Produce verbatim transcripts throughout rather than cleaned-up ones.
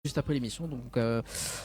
juste après l'émission. Donc, euh,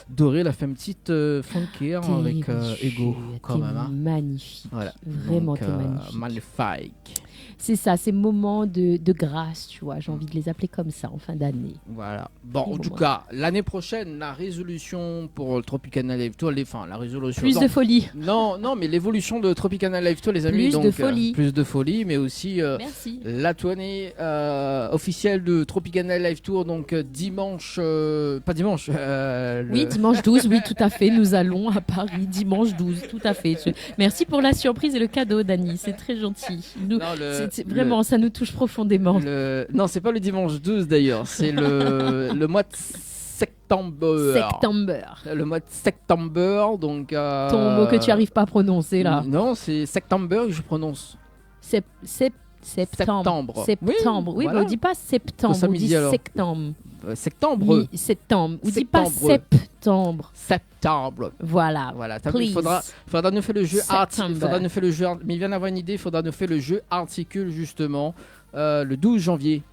Doré la fait une petite, euh, funk air avec, euh, Ego, quand même, hein. T'es magnifique. Voilà. Vraiment, donc, t'es, euh, magnifique. Magnifique. C'est ça, ces moments de, de grâce, tu vois. J'ai envie de les appeler comme ça en fin d'année. Voilà. Bon, en tout cas, l'année prochaine, la résolution pour le Tropicana Live Tour, les, enfin, la résolution, non. Plus de folie. Non, non, mais l'évolution de Tropicana Live Tour, les amis, donc, euh, plus de folie, mais aussi, euh, la tournée, euh, officielle de Tropicana Live Tour, donc, euh, dimanche, euh, pas dimanche, euh, le... Oui, dimanche douze, oui, tout à fait, nous allons à Paris, dimanche douze, tout à fait. Je, merci pour la surprise et le cadeau, Dany, c'est très gentil. Nous, non, le, c'est, c'est, le, vraiment, ça nous touche profondément. Le, non, c'est pas le dimanche douze, d'ailleurs, c'est le, le mois de septembre. Septembre. Le mois de septembre, donc, euh, ton mot que tu arrives pas à prononcer, là. Non, c'est septembre que je prononce. Sep-, sep-, septembre. Septembre. Septembre. Oui, oui, voilà. Mais on dit pas septembre, on dit septembre. Euh, septembre. Mi-, septembre. On dit pas septembre. Septembre. Voilà. Voilà. T'as vu, please. Faudra, faudra nous faire le jeu arti-, septembre. Faudra nous faire le jeu art-, mais il vient d'avoir une idée, faudra nous faire le jeu articule, justement, euh, le douze janvier.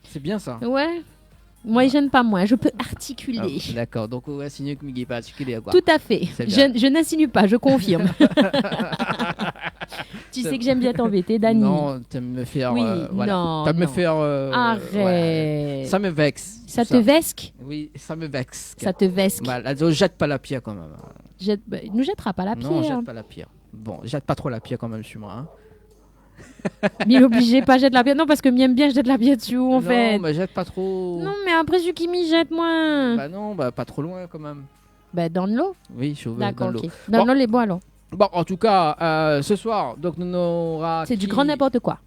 C'est bien ça. Ouais. Moi, je n'ai pas, moi, je peux articuler. Ah, d'accord. Donc, ouais, c'est mieux que Miguel peut articuler, quoi. Tout à fait. C'est bien. Je, je n'insinue pas, je confirme. Tu sais que j'aime bien t'embêter, Dany. Non, t'aimes me faire, oui, euh, voilà. Non, t'aimes me faire, euh, arrête. Voilà. Ça me vexe, tout ça. Ça te vesque ? Oui, ça me vexe. Ça te vesque. Voilà, on jette pas la pierre quand même. Jette, bah, nou jèt pa la pièr. Non, jette pas la pierre. Bon, jette pas trop la pierre quand même sur moi, hein. Mi lé oblizé pa jèt la pièr. Non, parske mi èm bien jèt la pièr dsi ou, an fèt. Non, mé jette pas trop. Non, mé apré, si ki mi jèt, moin ? Bah non, bah pas trop loin quand même. Bah, dan lo. Oui, si ou vé, dan lo. D'accord, ok. Dan lo, lé bon, alor. Bon, en tout cas, euh, ce soir, donc, nous n'aura... C'est du grand n'importe quoi.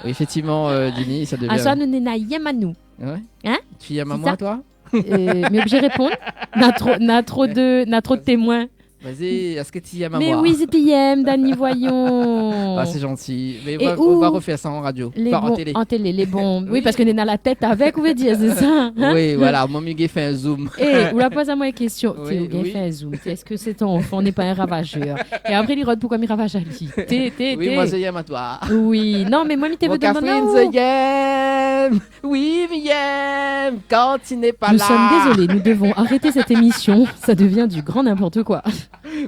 Oui, effectivement, euh, Dini, ça devient... Ah, sa, nou néna yèm anou. Ouais. Hein ? Tu yèm amoin, toi ? Euh, mi lé oblizé répond. Na tro, na tro de, na tro de témoin. Vas-y, èske ti yèm amoin ? Mé oui, si ti yèm, Dani, voyons. Ah, c'est gentil. Mé on va, on va refaire ça en radio. Enfin, en télé. En télé, lé bon. Oui, parske néna la tèt avèk, ou vé dir, sé sa, hein ? Oui, voilà, mon Miguel fé in zoom. Eh, ou la poz amoin in késtion. Oui, ou gingn fé in zoom. Èske sèt anfan lé pa in ravazèr ? É apré, li rod poukosa mi ravaz ali. Té, té, té. Oui, moin, mi yèm amoin. Oui, non, mé moin, mi té vé demann aou. Mon Catherine, mi yèm. Oui, mi yèm, kan ti lé pa la. Nous sommes désolés, nous devons arrêter cette émission. Ça devient du grand n'importe quoi.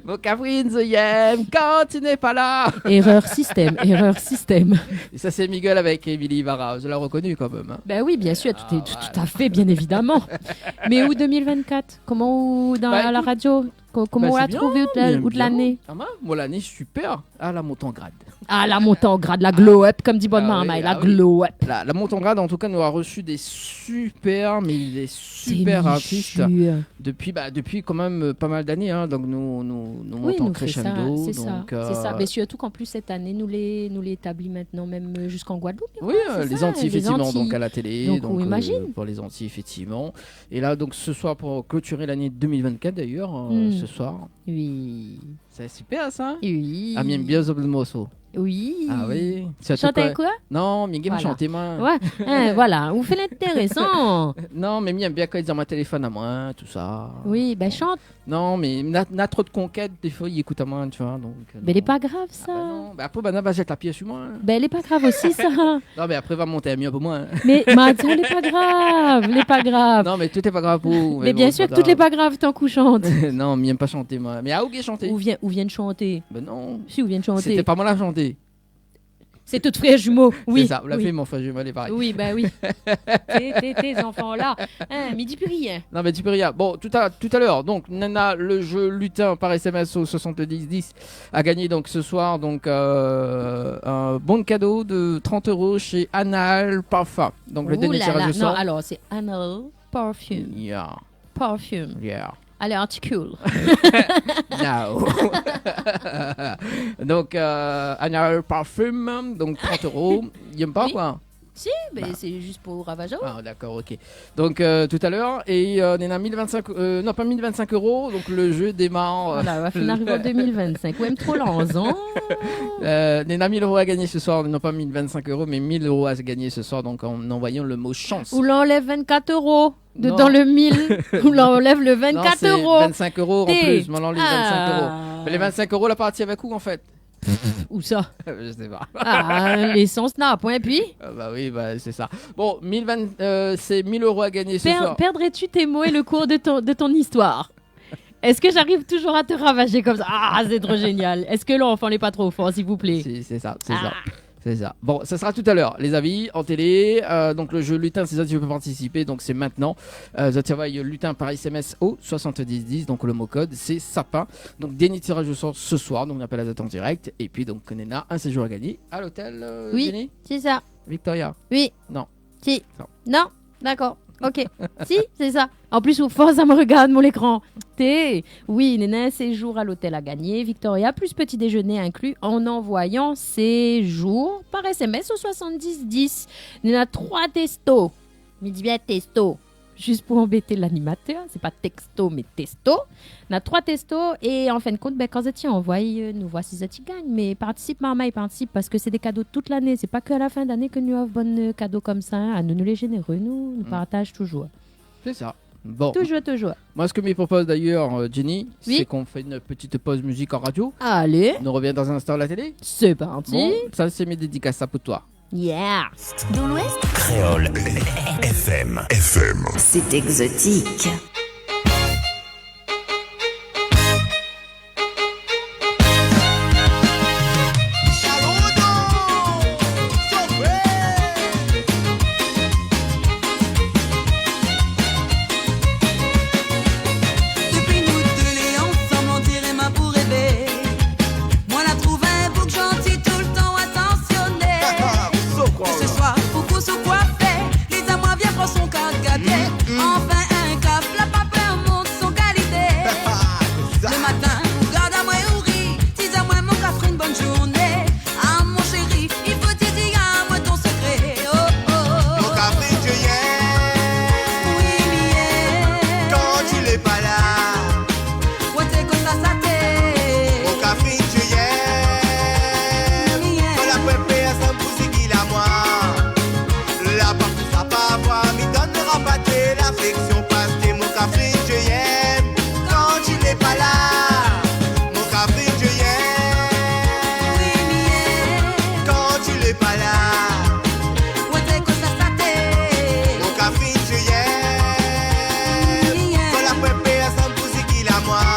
Mon Catherine, mi yèm, kan ti lé pa la. Erreur système, erreur système. Et ça, c'est Miguel avec Émilie Ibarra. Vous l'avez reconnu quand même, hein ? Ben oui, bien sûr, tout est, tout, tout à fait, bien évidemment. Mé ou deux mille vingt-quatre, koman ou dan la radio, ko-, koman ou la trouvé out la, out lané ? Bah, écoute, bah, c'est bien, bien, bien. Ah, moin, moin, lané, super. Ah, la mont an grad. Ah, la mont an grad, la glow up, konm di bann marmay, la glow up. Ah oui, ah oui. La, la mont an grad, en tout cas, nou la reçu des super, mais des super artistes depuis, bah, depuis quand même, euh, pas mal d'années, hein. Donc, nou, nou, nou mont an crescendo, sé sa, sé sa. Oui, nou fé sa, sé sa. Mé sirtou k'an plis, sèt ané, nou lé, nou lé établi mintnan, mèm, euh, ziska Guadeloupe, hein, sé sa, les Antilles, les Antilles, effectivement, donc à la télé, donc, euh, pour les Antilles, effectivement. Donc, ou imazine. Et là, donc, ce soir, pour clôturer l'année deux mille vingt-quatre, d'ailleurs, euh, ce soir. Hmm. Oui. Sé super, sa. Oui. Ah, mi yèm bien zot morso. Oui. Ah oui. Shant amoin ? Non, mi yèm bien shanté, moin. Voilà. Ouais, hein, voilà. Ou fé lintérésan. Non, mé mi yèm bien kan i di amoin téléfone amoin, tout sa. Oui, ben, shant. Non, mé na, na tro de konkèt, défoi, i ékout amoin, tu vois, donc, euh, non. Mé lé pa grav, sa. Ah ben non. Ben, apré, banna va jèt la pièr su moin. Ben, lé pa grav osi, sa. Non, mé apré, va mont in mir pou moin, hein. Mé, ma di, lé pa grav, lé pa grav. Non, mé tout lé pa grav pou ou, mé bon, sé pa grav. Mé bien sûr, tout lé pa grav, tank ou shant. Non, mi yèm pa shanté, moin. Mé ah, ou gingn shanté. Ou vien, ou vien shanté. Ben non. Si, ou vien shanté. Sété pa moin la shanté. Sé tout frèr jumo, oui. Sé sa, ou la fé mon frèr jumo, lé parèy. Oui, ben oui. Té, té, té, zanfan la. Hein, mi di pi rien. Non, mé di pi rien. Bon, tout à, tout à l'heure, donc, néna le jeu lutin par S M S au soixante-dix dix. À gagner donc ce soir, donc, euh, un bon cadeau de trente euros chez Anal Parfum. Donc, le dernier tirage au sort. Ouh là là. Non, alors, c'est Anal Perfume. Yeah. Perfume. Yeah. Allez, articule. No. Donc, euh, Anal Perfume, donc trente euros. I yèm pa, oui, quoi. Si, mé sé zis pou ravazèr. Ah, d'accord, ok. Donc, euh, tout à l'heure, et, euh, néna mille vingt-cinq, euh, non, pas mille vingt-cinq euros, donc le jeu démarre, euh, voilà, va fine ariv an deux mille vingt-cinq. Ouais, mé tro lanzan. Euh, néna mille euros à gagner ce soir, non pas mille vingt-cinq euros, mais mille euros à gagner ce soir, donc en envoyant le mot chance. Ou la anlèv vingt-quatre euros de, non, dans le mille, ou la anlèv le vingt-quatre euros. Non, c'est vingt-cinq euros en plus, mi anlèv vingt-cinq euros. Ah. Mais les vingt-cinq euros, la parti avèk ou, en fait ? Ousa ? Je sais pas. Ah, lésans na poin, pi ? Ah, bah oui, bah, c'est ça. Bon, mille vingt, euh, c'est mille euros à gagner ce soir. Perdrais-tu tes mots et le cours de ton, de ton histoire ? Est-ce que j'arrive toujours à te ravager comme ça ? Ah, c'est trop génial. Est-ce que l'enfant n'est pas trop fort, s'il vous plaît ? Si, c'est ça, c'est ça. Ah. C'est ça. Bon, ça sera tout à l'heure, les amis, en télé. Euh, donc, le jeu lutin, si zot i vé participer, donc c'est maintenant. Euh, zot i anvoy lutin par S M S au soixante-dix dix, donc le mot code, c'est sapin. Donc, dernier tirage au sort ce soir, donc on appelle zot en direct. Et puis, donc, néna un séjour à gagner à l'hôtel, euh, Jenny ? Oui, c'est ça. Victoria ? Oui. Non. Si. Non. Non ? D'accord. Ok. Si, c'est ça. En plus, ou forcément regarde mon écran. Té. Oui, néna séjour à l'hôtel à gagner, Victoria, plus petit déjeuner inclus, en envoyant séjour par S M S au soixante-dix dix. Néna trois textos. Mi di bien texto. Juste pour embêter l'animateur, c'est pas texto, mais testo. Na trois textos é an fin de kont, bin, kan zot i anvoy, euh, nou voi si zot i gagn. Mé partisip, marmay, partisip, parske sé dé kado tout lané. Sé pa ke a la fin d'ané ke nou ofr bann, euh, kado konmsa, in. Anou, nou lé zénéré, nou, nou partaj touzour. C'est ça. Bon. Touzour, touzour. Moi, ce que je propose d'ailleurs, euh, Jenny, c'est qu'on fait une petite pause musique en radio. Allez. On revient dans un instant à la télé. C'est parti. Bon, ça, c'est mes dédicaces, ça pour toi. Yeah. Dans l'Ouest. Kréol F M. F M. C'est exotique. Dopi nou dé lé ansanm, on diré ma pou rèvé. Moin la trouv in boug zanti, toultan atansioné. Ke se soi pou kous ou koifé, li di amoin vien pran son kart gadé. Anfin in kaf, la pa pèr mont son kalité. Le matin, ou gard amoin, ou ri, ti di amoin mon Kafrine, bonne journée. Ah mon chéri, i fo ti di amoin ton sekré. Oh, oh, oh. Mon Kafrine, je t'aime. Oui, mi yèm. Quand tu n'es pas là. Oué, té kosa sa té. Mon Kafrine, je t'aime. Mi yèm. Kan la poin pèrsone pou sak i lé amoin. La pa pou sa pa voir, mi donnra pa té lafeksion, parske mon Kafrine, je t'aime. Quand tu n'es pas là. Mon Kafrine, je t'aime. Oui, mi yèm. Quand tu n'es pas là. Oué, té kosa sa té. Mon Kafrine, je t'aime. Mi yèm. Kan la poin pèrsone pou sak i lé amoin.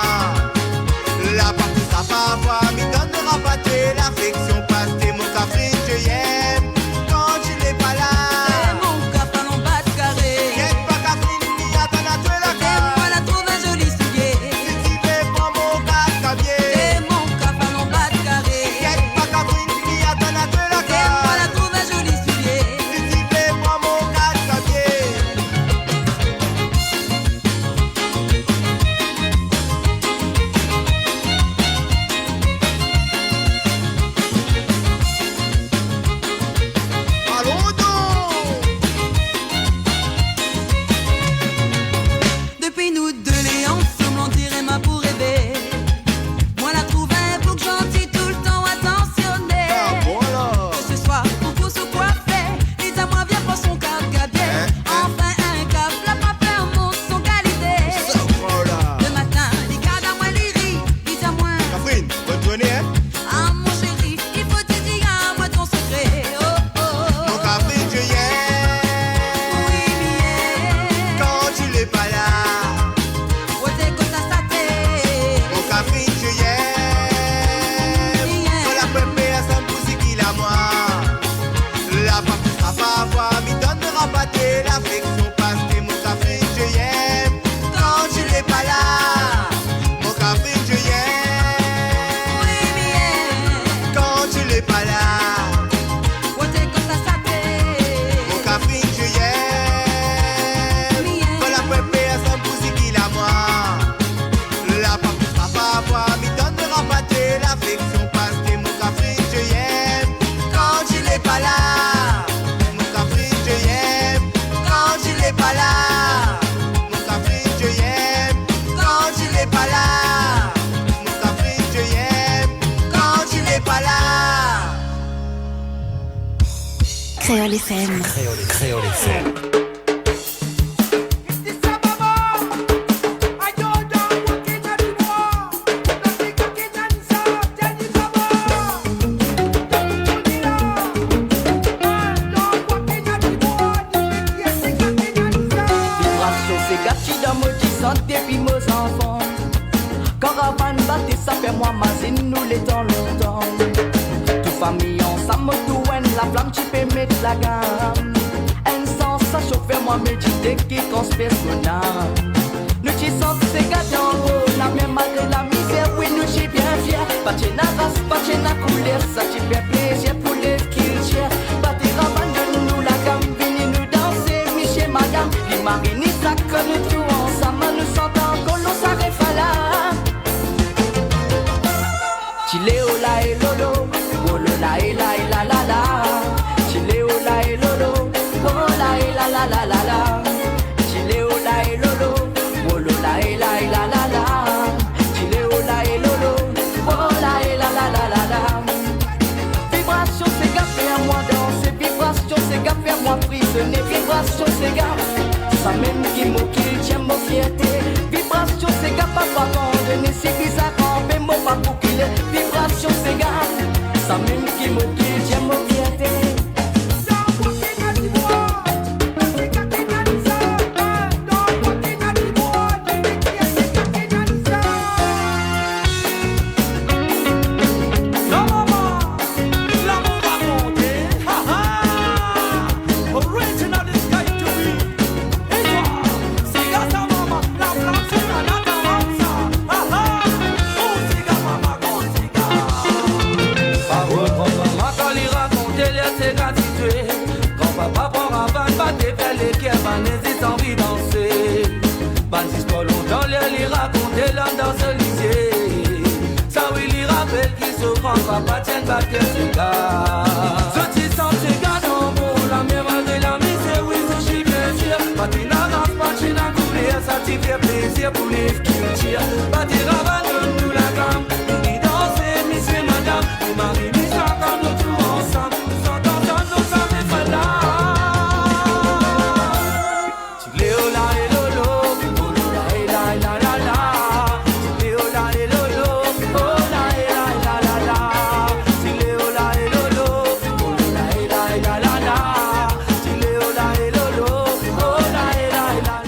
La pa pou sa pa voir, mi donnra pa té lafeksion, parske mon Kafrine, je t'aime. Quand tu n'es pas là. É mon kaf, alon bat karé. Inkièt pa, Kafrine, mi atann atoué la kaz. Moin la trouv in zoli soulié. Si ti vé pran mon kart gadé. É mon kaf, alon bat karé. Inkièt pa, Kafrine, mi atann atoué la kaz. Moin la trouv in zoli soulié. Si ti vé pran mon kart gadé. Alon donk. Dopi nou dé lé ansanm, on diré ma pou rèvé. Moin la trouv in boug zanti, toultan atansioné. Ah, voilà. Ke se soi pou kous ou koifé, li di amoin vien pran son kart gadé. Hein, hein. Anfin in kaf, la pa pèr mont son kalité. Sa, voilà. Le matin, li gard amoin, li ri, li di amoin. Kafrine, bonne journée, hein. Ah mon chéri, i fo ti di amoin ton sekré. Oh, oh, oh. Mon Kafrine, je t'aime. Oui, mi yèm. Quand tu n'es pas là. Oué, té kosa sa té. Mon Kafrine, je t'aime. Mi yèm. Kan la poin pèrsone pou sak i lé amoin. La pa pou sa pa voir, mi donnra pa té lafeksion, parske mon Kafrine, je t'aime. Quand tu n'es pas là. Mon Kafrine, je t'aime. Oui, mi yèm. Quand tu n'es pas là. Oué, té kosa sa té. Mon Kafrine, je t'aime. Mi yèm. Kan la poin pèrsone pou sak i lé amoin. La pa pou sa pa voir, mi donnra pa té lafeksion, parske mon Kafrine, je t'aime. Quand tu n'es pas là. Mon Kafrine, je t'aime. Quand tu n'es pas là. Mon Kafrine, je t'aime. Quand tu n'es pas là. Mon Kafrine, je t'aime. Quand tu n'es pas là. Kréol F M. Kréol, Kréol F M. Addis Ababa, I go down walking on the wall. Nothing I can answer, tell you, come on. Dépi mo zanfan, karavane baté sa fé mwin mazine nou létan lontan. Tout fami ansam otour, la flam ti pé mèt la gam. Enn sansasyon fé mwin médité ki transpèrs mon nam. Nou ti sant séga dan ro, la mèm malgré la mizèr, wi nou ti bien fièr. Pa ti na ras, pa ti na koulèr, sa ti fé plézir pou lé kiltir. Baté rabann, donn nou la gam, vini nou dansé, misyé madam. Li mari ni sa kan nou tou ansam, nou sant ankor lo sa réfran la. Ti lé ola é lolo, olo la é la é la la la. Ti lé ola é lolo, ola é la la la la la. Ti lé ola é lolo, olo la é la é la la la. Ti lé ola é lolo, ola é la la la la la. Vibrasyon séga fé amwin dansé, vibrasyon séga fé amwin frisoné, vibrasyon séga. Sa mèm ki mo kiltir, mo fièrté. Vibrasyon séga, pa pa abandoné, si bizar kanpé, mo pa boukilé. Vibrasyon séga, sa mèm ki mo kiltir, mo fièrté. Parol granmama kan li rakonté lèr séga ti tué. Granpapa pran rabann, baté fé lé kèr, bann nézit anvi dansé. Bann zistwar lontan lèr li rakonté, lanm dan son lizyé. Sa wi li rapèl ki so granpapa tienn batèr séga. Zot ti sant séga dan mon la mèr malgré la mizèr, wi zot ti bien fièr. Pa ti na ras, pa ti na koulèr, sa ti fé plézir pou lé kiltir. Baté rabann, donn nou la gam, nou ni dansé, misyé madam. Li mari ni sa kan nou tou ansam, nou sant ansanm, nou sant la. Ti lé ola é lolo, olo la é la é la la la. Ti lé ola é lolo, ola é la é la la la. Ti lé ola é lolo, olo la é la é la la la. Ti lé ola é lolo, ola é la é la la la.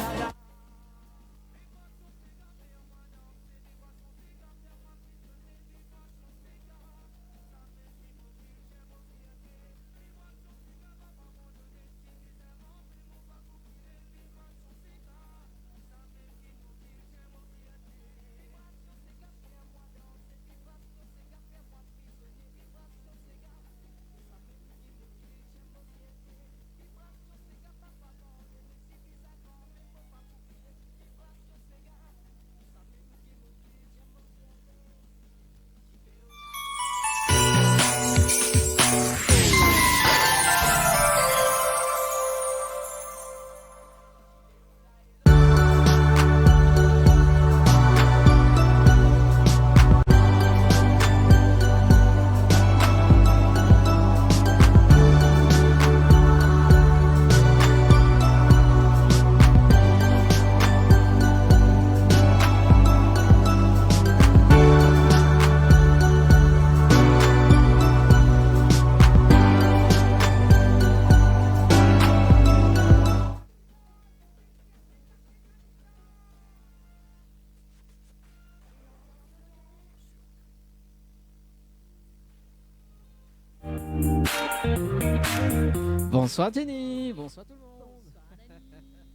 Bonswar Jenny, bonswar tout le monde. Bonswar Dani,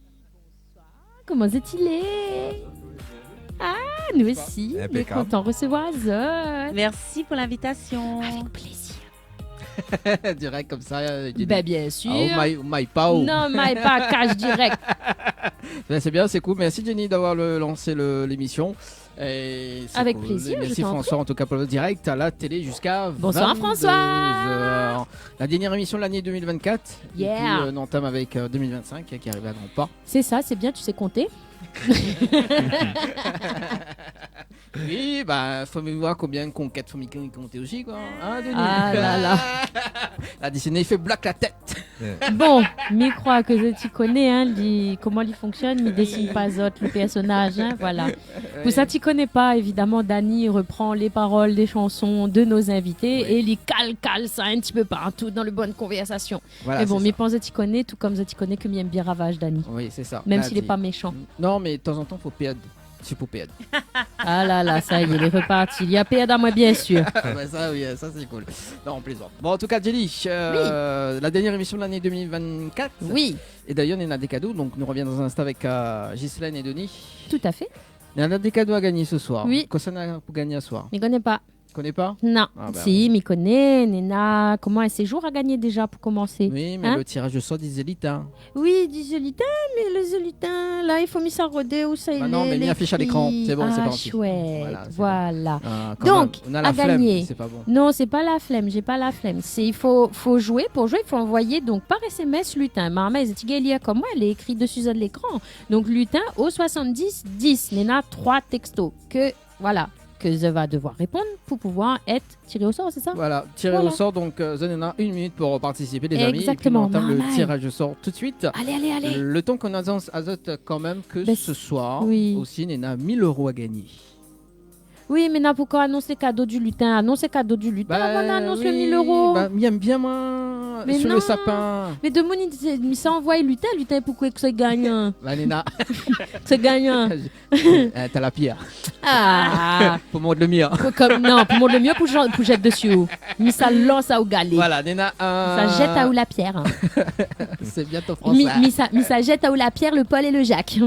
bonswar. Koman zot i lé ? Ah, nou osi, nou lé kontan resevwar azot. Mèrsi pou linvitasyon. Avèk plézir. Dirèk konmsa, euh, Jenny. Bin, bien sir. Ah, oh my, oh my, pa ou. Non, my pa, kash dirèk. Bin, sé bien, sé cool. Mèrsi Jenny d'avoir le, lansé le, l'émission. Avèk plézir, je t'en prie. Mèrsi François, an tou ka, pou le dirèk a la télé ziska vinn-dé zèr. Bonswar François. La dernière émission de l'année deux mille vingt-quatre. Yeah. Et puis, euh, on entame avec, euh, deux mille vingt-cinq, hein, qui arrive à grands pas. C'est ça, c'est bien, tu sais compter. Oui, ba, fo mi voir konbien konkèt fo mi konté osi, koi. Hein, Denis ? Ah la la. La décennie fé blok la tèt. Bon, mi kroi ke zot i koné, hein, li, koman li fonksyone, mi désine pa zot le pèrsonaz, hein, voilà. Pou sak i koné pa, évidaman, Dani i repran lé parol dé shanson de nos invités é li kal, kal sa in ti pé partou dan le bann konvèrsasyon. Voilà, sé sa. Mé bon, mi pans zot i koné, tou konm zot i koné ke mi èm bien ravaz Dani. Oui, sé sa. Mèm si lé pa méshan. Non, Non, mé tazantan, fo pèrd. Sé pou pèrd. Ah la la, sa i lé, lé reparti. Li la pèrd amoin, biensir. Ah, bin sa, oui, sa, sé cool. Non, on plaisante. Bon, an tou ka, Jenny, euh, la dernière émission de l'année deux mille vingt-quatre. Oui. É d'ayèr, néna dé kado. Donk, nou revien dan in instan avèk, euh, Ghislaine é Denis. Tout à fait. Néna dé kado a gagné se soir. Oui. Kosa néna pou gagné se soir ? Mi koné pa. Koné pa ? Non. Ah, bah si, oui. Mi koné, néna, koman, in séjour a gagné déja pou komansé. Oui, mé le tirage au sort di zélitin. Oui, di zélitin, mé le zélitin, la, i fo mi sa rodé ousa i lé, non, mé mi afish a lékri. Sé bon, sé parti. Ah, chouette. Voilà, sé bon. Ah, kan mèm. Donk, on a la flemme, a gagné. Sé pa bon. Non, sé pa la flemme, j'ai pas la flemme. Sé, i fo, fo zoué, pou zoué, i fo anvoyé, donk, par S M S, lutin. Marmay, zot i gingn lir konm moin, lé ékri desi lékran. Donk, lutin au soixante-dix dix. Néna troi texto ke Voilà, ke zot va devoir réponn pou pouvoir èt tiré o sor, sé sa ? Voilà, tiré o sor, donk, euh, zot néna une minute pou partisipé, les amis, é pi nou antam le tirage au sort tout de suite. Exactement, marmay. Allez, allez, allez. Le tan k'nou anons azot kan mèm ke se soir, oui, osi, néna mille euros a gagné. Oui, mé na, poukoué anons lé kado du lutin ? Anons lé kado du lutin avan anons le mille euros. Bah oui, bah, mi èm bien, moin, sir le sapin. Mé non. Mé demoun i di, mi sa anvoy lutin, lutin, poukoué ke sa i gagn, hein ? Bah, néna. Ke sa i gagn, hein ? Euh, t'as la pierre. Ah. Pou mord le mir. Pou, konm, non, pou mord le mir, pou jan-, pou zèt desi. Mi sa lans aou galé. Voilà, néna, euh, mi sa zèt aou la pierre, hein. C'est bien ton français. Mi, mi sa, mi sa zèt aou la pierre, le Paul et le Jacques.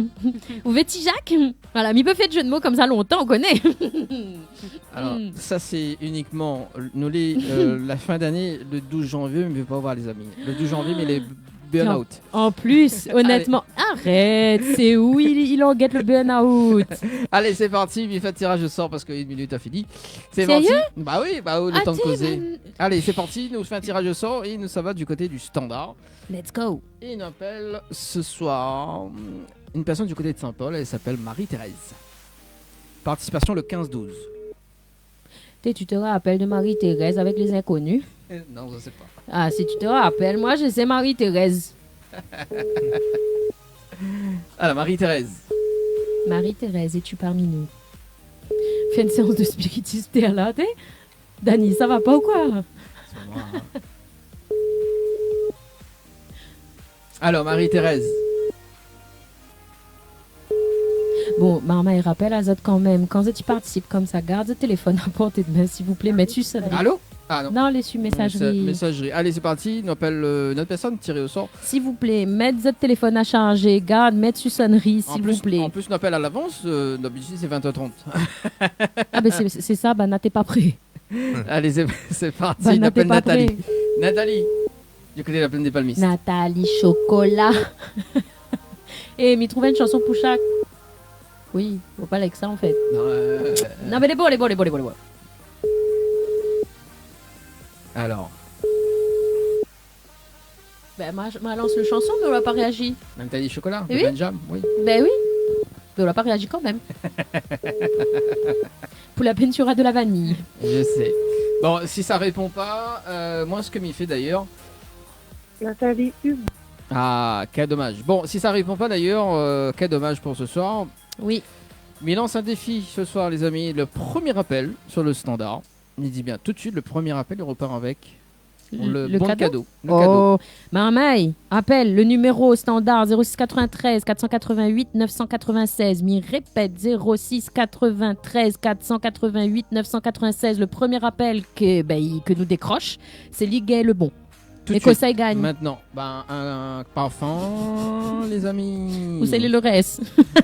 Ou vé ti Jacques ? Voilà, mi pé fé de jeu de mots konmsa lontan, ou koné. Alors, sa, sé inikman, nou lé, euh, la fin d'ané, le douze janvié, mi vé pa voir les amis. Le douze janvié, mi lé burn-out. An plis, onètman, arèt, sé ou i, i languèt le burn-out. Allez, c'est parti, mi fé tirage au sort parske une minute la fini. Sérieux ? C'est parti. Bah oui, bah oui, le tan de kozé. Allez, c'est parti, nou fé in tirage au sort é nou sava du côté du standard. Let's go. É nou apèl se soir une personne du côté de Saint-Paul, elle s'appelle Marie-Thérèse. Participation le quinze douze. Té, tu te rappelles de Marie-Thérèse avec les inconnus ? Euh, non, je sais pas. Ah, si tu te rappelles, moi, je sais Marie-Thérèse. Alors, Marie-Thérèse. Marie-Thérèse, es-tu parmi nous ? Fé une séance de spiritisme, té la, té ? Dani, sa va pa ou koi ? C'est moi, hein. Alors, Marie-Thérèse. Bon, marmay, rapèl azot kan mèm, kan zot i partisip konmsa, gard zot téléfone à portée de main, s'il vous plaît, mèt su sonnerie. Allô ? Ah, non. Non, lé su messagerie. Messa-, messagerie. Allez, c'est parti. Nou apèl, euh, une autre personne, tiré au sort. S'il vous plaît, mèt zot téléfone à charger, gard, mèt su sonnerie, s'il vous plaît. En plus, en plus, nou apèl à l'avance, euh, d'habitude, c'est vingt heures trente. Ah, ben, c'est, c'est ça, ben, na té pa pré. Allez, c'est, c'est parti, nou apèl Nathalie. Nathalie, du côté de la plaine des Palmistes. Nathalie Chocolat. Eh, mi trouv une chanson pou chak. Oui, fo pa like sa, en fait. Non, euh, non, mé lé bon, lé bon, lé bon, lé bon, lé bon. Alors. Ben, ma, ma lans le chanson, mé ou la pa réagi. Nathalie Chocolat, de Benjam, oui. Ben oui. Mé ou la pa réagi kan mèm. Pour la peine, tu auras de la vanille. Je sais. Bon, si sa répond pas, euh, moi, ce que mi fé d'ailleurs. Nathalie Hugues. Ah, quel dommage. Bon, si sa répond pas d'ailleurs, euh, quel dommage pour ce soir. Oui. Mi lans un défi ce soir, les amis. Le premier appel sur le standard. Mi di bien tout de suite, le premier appel, i repart avec le bon cadeau. Le, le cadeau. Le cadeau. Oh, marmay, apèl le numéro standard zéro six quatre-vingt-treize quatre cent quatre-vingt-huit neuf cent quatre-vingt-seize. Mi répèt, zéro six quatre-vingt-treize quatre cent quatre-vingt-huit neuf cent quatre-vingt-seize. Le premier appel ke, ben, i, ke nou dékrosh, sé li ki gingn le bon. Tout de suite. É kosa i gingn ? Maintenant, ben, un, un parfum, les amis. Ou sé le rès ?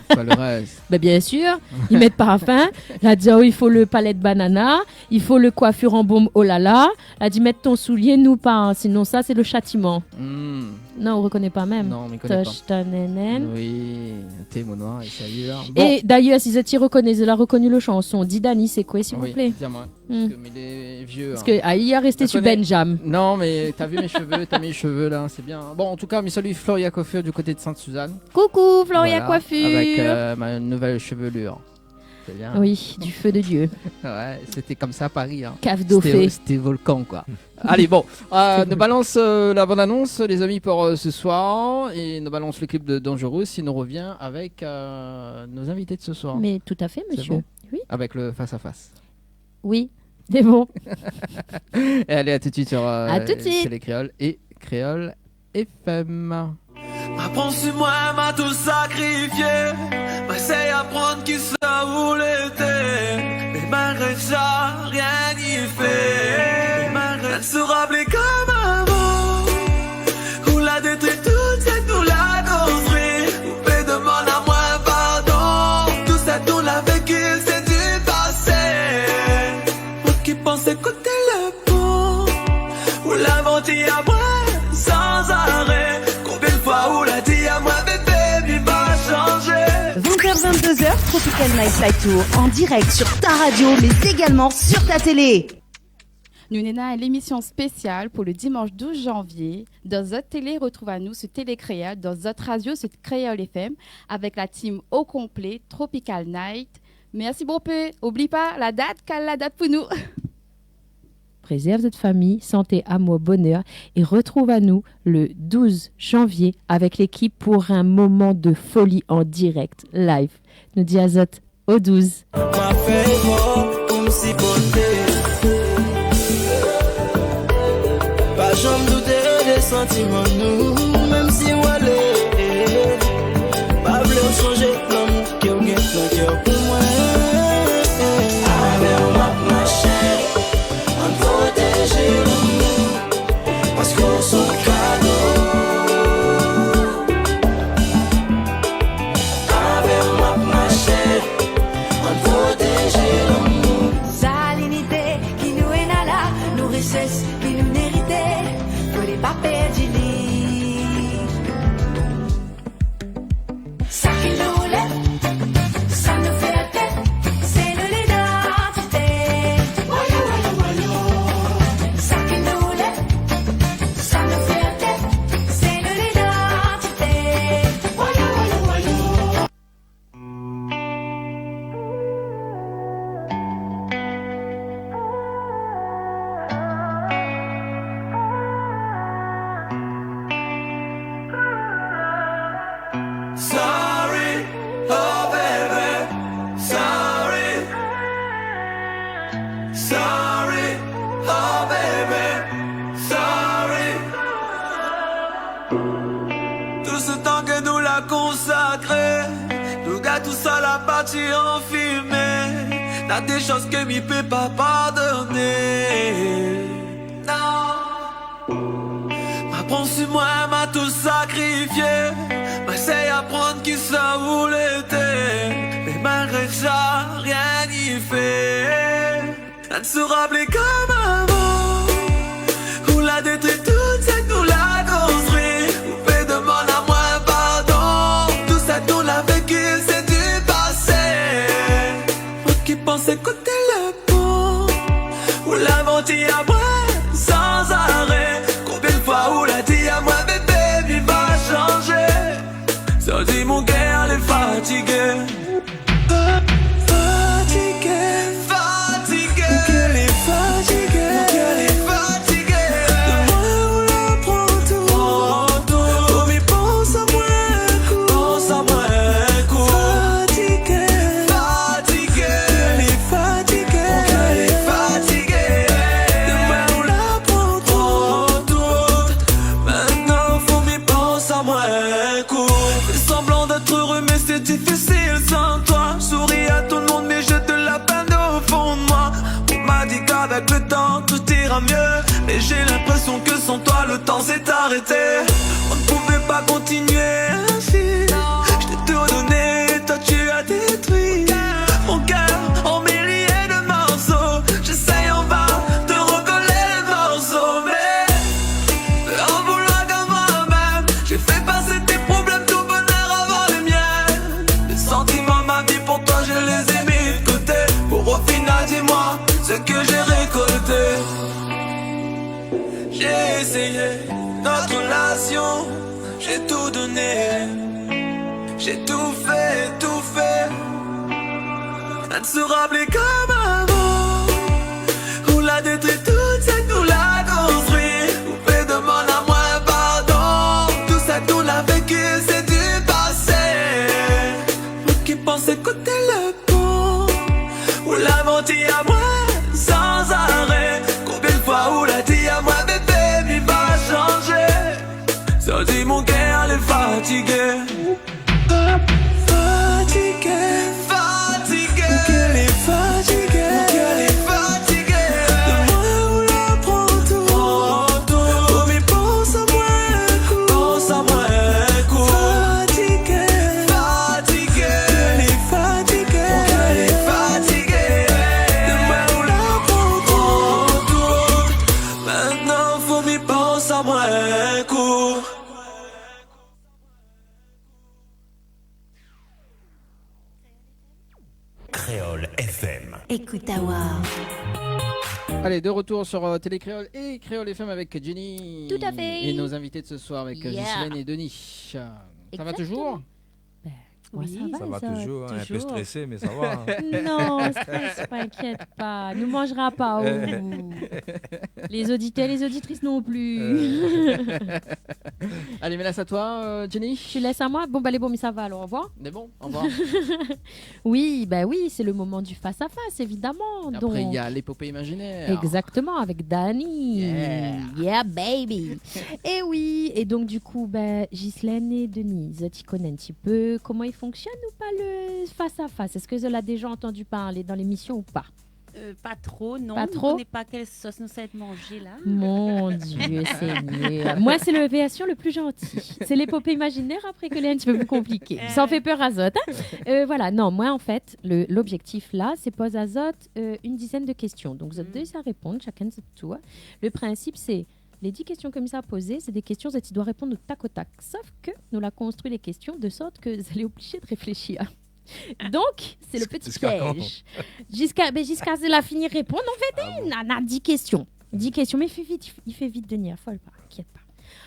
Pas le rès. Ben, bien sûr, i mèt parfum. La di, oh, il faut le palette banana, il faut le coiffure en baume, oh là là. La di, mèt ton soulié, nou pa, sinon sa, sé le châtiment. Hmm. Non, ou rekoné pa mèm. Non, mi koné pa. Tosh ta nénène. Oui, té mon noir, é sérieux, hein. Bon. É d'ailleurs, si zot i rekoné, zot la rekoni le chanson, di Dani, sé koué, s'il vous plaît ? Oui, di amoin. Hmm. Parske, mé lé vieux, hein. Parske, ah, li la rèsté su Benjam. Non, mais t'as vu mes cheveux, t'as mes cheveux là, c'est bien. Bon, en tout cas, mi salu Floria Coiffure du côté de Sainte-Suzanne. Coucou, Floria Coiffure. Voilà, avec, euh, ma nouvelle chevelure. C'est bien. Oui, du feu de Dieu. Ouais, c'était comme ça à Paris, hein. Cave d'eau fée. C'était, c'était volcan, quoi. Allez, bon, euh, nou balans, euh, la bande-annonce, les amis, pour, euh, ce soir. É nou balans le clip de Dangerous. É nou revien avec, euh, nos invités de ce soir. Mais tout à fait, monsieur. C'est bon ? Oui. Avec le face-à-face. Oui, c'est bon. Et allez, à tout de suite sur, euh, Télé Kréol et Kréol F M. Ma pran su moin, ma tout sakrifié. Éséy aprann kisa ou lété, mé malgré sa, rien i fé. Mé malgré, la sra pli konm avan. Ou la détrui tout sak nou la konstrui. Ou pé demann amoin pardon. Tout sak nou la véki, sé di pasé. Ou ki pans ékout Bon, ou la manti amoin san aré. Konbien foi ou la di amoin, bébé, mi va shanjé? Vingt heures, vingt-deux heures, Tropical Night Fly Tour, en direct sur ta radio, mais également sur ta télé. Nou néna in émision spésial pou le dimansh douz janvié. Dan zot télé, retrouv anou su Télé Kréol, dan zot radio, su Kréol F M, avèk la team o konplé, Tropical Night. Mèrsi bonpé. Oubli pa, la dat, kal la dat pou nou. Prézèrv zot fami, santé, amour, bonheur, é retrouv anou le douz janvié avèk lékip pou in moman de foli an dirèk, live. Nou di azot o douz. Ma fé éfor pou m siporté. Pa janm douté de santiman nou, mèm si ou alé. Pa vlé ou sonjé lanmour ke ou gingn dan kèr pou moin. Avè'w m ap maché, ann protézé lanmour, paske ou son kado. Avè'w m ap maché, ann protézé lanmour. Sa linité ki nou néna la, nou richès ki nou mérité, fodé pa pèrd li. Sa ki nou lé, sa nou fierté, sé nou lidantité. Sa ki nou lé, sa nou fierté, sé nou lidantité. Sorry, oh baby, sorry. Sorry, oh baby, sorry. Tout se tan ke nou la konsakré, nou gard tousa la parti an fimé. Na dé shoz ke mi pé pa pardoné. Non. Ma pran su moin, ma tou sakrifié. Ma éséy aprann kisa ou lété. Mé malgré sa, rien i fé. La sra pli konm avan. Ou la détrui tout sak nou la konstrui. Ou pé demann amoin pardon. Tout sak nou la véki, sé di pasé. Ou ki pans ékout le Ou la manti amoin san aré. Konbien foi ou la di amoin, bébé, mi va shanjé? Sa di mon kèr lé fatigé. Fatigé. Fatigé. Mon kèr lé fatigé. Mon kèr lé fatigé. De moin ou la pran tout. Pran tout. Fo mi pans amoin in kou. Pans amoin in kou. Fatigé. Fatigé. Mon kèr lé fatigé. Mon kèr lé fatigé. De moin ou la pran tout. Pran tout. Mintnan fo mi pans amoin in kou. Fé sanblan d'èt éré, mé sé difisil san toi. Souri a tout le monde, mé j'ai de la peine au fond de moi. On m'a dit qu'avec le temps tout ira mieux, mais j'ai l'impression que sans toi le temps s'est arrêté. On ne pouvait pas continuer ainsi. Je t'ai tout donné, toi tu as détruit mon cœur en milliers de morceaux. J'essaye en vain de recoller les morceaux, mais en vouloir qu'à moi-même, j'ai fait passer tes problèmes, ton bonheur avant les miens. Les sentiments, ma vie pour toi, je les ai mis de côté. Pour au final, dis-moi ce que j'ai récolté. J'ai essayé notre relation, j'ai tout donné, j'ai tout fait, tout fait. La sra pli konm avan. Ou la détrui tout sak nou la konstrui. Ou pé demann amoin pardon. Tout sak nou la véki, sé di pasé. Ou ki pans ékout le Ou la manti amoin san aré. Konbien foi ou la di amoin, bébé, mi va shanjé? Sa di mon kèr lé fatigé. Fatigé. F M. Écoute Awa. Allez, de retour sur, euh, Télé Kréol et Kréol F M avec Jenny. Tout à fait. Et nos invités de ce soir avec, euh, Yeah. Ghislaine et Denis. Euh, ça va toujours ? Exactement. Ben, moi, ça va, ça va toujours, hein, un peu stressé, mais ça va, hein. Non, stresse pas, inquiète pas. Nou manzra pa ou. Les auditeurs, les auditrices non plus. Euh. Allez, mi lès aou, euh, Jenny. Tu laisses à moi ? Bon, ben, lé bon, mi sava alor, au revoir. Lé bon, au revoir. Oui, ben oui, c'est le moment du face-à-face, évidemment. Après, il y a l'épopée imaginaire. Exactement, avec Dany. Yeah. Yeah, baby. Et oui, et donc, du coup, ben, Ghislaine et Denis, zot i koné un petit peu comment il fonctionne ou pas, le face-à-face ? Est-ce que zot la déjà entendu parler dans l'émission ou pas ? Euh, pas trop, non. Pas trop ? Nou koné pa kèl sos nou sa èt manzé la. Mon Dieu Seigneur. Moi, c'est le version le plus gentil. C'est l'épopée imaginaire après que lé un petit peu plus compliqué. Euh. Ça en fait peur à zot, hein ? Euh, voilà, non, moi, en fait, le, l'objectif là, c'est poz azot, euh, une dizaine de questions. Donc, zot i doi répondre, chacun de son tour. Le principe, c'est les dix questions ke mi sa pozé, c'est des questions zot i doi répondre au tac au tac. Sauf que nou la construit les questions de sorte que zot lé obligé de réfléchir. Donc, c'est le petit piège. Jusqu'à quand ? Jusqu'à, ben, jusqu'à ce la fini répondre, en fait, hein, bon. Na, na dix questions. Dix questions, mais il fait vite, il fait vite, Denis, afole pa, inquiète pas.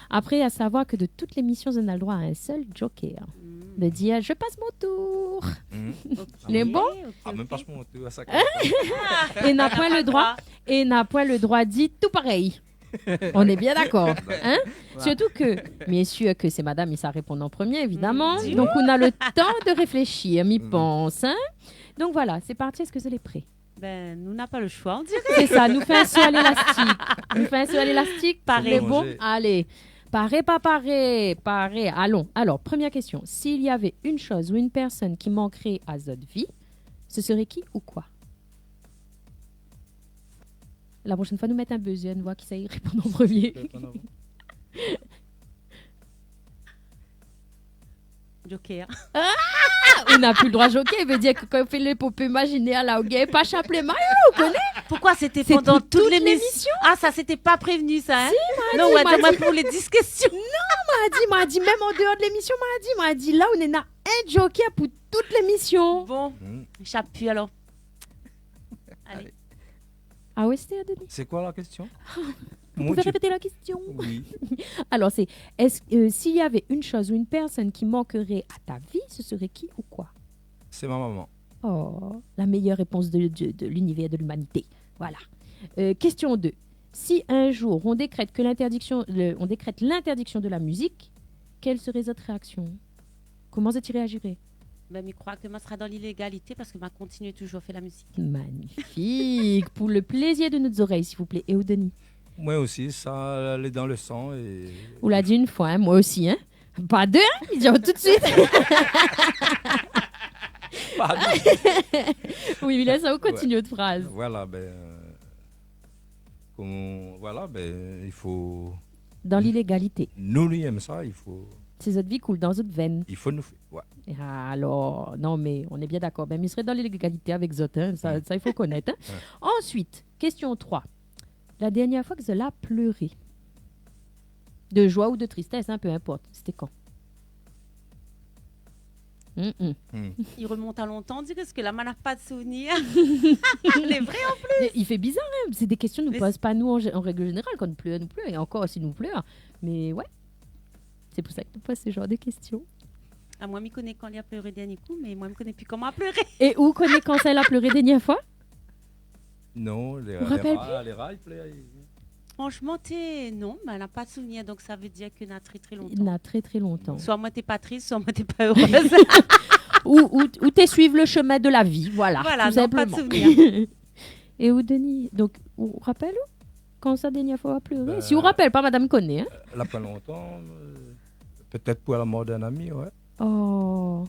Après, à savoir que de toute l'émission, zot na le droit à un seul joker. Mm. De dire, je passe mon tour. Mm. Ok, ok. Lé bon ? Ah, même pas mon tour, à ça. Et na point le droit, et na point le droit di tout pareil. On est bien d'accord, hein ? Ouais. Surtout que, bien sûr que c'est madame i sa répondre en premier, évidemment. Mm. Donc, on a le temps de réfléchir, mi pans, hein ? Donc voilà, c'est parti, est-ce que zot lé pré ? Ben, nou na pa le choix, on dirait. C'est ça, nou fé un saut à l'élastique. Nou fé un saut à l'élastique. Paré. Lé bon ? Allez. Paré, pa paré, paré. Allons. Alors, première question. S'il y avait une chose ou une personne qui manquerait à zot vi, ce serait qui ou quoi ? La prochaine fois, nou mèt un buzzer, nou voi kisa i répond en premier. Joker. Ah ! Ou na pu le droit joker, veut dire que quand on fait l'épopée imaginaire, là, on gagne pas chapelet mayo, ou koné ? Pourquoi c'était pendant toute l'émission ? Ah, ça, c'était pas prévenu, ça, hein ? Si, ma di, ma di. Non, ouais, pour les dix questions. Non, ma di, ma di, même en dehors de l'émission, ma di, ma di, là, on a un joker pour toute l'émission. Bon, chapelet alors. Allez. Allez. Ah ouais, c'était à Denis. C'est quoi la question ? Vous pouvez répéter la question ? Oui. Alors, c'est, est-ce, euh, s'il y avait une chose ou une personne qui manquerait à ta vie, ce serait qui ou quoi ? C'est ma maman. Oh, la meilleure réponse de, de, de l'univers, de l'humanité. Voilà. Euh, question deux. Si un jour on décrète que l'interdiction, le, on décrète l'interdiction de la musique, quelle serait votre réaction ? Koman zot i réaziré ? Ben, mi kroi ke ma sra dan l'illégalité parske ma kontinié toujour fé la mizik. Magnifique. Pour le plaisir de nos oreilles, s'il vous plaît. Et ou, Denis ? Moi aussi, ça, elle est dans le sang et... Ou la di une fois, hein, moi aussi, hein. Pas deux, hein, il dit tout de suite. Pas deux. Oui, mais là, ça, on continue votre phrase. Voilà, ben, euh, Koman, voilà, ben, i fo... Dan l'illégalité. Nou, nou yèm sa, i fo... Sé zot vi i koul dan zot vèn. I fo nou fé, ouais. Ah, alors, non, mais on est bien d'accord. Ben, mi sré dan l'illégalité avèk zot, hein. Sa, sa, i fo konèt, hein. Ouais. Ensuite, question trois. La dernière fois ke zot la pleuré, de joie ou de tristesse, hein, peu importe, c'était quand ? Mm, mm. Hmm. I remont a lontan, on diré, parske la, ma na pa de souvenir. Lé vré, an plis. Mé i fé bizar, hein. Sé dé késtion nou poz pa, nou, an, an règ zénéral, kan nou plèr, nou plèr. É ankor, si nou plèr. Mé ouais. Sé pou sa ke nou poz se janr de késtion. Ah, moin, mi koné kan li la pléré dernié kou, mé moin, mi koné pi koman pléré. É ou koné kan sa la pléré dernié foi ? Non, lé, lé rar, lé rar, i plèr, i... Ou rapèl pi ? Franchman, té, non, ma na pa de souvenir, donk sa vé dir ke na trè, trè lontan. Na trè, trè lontan. Soi moin té pa tris, soi moin té pa érèz. Ou, ou, ou té suiv le shemin de la vi, voilà, tou sinpleman. Voilà, non, pa de souvenir. É ou, Denis, donk, ou rapèl ou ? Kan sa dernié foi ou la pléré ? Ben, si ou rapèl pa, madam i koné, hein. La pa lontan, euh, pétèt pou la mor d'in ami, ouais. Oh.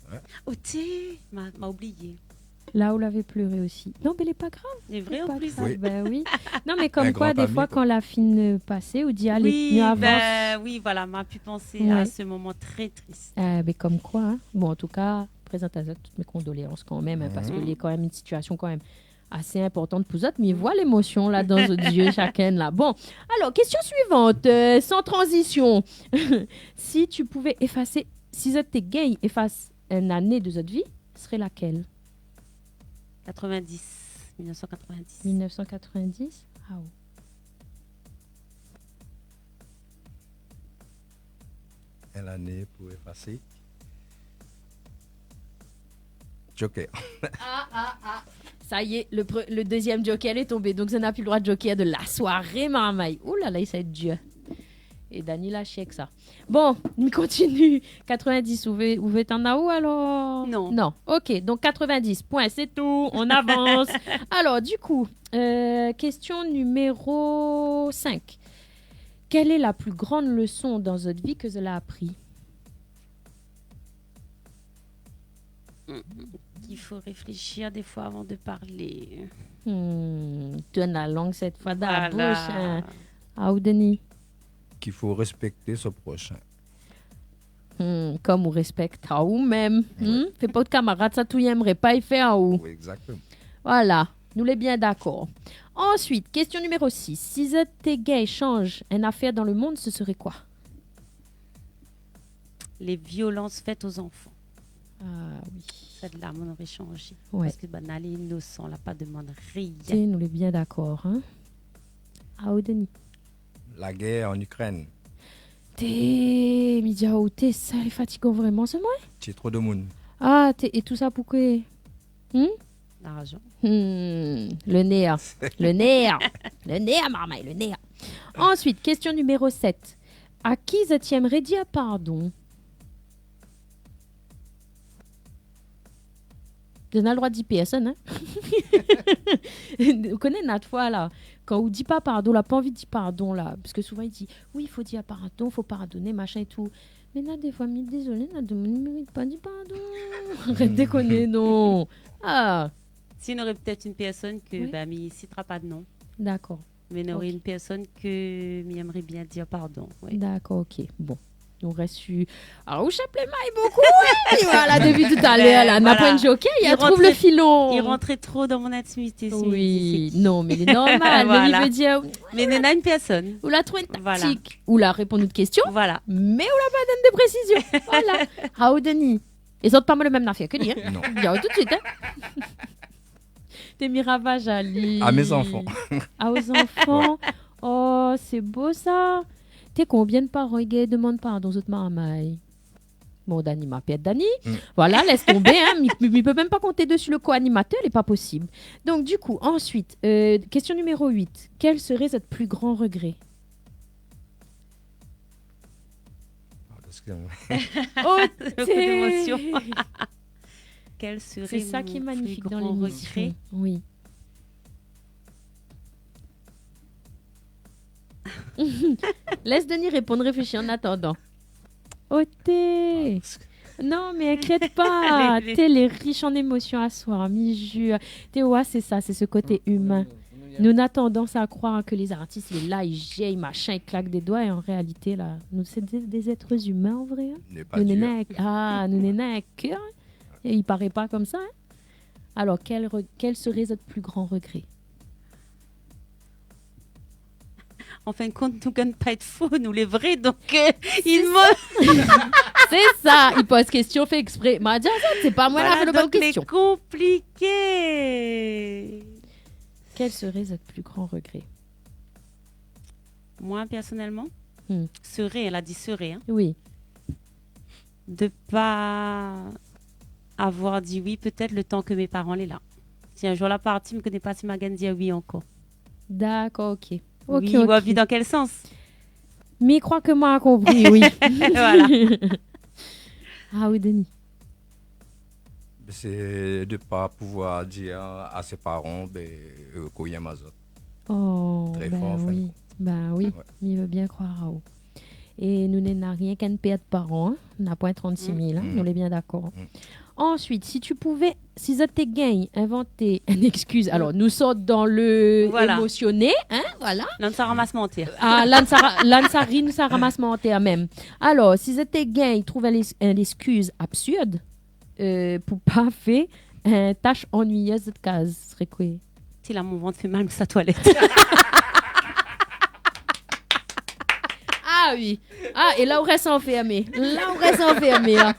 Ouais. Oh, té, ma, ma oublié. La ou lavé pléré osi. Non, mé lé pa grav. Lé vré, an plis. Lé pa grav. Oui. Ben oui. Non, mé konm koi, défoi, kan la fine pasé, ou di, alé, nou avans. Oui, ben oui, voilà, ma pi pansé a se moman trè tris. Ouais. Eh, mé konm koi, hein. Bon, an tou ka, prézant azot tout mé kondoléans kan mèm, hein, parske lé kan mèm in sitiasion kan mèm asé inportan pou zot, mé mi voi lémosion la dan zot zié, shakinn la. Bon, alor, késtion suivant, euh, san tranzision. Si tu pouvais effacer, si zot té gingn éfas in ané de zot vi, sré lakèl ? Quatre-vingt-dix, mille neuf cent quatre-vingt-dix. Mille neuf cent quatre-vingt-dix ? Ah, oh. Kèl ané pou éfasé ? Joker. Ah, ah, ah. Sa i lé, le pre-, le dezièm joker lé tonbé. Donk, zot na pi le droi joker de la soiré, marmay. Ouh la la, sa va èt dir. É Dani la shèk sa. Bon, nou kontinié. Quatre-vingt-dix, ou vé, ou vé tann aou alor ? Non. Non. Ok, donk quatre-vingt-dix, poin, sé tou, on avans. Alor, du kou, euh, késtion numéro cinq. Quelle est la plus grande leçon dans votre vie que zot la apri ? Hmm, qu'il faut réfléchir des fois avant de parler. Hmm, tourn la lang sèt foi dan la boush, hein. Voilà. Aou, Dani ? K'i fo rèspèkté son proshin. Hmm, kom ou rèspèk aou mèm. Ouais. Hmm ? Fé pa out kamarad sa, tou i èmré pa i fé aou. Oui, exactement. Voilà, nou lé bien dakor. Ensuite, question numéro six. Si zot té gingn shanj in afèr dan le mond, ce serait quoi ? Les violences faites aux enfants. Ah oui. Sa, la, moin noré shanjé. Ouais. Parske banna lé inosan, la pa demann rien. Té, nou lé bien dakor, hein. Aou, Dani ? La guerre en Ukraine. Té, mi di aou, té, sa lé fatigan vréman, sa, moin. Tié tro de moun. Ah, té, é tout sa pou koué ? Hmm ? Larzan. Hmm, le nèr. Le nèr. Le nèr, marmay, le nèr. Ensuite, question numéro sept. A ki zot i èmré dir pardon ? Zot na le droi dir pèrsone, hein. Ou koné, na dé foi la, kan ou di pa pardon, ou la pa anvi dir pardon la. Parske souvan i di, oui, i fo dir pardon, fo pardoné, machin é tou. Mé na dé foi, mi dézolé, na dé moun i mérit pa dir pardon. Arèt dékoné, non. Ah. Si, noré pétèt in pèrsone ke, oui, ba, mi sitra pa de non. Dakor. Mé noré, ok, in pèrsone ke mi èmré bien dir pardon, oui. Dakor, ok. Bon. Nou rès su, ah, ou shap lé may bonpé, oui. Voilà, dopi talèr la. Voilà. Na poin de joker, i trouv le filon. I rant tro dan mon intimité, si mi di. Oui. Non, mé lé normal, mé li vé dir, voilà. Mé néna in pèrsone. Ou la trouv in taktik. Voilà. Ou la réponn out késtion. Voilà. Mé ou la pa donn de présizion. Voilà. Aou, Dani. É zot pa mal le mèm afèr ke li, hein. Non. Mi di aou tout de suite, hein. Té, mi ravaj ali. À mes enfants. Ah, aux enfants. Ouais. Oh, sé bo sa. Té, konbien de paran i gingn demann pardon zot marmay ? Bon, Dani, ma pèr Dani. Mm. Voilà, lès tonbé, hein. Mi, mi, mi pé mèm pa konté dési le ko-animatèr, lé pa posib. Donk, du kou, ensuite, euh, késtion numéro huit. Quel serait zot pli gran regré ? Ah, parce que... Oh, beaucoup d'émotions. Quel serait mon plus grand regret ? Sé sa ki lé manifik dan lémision. Oui. Lès Dani réponn, réfléshi an atandan. Oh, té. Ah, parce que... Non, mé inkièt pa. Lé, lé... Té, lé rish an émosion aswar, mi jur. Té, ouais, sé sa, sé se koté imin. Nou na tandans a kroir ke lé zartis lé la, i jèy, machin, i klak dé doi, é an réalité la, nou sé dé, dé zèt imin an vré, hein. Nou néna in, ah, nou néna in kèr, hein. É i paré pa konmsa, hein. Alor, quel re-, quel serait zot pli gran regré ? An fin de kont, nou gingn pa èt fo, nou lé vré, donk, euh, sé sa. Sé sa, i poz késtion, fé èksprè. Ma di sa, sé pa moin la fé le bone késtion. Voilà, donk, lé konpliké. Quel serait zot pli gran regré ? Moin, pèrsonèlman, hmm, serait, èl la di serait, hein. Oui. De pa avoir di oui, pétèt le tan ke mé paran lé la. Si in zour la parti, mi koné pa si ma gingn dir oui ankor. Dakor, ok. Ok, oui, ok. Ou la vi dan kèl sans ? Mi kroi ke moin la konpri, oui. Voilà. Ah oui, Dani. Sé de pa pouvoir dir a sé paran, ben, euh, ke ou yèm azot. Oh, ben oui. Très fort, an fin de kont. Ben oui, ouais, mi vé bien kroir aou. É nou néna rienk in pèr paran, hein. Na poin trant-sis mil, hein. Mm. Nou lé bien dakor. Mm. Ensuite, si tu pouvais, si zot té gingn invanté in èkskiz, alor, nou sort dan le, voilà, émosioné, hein, voilà. La nou sa ramas mantèr. Ah, la nou sa ra-, la nou sa ri, nou sa ramas mantèr mèm. Alor, si zot té gingn trouv in lès-, in lèskiz absird, euh, pou pa fé in tash annuiyeuz zot kaz, sré koué ? Si la, mon vant i fé mal, mi sava toilèt. Ah oui. Ah, é la ou rès anfèrmé. La ou rès anfèrmé, in.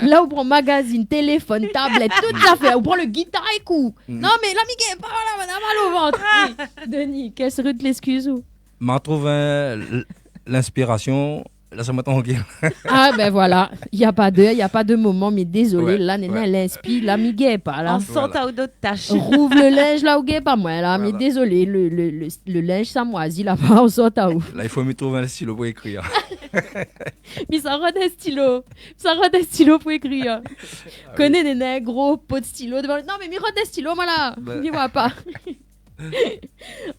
La ou pran magazine, téléfone, tablette, tout zafèr. Ou pran le gitar èk ou. Non, mé la mi gingn pa, la, madame, mal au ventre. Oui. Denis, quelle serait l'excuse ou ? Ma trouv, euh, l-, l'inspiration, lès amoin trankil. Ah, ben voilà. Y a pas de, y a pas de moment, mé désolé, la, néna, l'inspi, la, mi gingn pa, la. Voilà. Rouv le linz, la, ou gingn pa, moin, la, mé désolé, le, le, le, le linz, sa moizi, la, pa, on sort aou. La, i fo mi trouv in stilo pou ékrir. Mi sa rod in stilo. Mi sa rod in stilo pou ékrir. Ah oui. Koné, néna in gro po de stilo dovan. Non, mé mi rod in stilo, moin, la. Mi voi pa.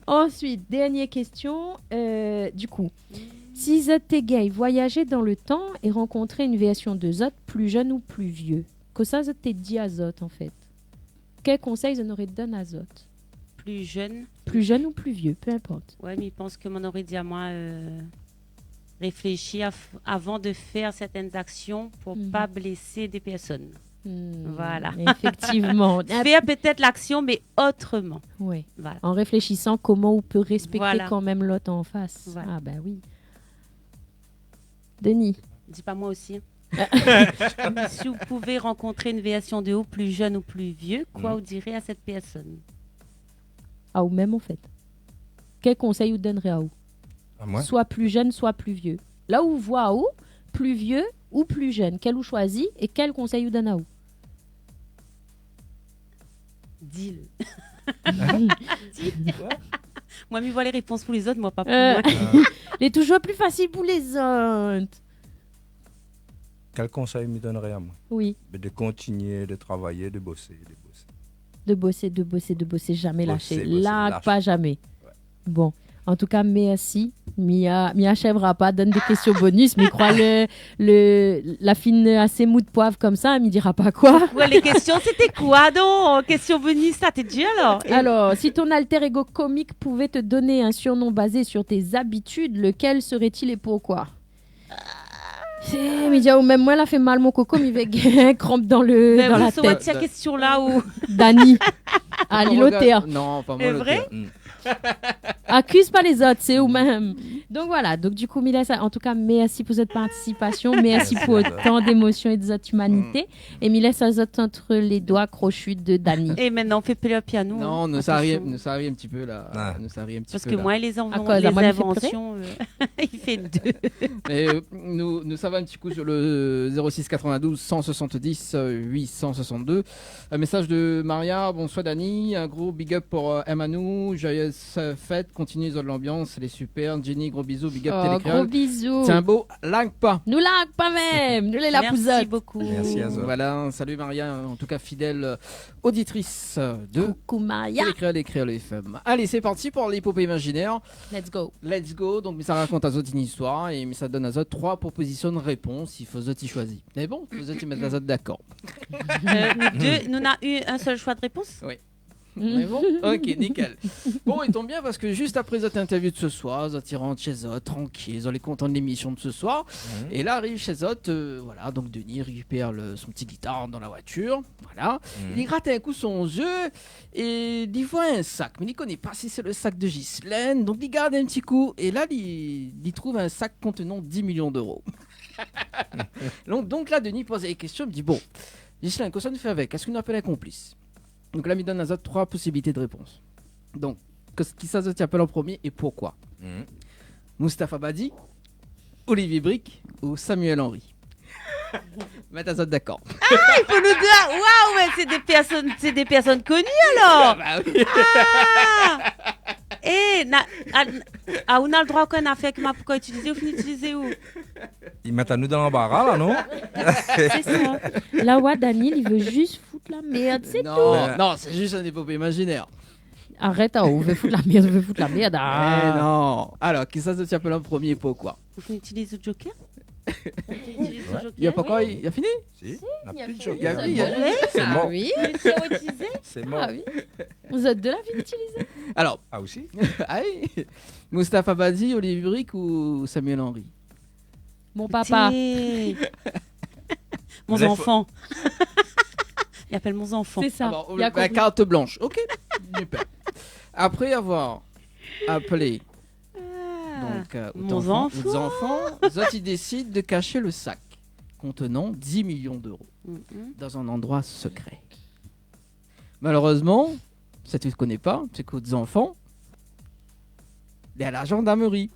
Ensuite, dernière question, euh, du coup, si zot té gingn voyajé dan le tan é rankontré in vèrsion de zot, pli jenn ou pli vié, kosa zot té di azot, an fèt ? Kèl konsèy zot noré donn azot ? Pli jenn. Pli jenn ou pli vié, peu importe. Ouais, mé mi pans ke moin noré di amoin, euh, réfléshi av-, avan de fèr sèrtin aksion pou pa blésé dé pèrsone. Voilà. Effectivement. Fèr pétèt laksion, mé otroman. Oui. Voilà. En réfléchissant koman ou pé rèspèkté kan mèm lot an fas. Voilà. Ah, ben oui. Denis. Di pa moin osi, in. Si ou pouvé rankontré in vèrsion de ou, pli jenn ou pli vié, koi ou diré a sèt pèrsone ? A ou mèm, an fèt. Kèl konsèy ou donré aou ? Amoin ? Soi pli jenn, soi pli vié. La ou voi aou, pli vié ou pli jenn, kèl ou shoizi é kèl konsèy ou donn aou ? Di-le. Di. Moin, mi voi lé répons pou lézot, moin, pa pou moin. Euh, lé toujour pli fasil pou lézot. Kèl konsèy mi donré amoin ? Oui. Mé de kontinié de travay, de bosé, de bosé. De bosé, de bosé, de bosé, jamé lashé. Bosé, bosé, larg pa jamé. Ouais. Bon, an tou ka, mèrsi. Mi a, mi ashèvra pa donn dé késtion bonus, mi kroi le, le, la fine asé mou de poiv konmsa, mi dira pa koi. Ouais, lé késtion, sété koi, donk ? Késtion bonus, sa, té dir, alor. É alor, si ton alter ego comique pouvait te donner un surnom basé sur tes habitudes, lequel serait-il et pourquoi ? Sé, mi di aou, mèm moin, la fé mal mon koko, mi vé gingn kranp dan le, dan la tèt. Mé ou sort késtion la ou ? Dani. Ah, li lotèr. Non, pa moin lotèr. Sé vré ? Akiz pa lézot, sé ou mèm. Donk voilà, donk du kou, mi lès, an tou ka, mèrsi pou zot partisipasion, mèrsi pou otan d'émosion é de zot imanité. É mi lès azot ant lé doi krochu de Dani. É mintnan, fé pli piano. Non, nou sa ri, nou sa ri in ti pé la. Ah. Nou sa ri in ti pé la. Parske moin, lé zanvan-, lé zinvansion, euh, i fé dé. Mé, euh, nou, nou sava in ti kou sur le zéro six quatre-vingt-douze cent soixante-dix, euh, huit cent soixante-deux. Un message de Maria. Bonsoir Dani, un gros big up pour, euh, Emmanou. Joyeuse, euh, fête. Continue zot lanbians, lé super. Jenny, gros bisous, big up, Télékréol. Oh, gros bisous. Tiens, bon, larg pa. Nou larg pa mèm. Nou lé la pou zot. Merci beaucoup. Merci à zot. Voilà, salut Maria, en tout cas fidèle, euh, auditrice, euh, de Télékréol é Kréol F M. Allez, c'est parti pour l'épopée imaginaire. Let's go. Let's go. Donk, mi sa rakont azot in istoir é mi sa donn azot trois propositions de réponse. I fo zot i shoizi. Mé bon, fo zot i mèt azot dakor. Euh, deux, nou na eu un seul choix de réponse ? Oui. Mé bon, ok, nickel. Bon, i tonm bien parske just apré zot interview de ce soir, zot i rant shé zot, trankil, zot lé kontan de l'émission de ce soir. Mhm. É la, ariv shé zot, euh, voilà, donk Denis i rékipèr le, son ti gitar dan la voiture, voilà. Mhm. Li grat in kou son zié é li voi in sak, mé li koné pa si sé le sak de Ghislaine, donk li gard in ti kou, é la, li, li trouv in sak contenant dix millions d'euros. Donk, donk la, Denis i poz la késtion, li di, bon, Ghislaine, kosa nou fé avèk ? Èske nou apèl in konplis ? Donk la, mi donn azot trois possibilités de réponse. Donk, kisa zot i apèl an promié é poukoi ? Mhm. Mustapha Badi, Olivier Brique ou Samuel Henry ? Mèt azot dakor. Ah, i fo nou di, waouh, mé sé dé pèrsone, sé dé pèrsone koni, alor. Ah, bah oui. Ah. Eh, na, a, a, ou na le droi, kan in afèr ke ma pankor itilizé, ou fine itilizé, ou ? I mèt anou dan lanbara la, non ? Sé sa. La, wa, Dani, li vé just fout la mèrd, sé tou. Non, non, sé just in épopée imaginaire. Arèt, ah, ou vé fout la mèrd, ou vé fout la mèrd, ah. Eh non. Alor, kisa zot i apèl an promié, poukoi ? Ou fine itiliz le joker ? Ou fine itiliz le joker, oui. Na pa ankor, li la fini ? Si, na pi de joker. Li la fini. Sé mor. Ah oui. Li la itilizé ? Sé mor. Ah oui. Zot dé la fine itilizé. Alor. Ah, osi ? Ah oui. Mustapha Badi, Olivier Brique ou Samuel Henry ? Mon papa. Mon zanfan. Li apèl mon zanfan. Sé sa. Alor, la konpri. Kart blansh. Ok. Super. Apré avoir apèl, ah, donk, euh, ou zanfan, zot i désid de kashé le sak kontenan dix millions d'euros dan in landroi sekré. Malérezman, si ou koné pa, sé ke out zanfan lé a la zandarmri.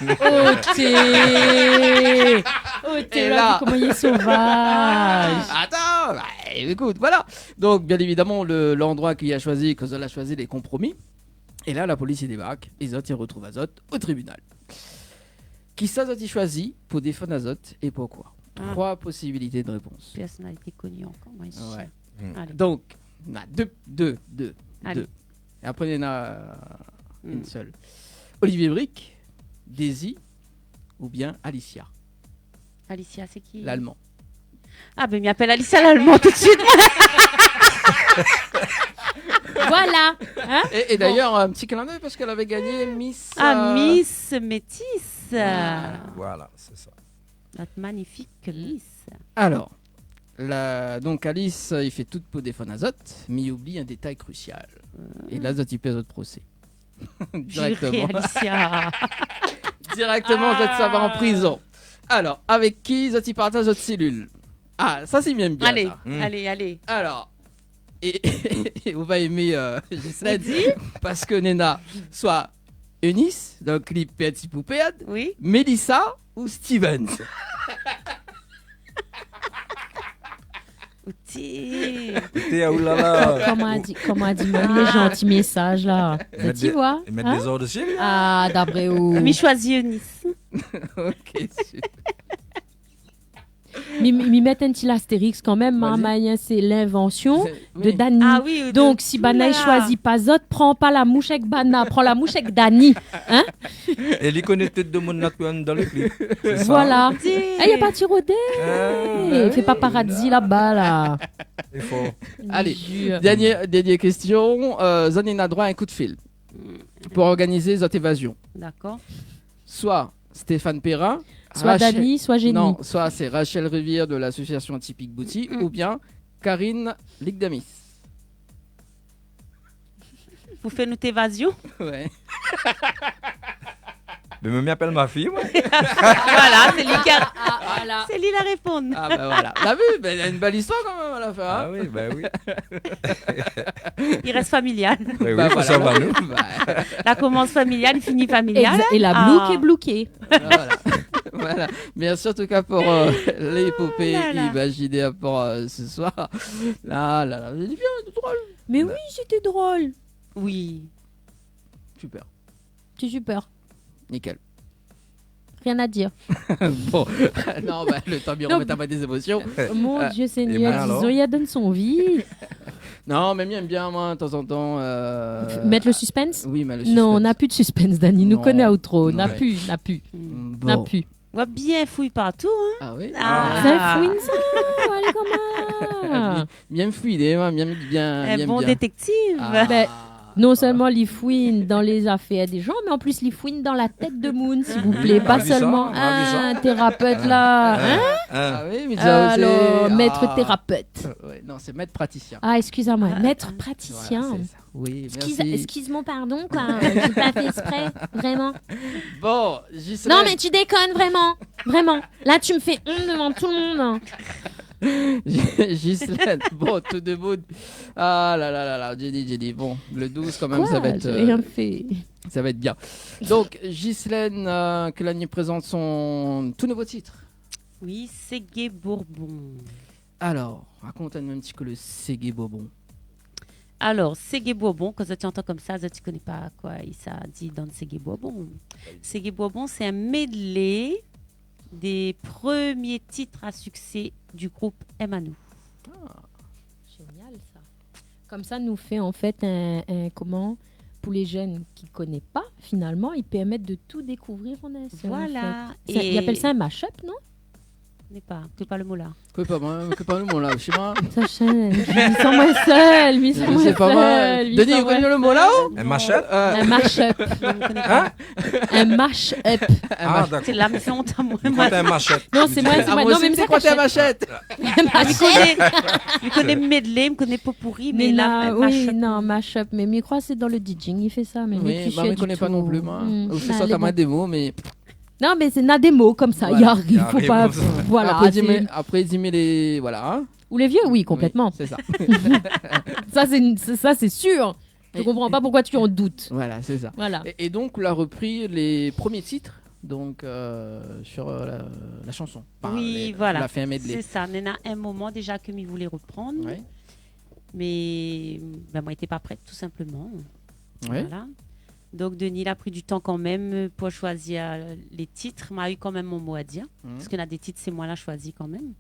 Oté ! Oté, la, la, koman li lé sovaz. Atann, ba, ékout, voilà. Donk, bien évidaman, le, landroi ke li la shoizi, ke zot la shoizi, lé konpromi. É la, la polis i débark, é zot i artrouv azot o tribinal. Kisa zot i shoizi pou défann azot é poukoi ? Ah. Trois possibilités de réponse. Pèrsonalité koni ankor, moin, isi. Ouais. Hmm. Alé. Donk, na dé, dé, dé, dé. Alé. É apré, néna, euh, inn sèl. Olivier Brique, Daisy oubien Alicia ? Alicia, sé ki ? L'Alman. Ah, ben, mi apèl Alicia Lalman tout suit. Voilà. Hein ? Et, et d'ailleurs, un petit clin d'œil parce qu'elle avait gagné Miss, euh, Miss Métisse. Voilà, c'est ça. Notre magnifique Miss. Alors, la, donc Alice, euh, i fé tout pou défann azot, mé i oubli un détail crucial. Et là, zot i pèrd zot procès. Directement. Purée, Alicia. Directement, zot i sava an prizon. Alors, avec qui zot i partaz zot cellule ? Ah, sa sé bien, bien, alé, sa. Hmm. Alé, alé. Alors, é, é ou va èmé, euh, Ghislaine, parske néna soi Eunice, dan le clip Pèrd ti pou pèrd, oui, Mélissa ou Stevens. Oté. Oté, ah, oulala. Koman la di, koman la di, mèm lé zanti mésaz la. Mèt dé, mèt dé zord desi, hein ? Ah, d'apré ou. Mi shoizi Eunice. Ok, super. Mi, mi, mi mèt in ti lastérix kan mèm, hein, sé l'invention de Dany. Ah oui, de, donk, si banna i shoizi pa zot, pran pa la moush èk banna, pran la moush èk Dany, hein ? É li koné tout demoun la tourn dan le clip. Sé sa. Voilà. Di. Eh, na pa ti rodé. Hein ? Fé pa paparazzi laba la. Lé for. Allez, dernière, dernière question. Euh, zot néna droit à un coup de fil pour organiser zot évasion. D'accord. Soi Stéphane Perrin, soi Rachel, Dany, soi Jenny. Non, soi sé Rachel Rivière de l'association Atypique Booty, mm, oubien Karine Ligdamis. Pou fé nout évasion ? Ouais. Mé mi apèl ma fiy, moin. Voilà, sé li ki a, ah, voilà, sé li la réponn. Ah, ben voilà. T'as vu ? Ben, néna in bèl istoir kan mèm a la fin, hein ? Ah oui, ben oui. I rès familial. Ben oui, ben fo savoir, nou. La komans familial, i fini familial. Exa-, é la blouk lé blouké. Voilà. Voilà. Merci en tout cas pour, euh, l'épopée imaginaire pour, euh, ce soir. Ah là là, lé bien, lé drol. Mais oui, c'était drôle. Oui. Super. C'est super. Nickel. Rien à dire. Bon, non, ben, le tan mi romèt in pé dé zémosion. Mon Dieu Seigneur, é moin, alor ? Dizon, li la donn son avi. Non, mé mi èm bien, moin, tazantan, euh, mèt le suspense ? Oui, mèt le suspense. Non, na pu de suspense, Dany. Nou koné aou tro. Non. Na pu, na pu. Mm, bon. Na pu. Ou la bien fouy partou, hein ? Ah oui ? Ah. Sa fouine sa, alé, koman ? Bien, bien fouiné, hein, bien, bien, bien, bon détective. Ah. Ben, non seulement li fouine dan lé zafèr dé zan, mé an plis li fouine dan la tèt demoun, s'il vous plaît. Ah oui, pa seulement, ah, in thérapeute la, hein ? Ah oui, mé alor, mèt thérapeute. Ouais, non, sé mèt pratisien. Ah, excusez-moi, mèt pratisien. Ouais, sé sa. Oui, merci. Excuse, excuse-moi, pardon, quoi. J'ai pas fait exprès, vraiment. Bon, Ghislaine. Non, mais tu déconnes, vraiment. Vraiment. Là, tu me fais honte devant tout le monde, hein. Ghislaine, bon, tout demoun. Ah là là là là, Jenny, Jenny. Bon, le douze, quand même, ça va être, euh, ça va être bien. Quoi ? J'ai rien fait. Donc, Ghislaine, euh, ke la ni présente son tout nouveau titre. Oui, Ségué Bourbon. Alors, rakont anou in ti kou le Ségué Bourbon. Alor, Ségué Bourbon, kan zot i antann konmsa, zot i koné pa koi i sa di dan Ségué Bourbon. Ségué Bourbon, sé in medley dé premié tit a siksé du group M Anou. Ah. Génial, sa. Konmsa, nou fé, an fèt, in, in, koman, pou lé jenn ki koné pa, finalman, i pèrmèt de tout dékouvrir an in sèl, an fèt. Voilà. Sa, i apèl sa in mash-up, non ? Koné pa, koné pa le mo la. Koné pa, moin, koné pa le mo la, sé moin. Sa shèn, mi san moin sèl, mi san moin sèl. Denis, ou koné le mo la, ou ? In mashup ? Euh. In mashup. Non, mi koné pa. Hein ? In mashup. Ah, dakor. Sé la, mi fé ont amoin. Mi kroi in mashup. Non, sé moin, sé moin. Ah, moin osi, mi kroi in mashup. In mashup. Mi koné, mi koné medley, mi koné potpourri, mé la, in mashup. Oui, non, mashup. Mé mi kroi sé dan le DJing i fé sa, mé mi koné pa non pli, moin. Ou fé sa, na dé mo, mé Non, mé sé, na dé mo konmsa, i ariv, fo pa, voilà. Voilà, i ariv konmsa. Apré, di mi, apré, di mi lé, voilà, hein. Ou lé vié, oui, konplètman. Oui, sé sa. Sa, sé, sa, sé sir. Mi konpran pa poukoi ou dout. Voilà, sé sa. Voilà. É, é donk, ou la repri lé promié tit, donk, euh, sur, euh, la, la shanson. Enfin, voilà. Oui, ou la fé in medley. Sé sa. Néna in moman déza ke mi voulé reprann. Ouais. Mé, bin, moin lété pa prèt, tou sinpleman. Ouais. Voilà. Donk, Denis la pri du tan kanmèm pou shoizi, euh, lé tit. Ma u kanmèm mon mo a dir. Mhm. Parske na dé tit, sé moin la shoizi kanmèm.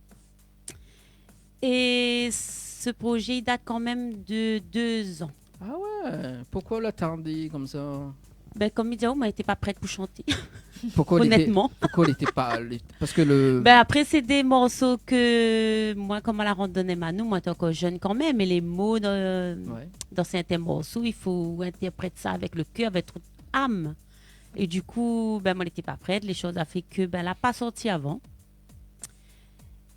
É se projé, i dat kanmèm de dé zan. Ah ouais, poukoi la tardé konmsa ? Bin, konm mi di aou, moin lété pa prèt pou shanté. Onètman. Poukoi lété, poukoi lété pa, lé, parske le... Bin, apré, sé dé morso ke moin, konm moin la rant dan Manou, moin lété ankor jenn kanmèm, é lé mo dan, dan sèrtin morso, i fo intèrprèt sa avèk le kèr, avèk tout lam. É du kou, bin, moin lété pa prèt, lé shoz la fé ke, bin, la pa sorti avan.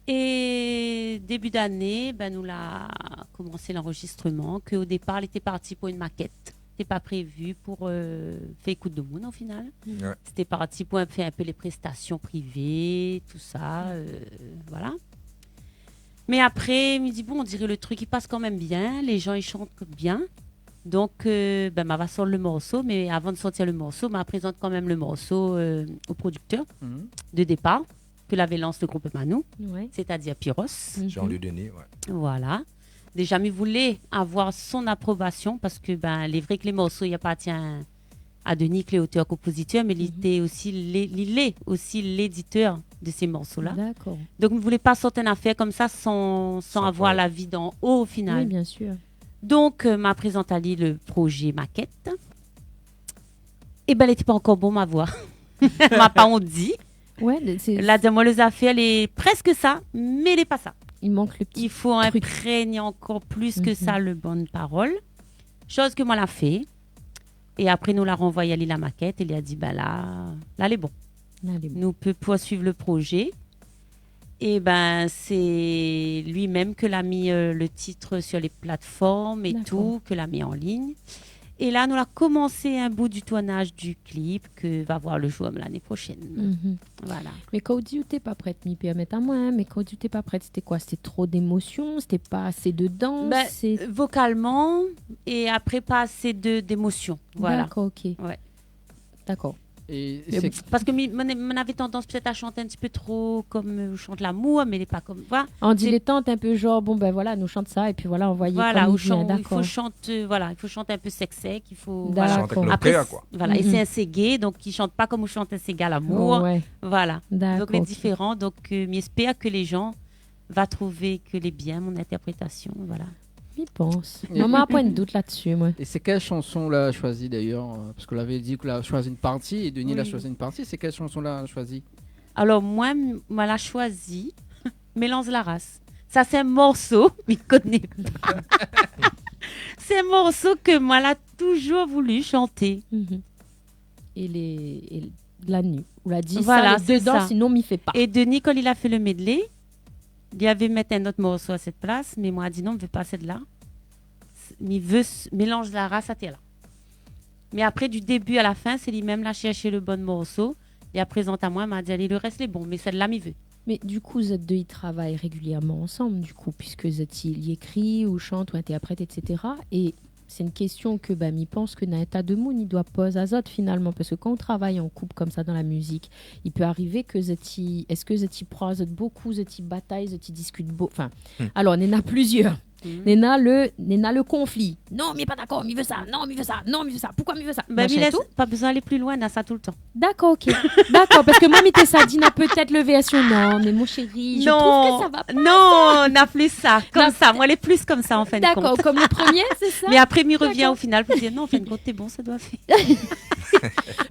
É débu d'ané, bin, nou la komansé lanrozistreman, ke o dépar, lété parti pou in makèt. Lété pa prévi pou, euh, fé ékout demoun, o final. Ouais. Sété parti pou in, fé in pé lé prestasion privé, tousa, euh, voilà. Mé apré, mi di, bon, on diré le trik i pas kanmèm bien, lé jan i shant bien. Donk, euh, bin, ma va sort le morso, mé avan de sortir le morso, ma prézant kanmèm le morso, euh, o prodiktèr de dépar, ke lavé lans le group Manou, sétadir Piros. Jean-Louis Denis, ouais. Voilà. Déza, mi voulé avoir son aprobasion parske, bin, lé vré ke lé morso i apartien a Denis, ke lé otèr-konpozitèr, mé li té osi lé, li lé osi léditèr de sé morso-la. Dakor. Donk, mi voulé pa sort in afèr konmsa san, san avoir lavi d'an o, o final. Oui, bien sir. Donk, euh, ma prézant ali le projé makèt. É bin, lété pa ankor bon, ma voi. Ma pa ont di. Ouais, sé... La di amoin, lé zafèr lé prèsk sa, mé lé pa sa. I mank le ti trik. I fo inprègné ankor plis ke sa le bann parol. Shoz ke moin la fé. É apré, nou la ranvoy ali la makèt é li la di, bin la, la lé bon. La lé bon. Nou pé poursuiv le projé. É bin, sé li mèm ke la mi, euh, le tit sur lé platform é tou, ke la mi an lign. Dakor. É la, nou la komansé in bout du tournaz du klip ke va voir le jour lané proshèn. Mhm. Voilà. Mé kan ou di ou té pa prèt, mi pèrmèt amoin, in, mé kan ou di ou té pa prèt, sété koi ? Sété tro d'émosion, sété pa asé de dans, sé... Bin, euh, vokalman, é apré, pa asé de, d'émosion. Voilà. Dakor, ok. Ouais. Dakor. É sé... Parske mi, moin, moin navé tandans pétèt a shant in ti pé tro konm, euh, ou shant lamour, mé lé pa konm, voilà. An dilétant, in pé janr, bon, bin voilà, nou shant sa, épi voilà, anvoy konm i vien, dakor. Voilà, ou shant, ou, i fo shant, euh, voilà, i fo shant in pé sèk-sèk, i fo, voilà. Shant avèk le kèr, koi. Apré, voilà, é sé in ségé, donk i shant pa konm ou shant in séga lamour. Ouais. Voilà. Dakor, ok. Donk, lé diféran. Donk, euh, mi éspèr ke lé jan va trouvé ke lé bien, mon intèrprétasion, voilà. Mi pans. Moin, moin la poin dout la-dsi, moin. É sé kèl shanson ou la shoizi, dayèr, euh, parske ou lavé di ke ou la shoizi in parti, é Denis la shoizi in parti. Oui. Sé kèl shanson ou la shoizi ? Alor, moin, moin la shoizi Mélanz la ras. Sa, sé in morso, mi koné pa. Sé in morso ke moin la touzour voulu shanté. Mhm. É lé, é la ni. Ou la di sa, voilà, lé dedan, sinon mi fé pa. É Denis, kan li la fé le medley, li lavé mèt in ot morso a sèt plas, mé moin la di non, mi vé pa sèt-la. Mi vé s-, Mélanz la ras atèr la. Mé apré, du débu a la fin, sé li mèm la shèrsh le bon morso, li la prézant amoin, ma di, alé, le rès lé bon, mé sèt-la mi vé. Mé du kou, zot dé i travay régilièrman ansanm, du kou, piske zot i, li ékri, ou shant, ou intèrprèt, et cetera. É sé in késtion ke, bin, mi pans ke na in ta de moun i doi poz azot finalman, parske kan ou travay an koup konmsa dan la mizik, i pé arivé ke zot i, èske zot i pran azot bokou, zot i batay, zot i diskit bo-, anfin, alor, néna plizièr. Néna le, néna le konfli. Non, mi lé pa dakor, mi vé sa. Non, mi vé sa. Non, mi vé sa. Poukoi mi vé sa ? Bin, machin, mi lès tout. Pa bezoin alé pli loin, na sa toultan. Dakor, OK. Dakor, parske moin, mi té sa di, na pétèt le vèrsion. Non, mé mon chéri, mi trouv ke sa va pa. Non, na pli sa. Konmsa, moin lé pli konmsa, an fin de kont. Dakor, konm le promié, sé sa ? Mé apré, mi rovien o final pou dir, non, an fin de kont, té bon, sa doi fé.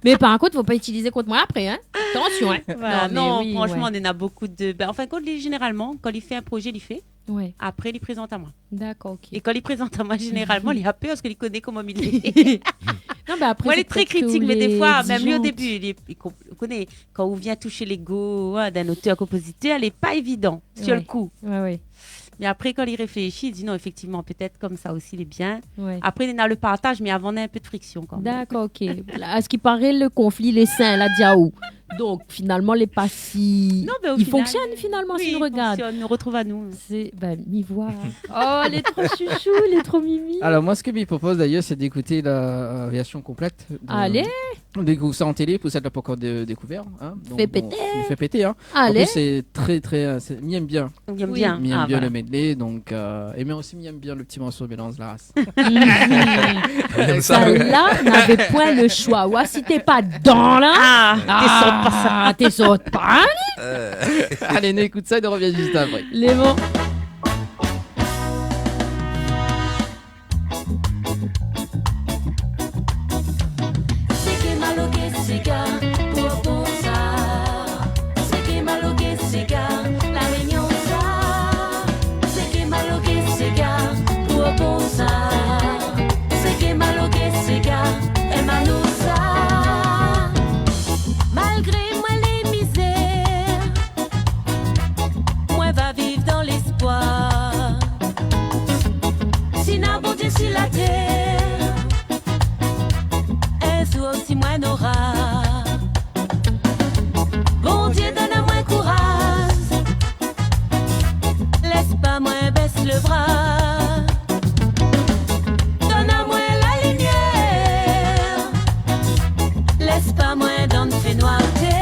Mé par kont, fo pa itiliz kont moin apré, in. Atansion, in. Voilà, non, mé non, oui, fransman, néna bonpé de, bin, an fin de kont, li, zénéralman, kan li fé in prozé, li fé. Ouais. Apré, li prézant amoin. Dakor, OK. É kan li prézant amoin, zénéralman, li la pèr parske li koné koman mi lé. Non, mé apré, moin lé tré kritik, mé défoi, mèm li, o début, li, li konp-, li koné, kan ou vien toush légo, in, d'in otèr-konpozitèr, lé pa évidan, su le kou. Ouais, ouais. Mé apré, kan li réfléshi, li di, non, éfèktivman, pétèt konmsa osi, lé bien. Ouais. Apré, néna le partaz, mé avan, néna in pé de friksion kan mèm. Dakor, OK. La, a se ki paré, le konfli lé sin, la diaou. Donk, finalman, lé pa si... Non, mé o final, i fonksionn, finalman, si nou rogard. Oui, i fonksionn, nou rotrouv anou. Sé, bin, mi voi. Oh, lé tro shoushou, lé tro mimi. Alors, moi, ce que je vous propose d'ailleurs, c'est d'écouter la, euh, version complète de, de Groupe Sound Télé, pou sat la pankor dé-, dékouvèr, in. Donk, bon, fé pété. Fé pété, in. Alé. An plis, sé tré, tré, euh, sé, mi èm bien. Mi èm bien. Oui. Mi èm bien le medley, donk, euh, é mé osi, mi èm bien le ti morso Mélanz la ras. Sa la, navé poin le shoi. Oua, si té pa dedan la, ah, té sort pa sa. Té sort pa, in. Alé, nou ékout sa é nou rovien zis apré. Lé bon. Sé ké maloké séga pou bon sa. Sé ké maloké séga, La Rényon sa. Sé ké maloké séga pou bon sa. Sé ké maloké séga, Emmanuel sa. Malgré moin lé mizèr, moin va viv dan léspoir. Si na Bondié si la tèr, in zour osi moin nora. Bondié donn amoin kouraz, lès pa moin bès le bra. Donn amoin la limièr, lès pa moin dan fénoirté.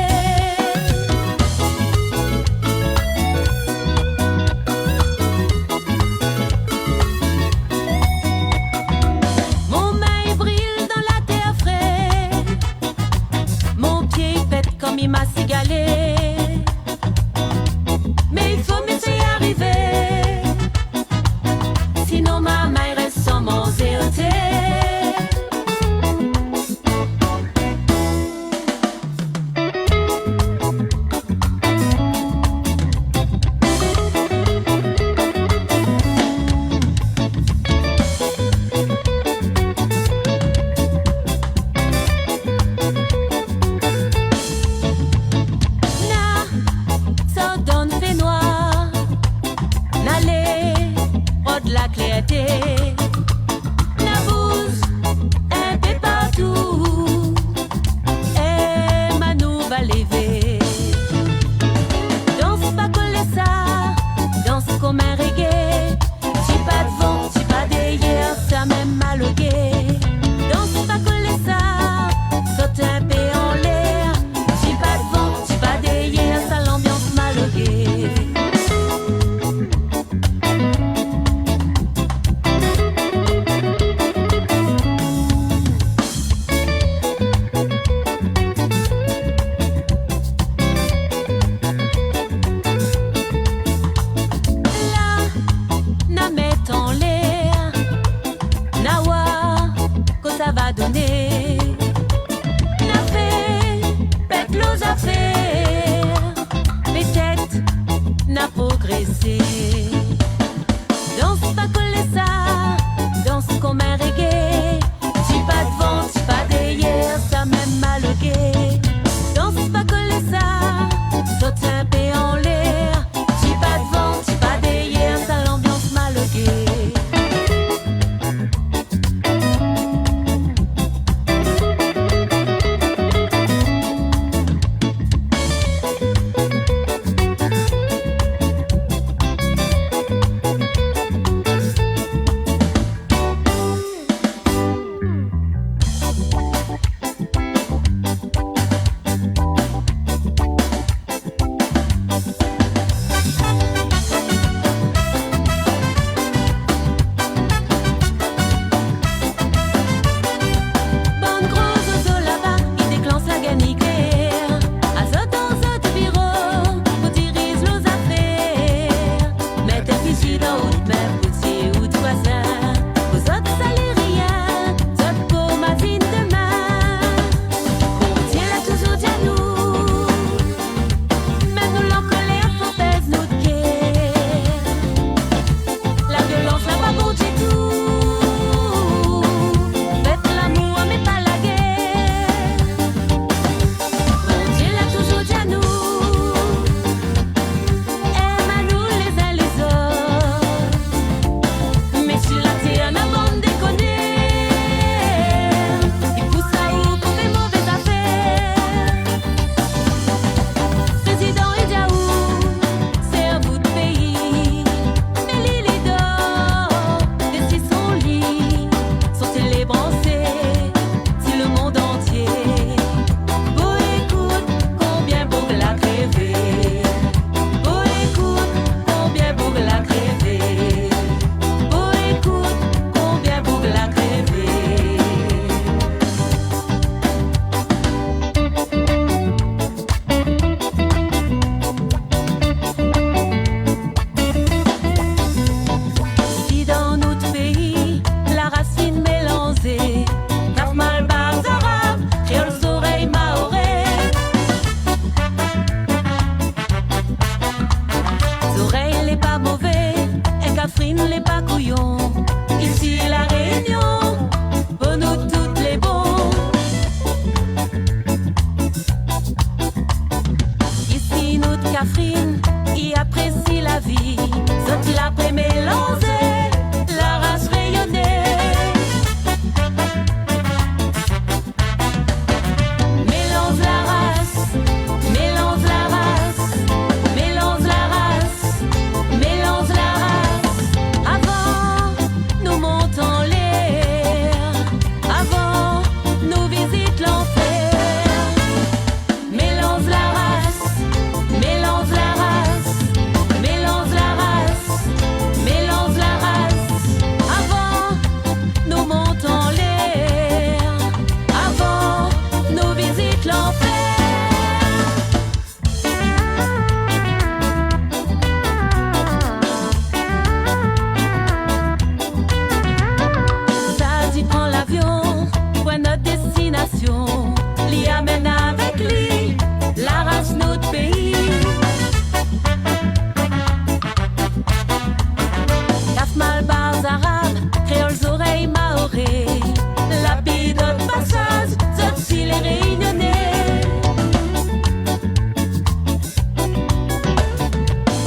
Mon min i bril dan la tèr fré, mon pié i pèt konm i masigalé. Mé i fo mi éséy arivé, sinon ma min i rès san manzé oté. Na sort dan fénoir, na lé rod la klèrté, na bouz in pé partou, Emmanuel va lévé. Dans pa kolé sa, dans konm in reggae. Ti pa devan, ti pa dèrièr, sa mèm maloké. Dans pa kolé sa, sot in pé anlèr. Ti pa devan, ti pa dèrièr, sa lanbians maloké. Isi dan out mèm, koté out voizin, pou zot sa lé rien, zot pou mazine demin. Bondié la touzour di anou, mèm nou lankolèr fo pèz nout kèr. La violans la pa bon ditou. Fé lamour, mé pa la guèr. Bondié la touzour di anou, èm anou lézin lézot. Mé si la tèr na bann dékonèr, i pous aou pou fé mové zafèr. Prézidan i di aou, sèrv out péi, mé li, li dor, dési son li, son télé bransé si le mond antié. Pou ékout konbien boug la krévé. Pou ékout konbien boug la krévé. Pou ékout konbien boug la krévé. Isi dan nout péi, la ras fine mélanzé. Kaf, malbar, zarab, kréol, zorèy, maoré. Zorèy lé pa mové, é kafrine lé pa kouyon. Isi La Rényon, pou nou tout lé bon. Isi nout kafrine i aprési la vi. Zot la pé mélanzé la ras rényoné. Mélanz la ras, mélanz la ras, mélanz la ras, mélanz la ras. Avan nou mont anlèr, avan nou vizit lanfèr. Mélanz la ras, mélanz la ras, mélanz la ras, mélanz la ras. Avan nou mont anlèr, avan nou vizit lanfèr. Sa di pran lavion pou in ot déstinasyon, li amenn avèk li la ras nout péi. Kaf, malbar, zarab, kréol, zorèy, maoré, la pi dot pasaz, zot si lé rényoné.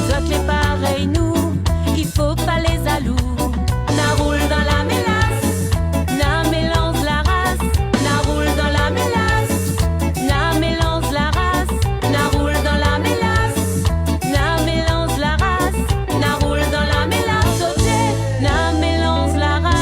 Zot lé parèy nou, i fo pa lé zalou. Na roul dan la mélas, na mélanz la ras. Na roul dan la mélas, na mélanz la ras. Na roul dan la mélas, na mélanz la ras. Na roul dan la mélas, oté, na mélanz la ras.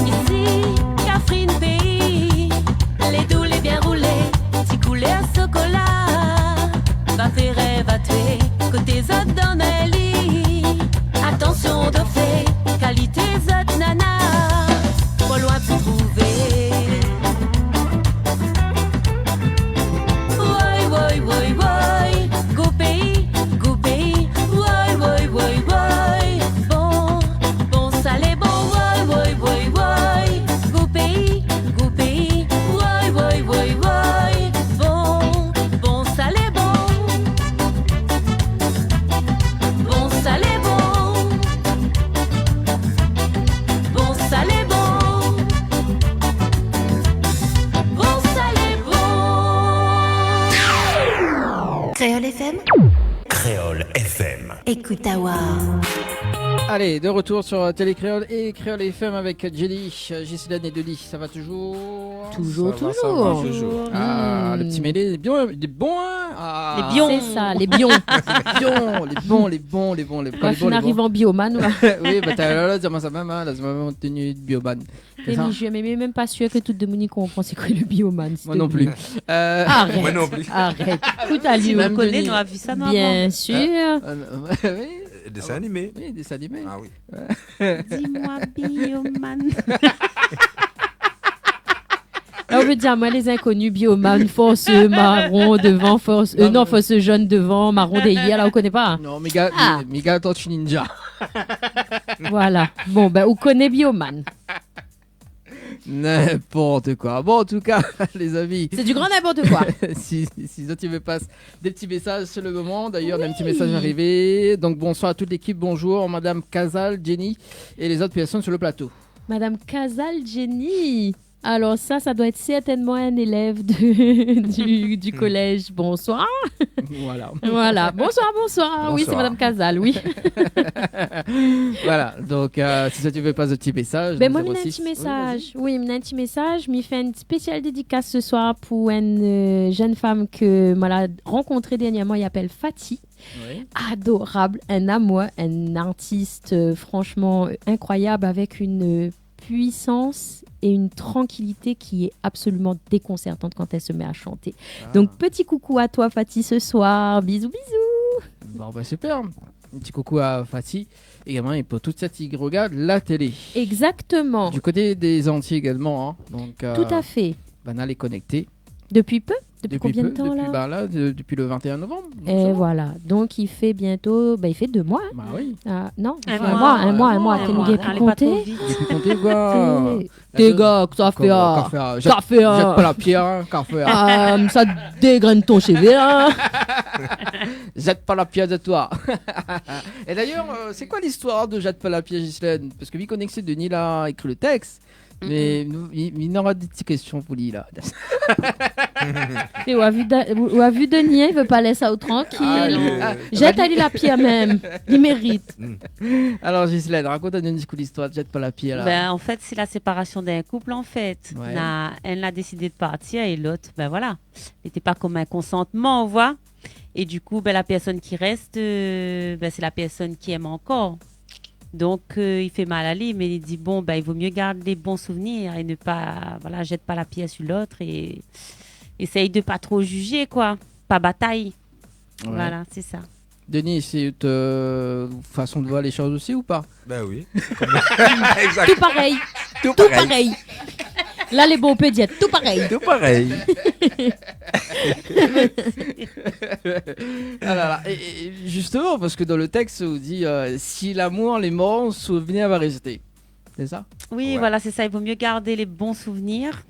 Isi Kafrine péi, lé dou, lé bien roulé, ti koulèr sokola. Va fé rèv atoué, koté zot dan ali. Atansyon dofé, kalité zot nana, tro loin pou trouvé. Woy, woy, woy, woy, gou péi, gou péi. Woy, woy, woy, woy, bon, bon, sa lé bon. Woy, woy, woy, woy, gou péi, gou péi. Woy, woy, woy, woy, bon, bon, sa lé bon. Bon, sa lé bon. Bon, sa lé bon. Bon, sa lé bon. Kréol F M. Kréol F M. Ékout awa. Allez, de retour sur, euh, Télé Kréol et Kréol F M avec Jenny, euh, Ghislaine et Denis. Ça va toujours ? Toujours, toujours. Ça va, ça va, toujours. Ah, le petit mêlé, lé bien, lé bon, hein ? Ah. Lé bion. C'est ça, lé bion. Lé bion, lé bon, lé bon, lé bon, lé bon. Kan nou ariv an bioman, nou. Oui, bah, t'as, là, là, c'est moi, ça même, hein, là, c'est vraiment tenue de bioman. Sé sa ? Mé mi, mi lé mèm pa sir ke tout demoun i konpran sé koi le bioman, s'il te plaît. Moi non plus. Euh, arèt, arèt. Moi non plus. Ékout ali, nou koné, nou la vi sa, nou, avan. Bien sûr. Euh, euh, oui. Dessin animé. Oui, dessin animé. Ah oui. Dis-moi, bioman. La, ou vé dir, moin, lé zinkoni, bioman, fors maron dovan, fors, euh, non, non, mé fors jone dovan, maron dèrièr, la, ou koné pa. Non, méga, Ah. mé-, méga tortue ninja. Voilà. Bon, ben, ou koné bioman. N'importe quoi. Bon, en tout cas, les amis. C'est du grand n'importe quoi. Si, si zot i vé pas dé ti mésaz sur le moment. D'ailleurs, on a un petit message arrivé. Oui. Donc, bonsoir à toute l'équipe. Bonjour, Madame Cazal, Jenny et les autres personnes sur le plateau. Madame Cazal, Jenny. Alors ça, ça doit être certainement un élève de, du, du collège. Bonsoir. Voilà. Voilà. Bonsoir, bonsoir. Oui, c'est Bonsoir. Madame Cazal, oui. Voilà. Donc, euh, si zot i vé pas de ti mésaz, Ben, donc moin, mi néna in zéro six. Ti Oui, vas-y. mésaz. Oui, mi néna in ti mésaz. Mi fé in spésial dédikas ce soir pou in, euh, jeune femme ke moin la rankontré dernièrman. I apèl Fatih. Oui. Adorable, un amour, un artiste, euh, franchement, euh, incroyable, avec une, euh, puissance et une tranquillité qui est absolument déconcertante quand elle se met à chanter. Ah. Donc, petit coucou à toi, Fatih, ce soir. Bisous, bisous. Bon, ben, super. Un petit coucou à Fatih également et pour toutes celles qui regardent la télé. Exactement. Du côté des Antilles également, hein. Donc, euh, Tout à fait. Banna lé connecté. Depuis peu ? Depuis Depuis combien de peu, temps, depuis, là ? Bah là, de-, depuis le vingt et un novembre, donc Et ça va. Voilà. Donc, il fait bientôt, ben, il fait deux mois, hein. Bah oui. Ah, non, il Un fait mois. Un mois, un mois, un mois. Un mois. Té nou gingn pi konté. Alé, pa tro vit. Gingn pi konté, koi. Té, té, gars, kosa i fé, koman, ah, kosa i fé, ah, zèt, kosa i fé, ah. Zèt pa la pièr, hein, kosa i fé, ah. Ah, sa dégrène ton shové, hein. Zèt pa la pièr de toi. Et d'ailleurs, euh, c'est quoi l'histoire de Jette pas la pierre, Ghislaine ? Parce que mi koné ke sé Denis la ékri le texte. Mé nou, mi, mi nora dé ti késtion pou li, la. É ou la vi Da-, ou la vi Denis, li vé pa lès aou trankil. Ah, li, ah, Zèt ali la pièr mèm. Li mérit. Alors, Ghislaine, rakont anou in ti kou listoir, Zèt pa la pièr, la. Ben, an fèt, sé la séparasion d'in koup, an fèt. Ouais. Na, inn la désid partir é lot, ben voilà. Lété pa konm in konsantman, ou voi. É du kou, ben, la pèrsone ki rès, euh, ben, sé la pèrsone ki èm ankor. Donk, euh, i fé mal ali, mé li di, bon, ben, i vo myé gard lé bon souvnir é ne pa, voilà, zèt pa la pièr su lot é éséy de pa tro jijé, koi. Pa batay. Ouais. Voilà, sé sa. Denis, sé out, euh, fason de voir lé shoz osi ou pa ? Ben oui. Exact. Tout parèy. Tout parèy. La, lé bon, ou pé dir tout parèy. Tout parèy. Ah là là. É, é zistoman, parske dan le tèks, ou di, euh, si lamour lé mor, souvnir va rèsté. Sé sa ? Oui, voilà, sé sa. Ouais. I vo myé gard lé bon souvnir,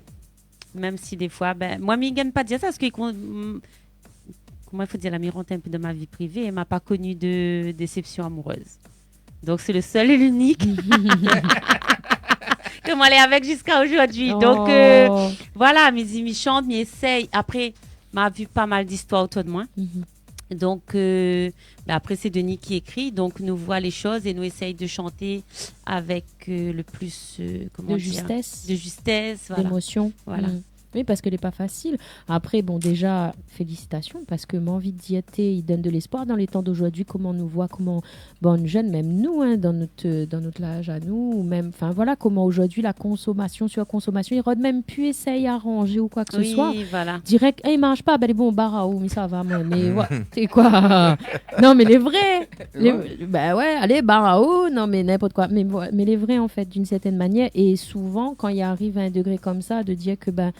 mèm si défoi, ben, moin, mi gingn pa dir sa, parske i kon-, mm, koman i fo dir, la, mi rant in pé dan ma vi privé, ma pa koni de désèpsion amourèz. Donk, sé le sèl é linik ke moin lé avèk ziska zordi. Donk, euh, voilà, mi di, mi shant, mi éséy. Apré, ma vi pa mal zistoir otour de moin. Donk, euh, ben, apré, sé Denis ki ékri. Donk, nou voi lé shoz é nou éséy de shanté avèk, euh, le plis, euh, koman dir, de zistès, voilà. D'émosion. Voilà. Oui, parske lé pa fasil. Apré, bon, déza, félisitasion, parske moin anvi dir, té, i donn de lèspoir dan lé tan d'ozordi, koman nou voi, koman bann jenn, mèm nou, hein, dan nout, euh, dan nout laz anou, ou mèm, anfin, voilà, koman ozordi la konsomasion su la konsomasion, i rod mèm pi éséy aranzé ou koi ke se soi. Oui, voilà. Dirèk, é, i marsh pa, ben, lé bon, bar aou, mi sava, moin, mé ouais, sé koi ? Non, mé lé vré. Lé, ben ouais, alé, bar aou, non, mé ninport koi. Mé ouais, mé lé vré, an fèt, d'une certaine manière. É souvan, kan i ariv a in dégré konmsa, de dir ke, ben,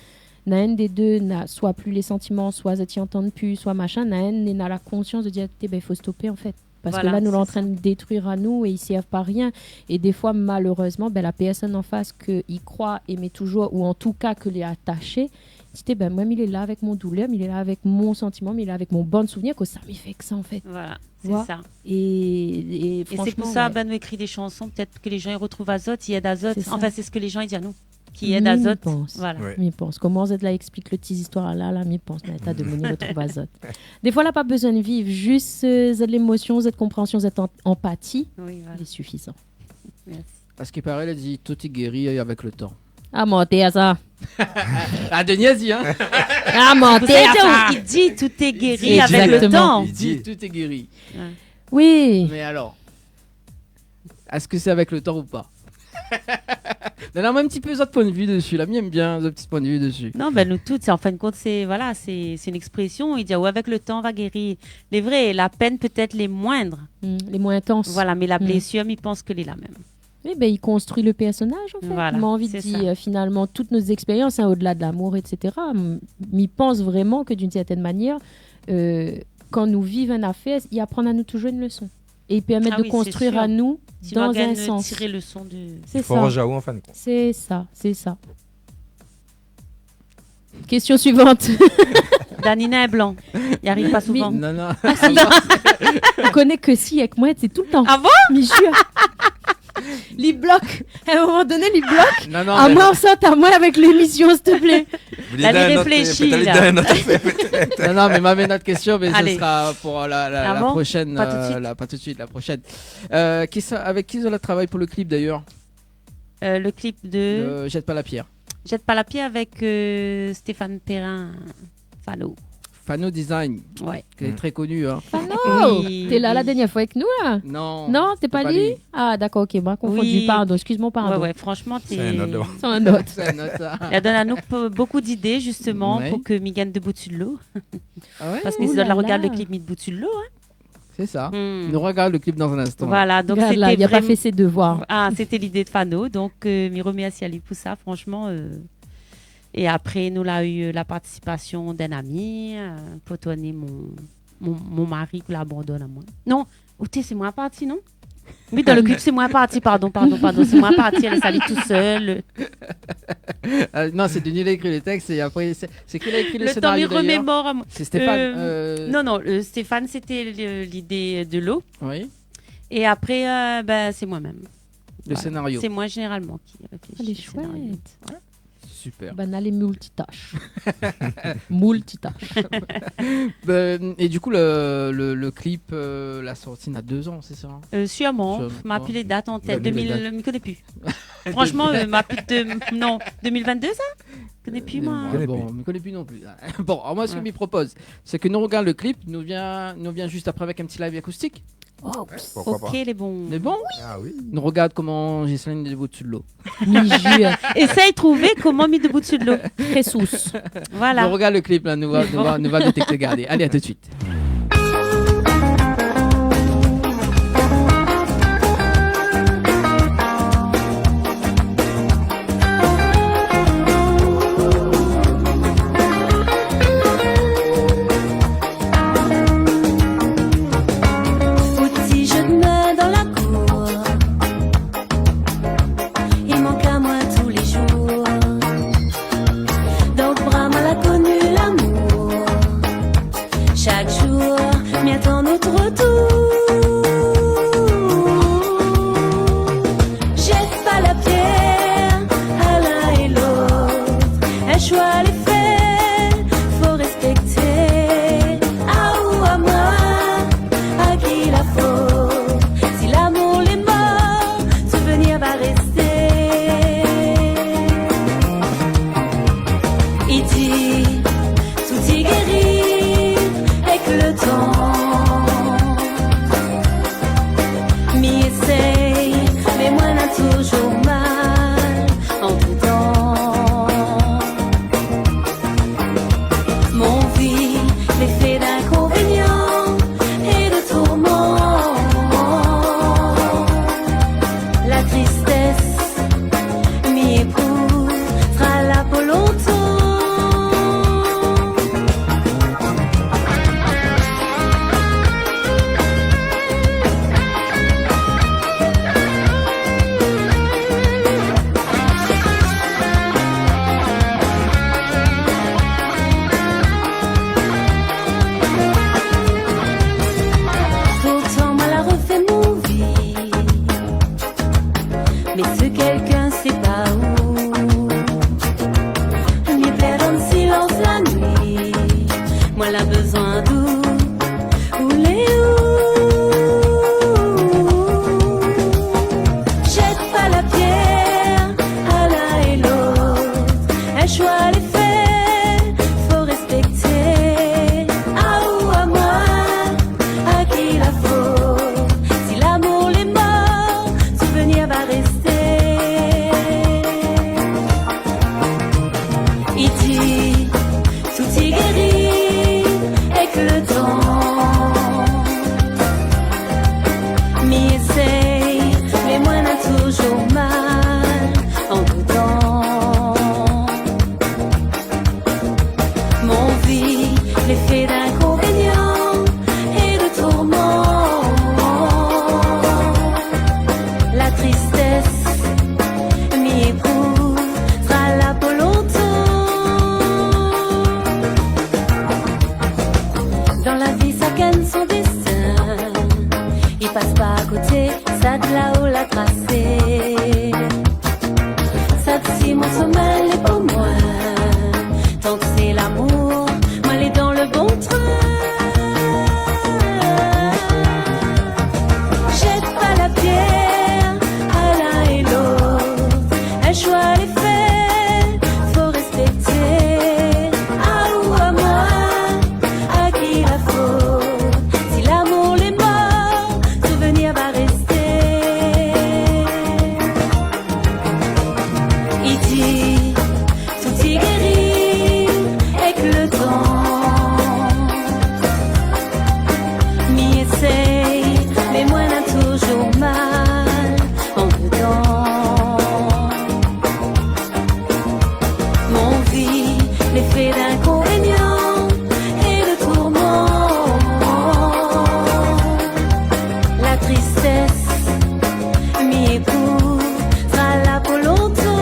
na inn dé dé na soi pli lé santiman, soi zot i antann pi, soi machin, na inn néna la konsians de dir, ékout, ben, i fo stopé, an fèt. Parske la, nou lé antrin de détrui anou é i sèrv pa rien. Voilà, sé sa. É défoi, malérèzman, ben, la pèrsone an fas ke i kroi émé touzour, ou an tou ka ke lé atashé, di, ben, moin, mi lé la avèk mon doulèr, mi lé la avèk mon santiman, mi lé la avèk mon bann souvnir, kosa mi fé èk sa, an fèt. Voilà, sé sa. Ou voi ? É, é fransheman, ouais. É sé pou sa, ben, nou ékri dé shanson, pétèt ke lé jan i rotrouv azot, i èd azot. Sé sa. Anfin, sé sak lé jan i di anou. Ki èd azot. Mi pans. Voilà. Ouais. Mi pans. Koman zot la éksplik le ti zistoir la, la, mi pans, mé ta de moun i rotrouv azot. Défoi, la pa bezoin viv, zis, euh, zot lémosion, zot konpransion, zot an-, anpati. Oui, voilà. Lé sifizan. Merci. Parske parèy, la di, tout i géri avèk le tan. Ah, mantèr, sa. Ah, Denis la di, hein. Ah, mantèr, sa. Sé pou sa i di, i di, tout i géri avèk le tan. Exactement. I di, tout i géri. Ouais. Oui. Mé alor, èske sé avèk le tan ou pa ? Donn amoin in ti pé zot poin de vi dsi, la, mi èm bien zot ti poin de vi dsi. Non, ben, nou tout, sé, an fin de kont, sé, voilà, sé, sé in ékspresion, i di, ah ouais, avèk le tan, va géri. Lé vré, la pèn pétèt lé moin. Mm, lé moin intans. Voilà, mé la blésir, mi pans ke lé la mèm. Eh ben, i konstrui le pèrsonaz, an fèt. Voilà, sé sa. Mé anvi dir, euh, finalman, tout nout zékspérians, hein, odela de lamour, et cetera, m-, mi pans vréman ke, d'une certaine manière, euh, kan nou viv in afèr, i aprann anou toujour in leson. É i pèrmèt de konstruir anou dan in sans. Ah oui, sé sir. Si nou gingn tir leson de... Sé sa. I forz aou, an fin de kont. Sé sa, sé sa. Késtion suivant. Dany néna in blan. I ariv pa souvan. Non, non. Ah, si. Ou koné ke si, èk moin, sé toultan. Ah bon ? Mi jur. Li blok. A in moman doné, li blok. Non, non, mé... Amoin, ou sort amoin avèk lémisyon, s'il te plaît. Ou lé dan in ot, pétèt li lé dan in ot afèr, pétèt. Non, non, mé ma mèt in ot késtion, mé sa sra pou la, la, la proshèn, euh, la, pa tout de suite, la proshèn. Allez. Hop, pa tout de suite. Euh, kisa, avèk ki zot la travay pou le clip, d'ailleurs ? Euh, le clip de... Euh, Jette pas la pierre. Jette pas la pierre avec, euh, Stéphane Perrin, Fano. Fano Design, ouais, qui est très connu, hein. Fano ! Oui, oui. Té la la dernièr foi avèk nou, la ? Non, té pa li. Non, té pa li ? Ah, dakor, ok, ma konfondi, pardon, excuse-moi, pardon. Oui. Ouais, ouais, franchement, té... Sé in ot. Sé in ot. Sé in ot, sa. Li la donn anou pe-, bokou d'idé, justement, pou ke mi gingn debout su dolo. Ah ouais ? Parske si zot la rogard le clip, mi debout su dolo, hein. Sé sa. Hmm. Nou rogard le clip dan in instan. Voilà, donk sété vrém-, li la pa fé sé devoir. Ah, sété lidé de Fano, donk, euh, mi romèrsi ali pou sa, franchman, euh. É apré, nou la u, euh, la partisipasyon d'in ami, euh, pou tourné mon, mon, mon mari ke la abandone amoin. Non, oté, sé moin la parti, non ? Oui, dan le clip, sé moin la parti, pardon, pardon, pardon, sé moin la parti, èl la sali tousèl. Euh, non, sé Denis la ékri le tèks é apré, sé, sé ki la ékri le sénario, d'ailleurs ? Le tan mi romémor amoin. Sé Stéphane, euh, non, non, euh, Stéphane, sété le, lidé de lo. Oui. É apré, euh, ben, sé moin mèm. Le scénario. Voilà. Sé moin, zénéralman, ki réfléshi o sénario. Ah, lé shouèt. Ouais. Super. Banna lé multitash. Multitash. Ben, é du kou, le, le, le clip, euh, la sorti na dé zan, sé sa, hein ? Euh, sirman. Sirman. Ma pi lé dat an tèt. Dé mil, mi koné pi. Franshman, euh, ma pi de, non, dé mil vinn-dé, sa ? Mi koné pi, moin. Bon, mi koné pi non pli. Bon, alor, moin, sak mi propoz, sé ke nou rogard le clip, nou vien, nou vien zis apré avèk in ti live akoustik. Oh, pourquoi pas. Ok, lé bon. Lé bon ? Ah oui. Nou rogard koman Ghislaine lé debout su dolo. Mi jur. Éséy trouvé koman mi debout su dolo. Très souce. Voilà. Nou rogard le clip, la, nou va, nou va, nou va détèkté, gardé. Allez, à tout de suite. Ti jeu d'min dan la kour, i mank amoin tou lé jour. Dan bra moin la koni lamour. Shak jour, mi atann nout rotour. Jèt pa la pièr a l'un é l'ot. In shoi lé fé, fo réspèkté. Aou, amoin, a ki la fot ? Si lamour lé mor, souvenir va résté. I di, tout i géri èk le tan. Mi éséy, mé moin na toujour mal antretan. Mon vi lé fé d'inkonvénian é de tourman. La tristès mi éprouv sra la pou lontan. Pourtan, moin la refé mon vi. Mé se kèlkin sé pa ou. Mi plèr dan silans la nuit. Moin la bezoin d'ou, ou lé ou ? Jèt pa la pièr a l'un é l'ot. In shoi lé fé, fo réspèkté. Aou, amoin, a ki la fot ? Si lamour lé mor, souvenir va résté. I di, tout i géri èk le tan. Mi éséy, mé moin na toujour La ou la trasé. Sa si mon somin lé pou moin. Tank sé lamour, moin lé dan le bon trin. Jèt pa la pièr a l'un é l'ot. In shoi lé fé, fo rèspèkté. A ou a moin, a ki la fot ? Si lamour lé mor, souvenir va rèsté. I di, tout i géri èk le tan. Mi éséy, mé moin na toujour mal andedan. Mon vi lé fé d'inkonvénian é de tourman. La tristès, mi ékout, sra la pou lontan.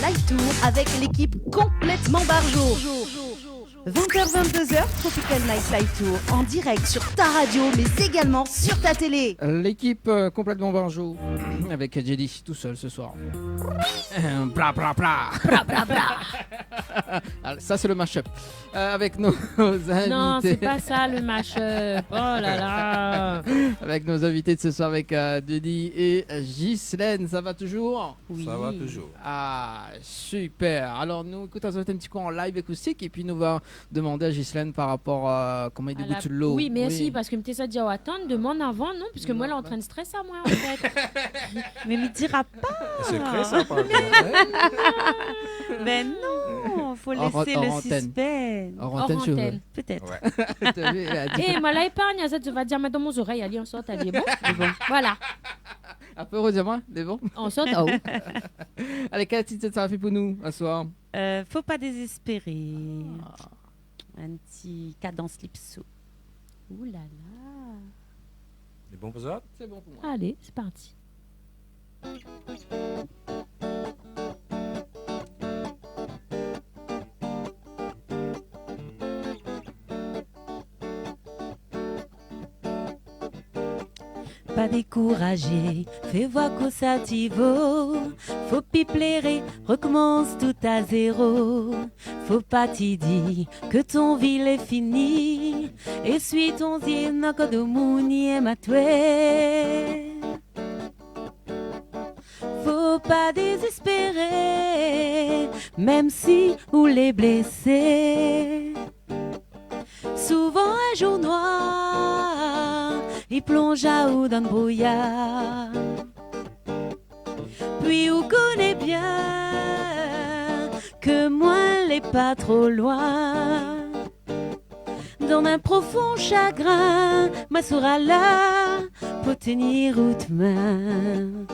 Live Tour avec l'équipe Complètement Barjo. Vingt heures, vingt-deux heures, Tropical Night Live Tour en direct sur ta radio, mais également sur ta télé. L'équipe, euh, Complètement Barjo avec J D tout seul ce soir. Bla, bla, bla. Bla, bla, bla. Ah, ça, c'est le mashup. Euh, avec nos invités. Non, c'est pas ça, le mashup. Oh là là. Avec nos invités de ce soir, avec, euh, Denis et Ghislaine. Ça va toujours ? Oui. Ça va toujours. Ah, super. Alors, nou ékout azot in ti kou an live akoustik, épi nou va demandé à Ghislaine par rapport, euh, koman i dégout lo. Oui, mèrsi, parske mi té sa di aou atann, demann avan, non, puisque moin lé an trin strès amoin, an fèt. Mé mi dira pa. Sé sekré, sa, par égzanp. Mé non, fo lès le suspens. Hors antenne. Hors antenne, tu veux. Pétèt. Ouais. T'as vu, elle a dit. Eh, moin la épargn, sa, ou va dir, mé dan mon zorèy, alé, an sort, alé, bon. Lé bon. Voilà. Apré, redir amoin, lé bon. An sort, oh. Alé, kèl tit sa va fé pou nou, aswar ? Euh, Faut pas désespérer. Ah. In ti Cadence Calypso. Ouh là là. Lé bon pou zot ? C'est bon pour moi. Allez, c'est parti. Pa dékourazé, fé voir kosa ti vo. Fo pi pléré, rekomans tout a zéro. Fo pa ti di ke ton vi lé fini. Ésuiy ton zié, na ankor domoun i èm atoué. Fo pa dézéspéré, mèm si ou lé blésé. Souvan in zour noir i plonz aou dan brouyar. Pi ou koné bien ke moin lé pa tro loin. Dan in profon shagrin, ma sra la pou tenir out min.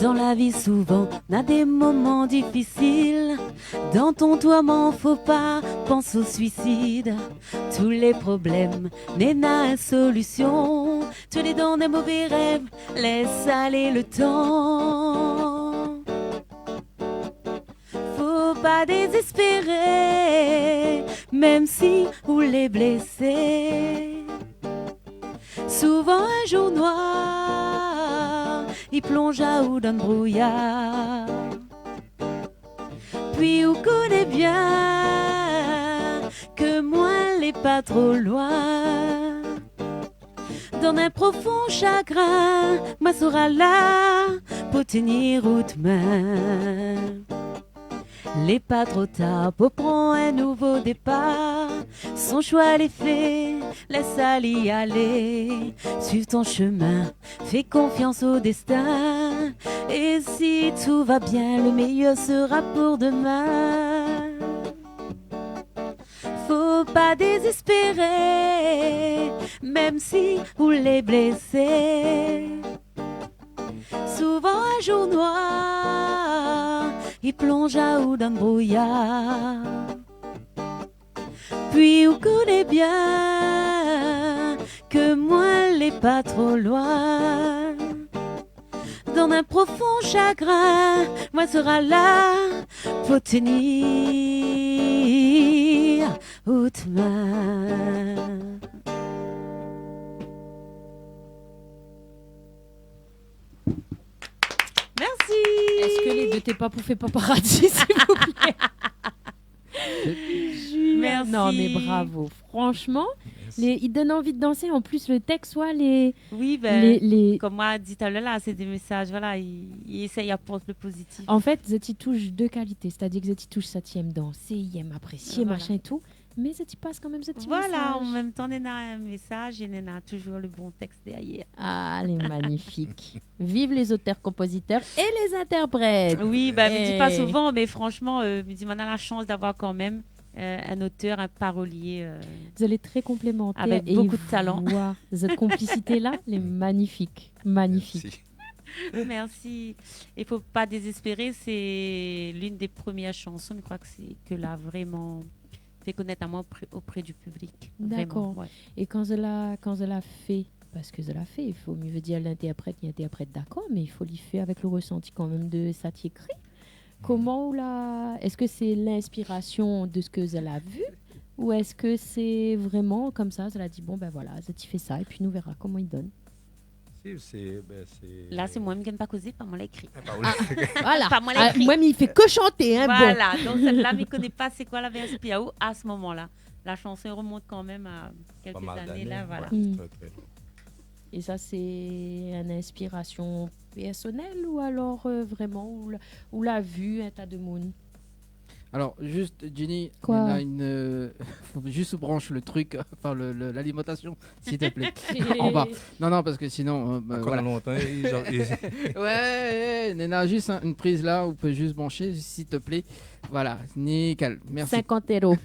Dan la vi souvan na dé moman difisil. Dan ton tourman fo pa pans o suisid. Tout lé problèm néna in solision. Tout lé dan in mové rèv, lès alé le tan. Fo pa dézéspéré, mèm si ou lé blésé. Souvan in zour noir i plonz aou dan brouyar. Pi ou koné bien ke moin lé pa tro loin. Dan in profon shagrin, ma sra la pou tenir out min. Lé pa tro tar pou pran in nouvo dépar. Son shoi lé fé, lès ali alé. Suiv ton shemin, fé konfians o déstin. Et si tout va bien, le meilleur sera pour demain. Faut pas désespérer, même si ou lé blessé. Souvent un jour noir, i plonj aou dan brouillard. Puis ou koné bien ke moin lé pa tro loin. Dans un profond chagrin, moin sera là pour tenir out min. Merci. Èske lé dé té pa pou fé paparazzi, s'il vous plaît ? Julia. Merci. Non, mais bravo. Franchement, lé, i donn anvi de dansé. En plus, le texte, ouais, lé, oui, ben, lé, lé, comme moi, dit à l'heure, là, c'est des messages, voilà, i, i éséy aport le positif. En fait, zot i toush dé kalité, c'est-à-dire ke zot i toush sak i èm dansé, i èm aprésié, voilà, machin et tout. Mais zot i pas kan mèm zot ti mésaz. Voilà, en même temps, néna in mésaz é néna toujours le bon texte derrière. Ah, lé magnifique. Vive les auteurs-compositeurs et les interprètes. Oui, bah, mi di pa souvent, mais franchement, euh, mi di, moin néna la chance d'avoir quand même, euh, un auteur, un parolier, euh, zot lé très complémentaires avec beaucoup de talent. Et voir zot complicité la, lé magnifique. Magnifique. Merci. Merci. Il faut pas désespérer, c'est l'une des premières chansons, je crois que c'est, ke la vraiment fé konèt amoin auprès, auprès du public. D'accord. Vraiment, ouais. É kan zot la, kan zot la fé, parske zot la fé, i fo, mi vé dir, lintèrprèt i intèrprèt, dakor, mé i fo li fé avèk le resanti kan mèm de sak i ékri. Koman ou la, èske sé linspirasion de sak zot la vu, ou èske sé vréman konmsa, zot la di, bon, ben voilà, zot i fé sa, épi nou vèra koman i donn ? Si, sé, ben, sé... La, sé moin, mi gingn pa kozé, pa moin la ékri. Ah, pa ou la ékri. Voilà. Pa moin la ékri. Ah, moin, mi fé ke shanté, hein, bon. Voilà, donk sèt-la, mi koné pa sé koi lavé inspir aou à ce moment-là. La chanson i remont kan mèm à quelques années, là, voilà. Pas mal d'années, ouais. Mm. Tout à fait. É sa, sé in inspirasion pèrsonèl ou alor, euh, vréman, ou la, ou la vu in ta de moun ? Alors, juste, Jenny, koi ? Néna une, euh, faut juste brancher le truc, enfin, le, le, l'alimentation, s'il te plaît. En bas. Non, non, parce que sinon, euh, bah, voilà. Lontan, i, i... Ouais, ouais, néna juste un, une prise là, ou pé juste brancher, s'il te plaît. Voilà, nickel. Merci. Cinquante euros.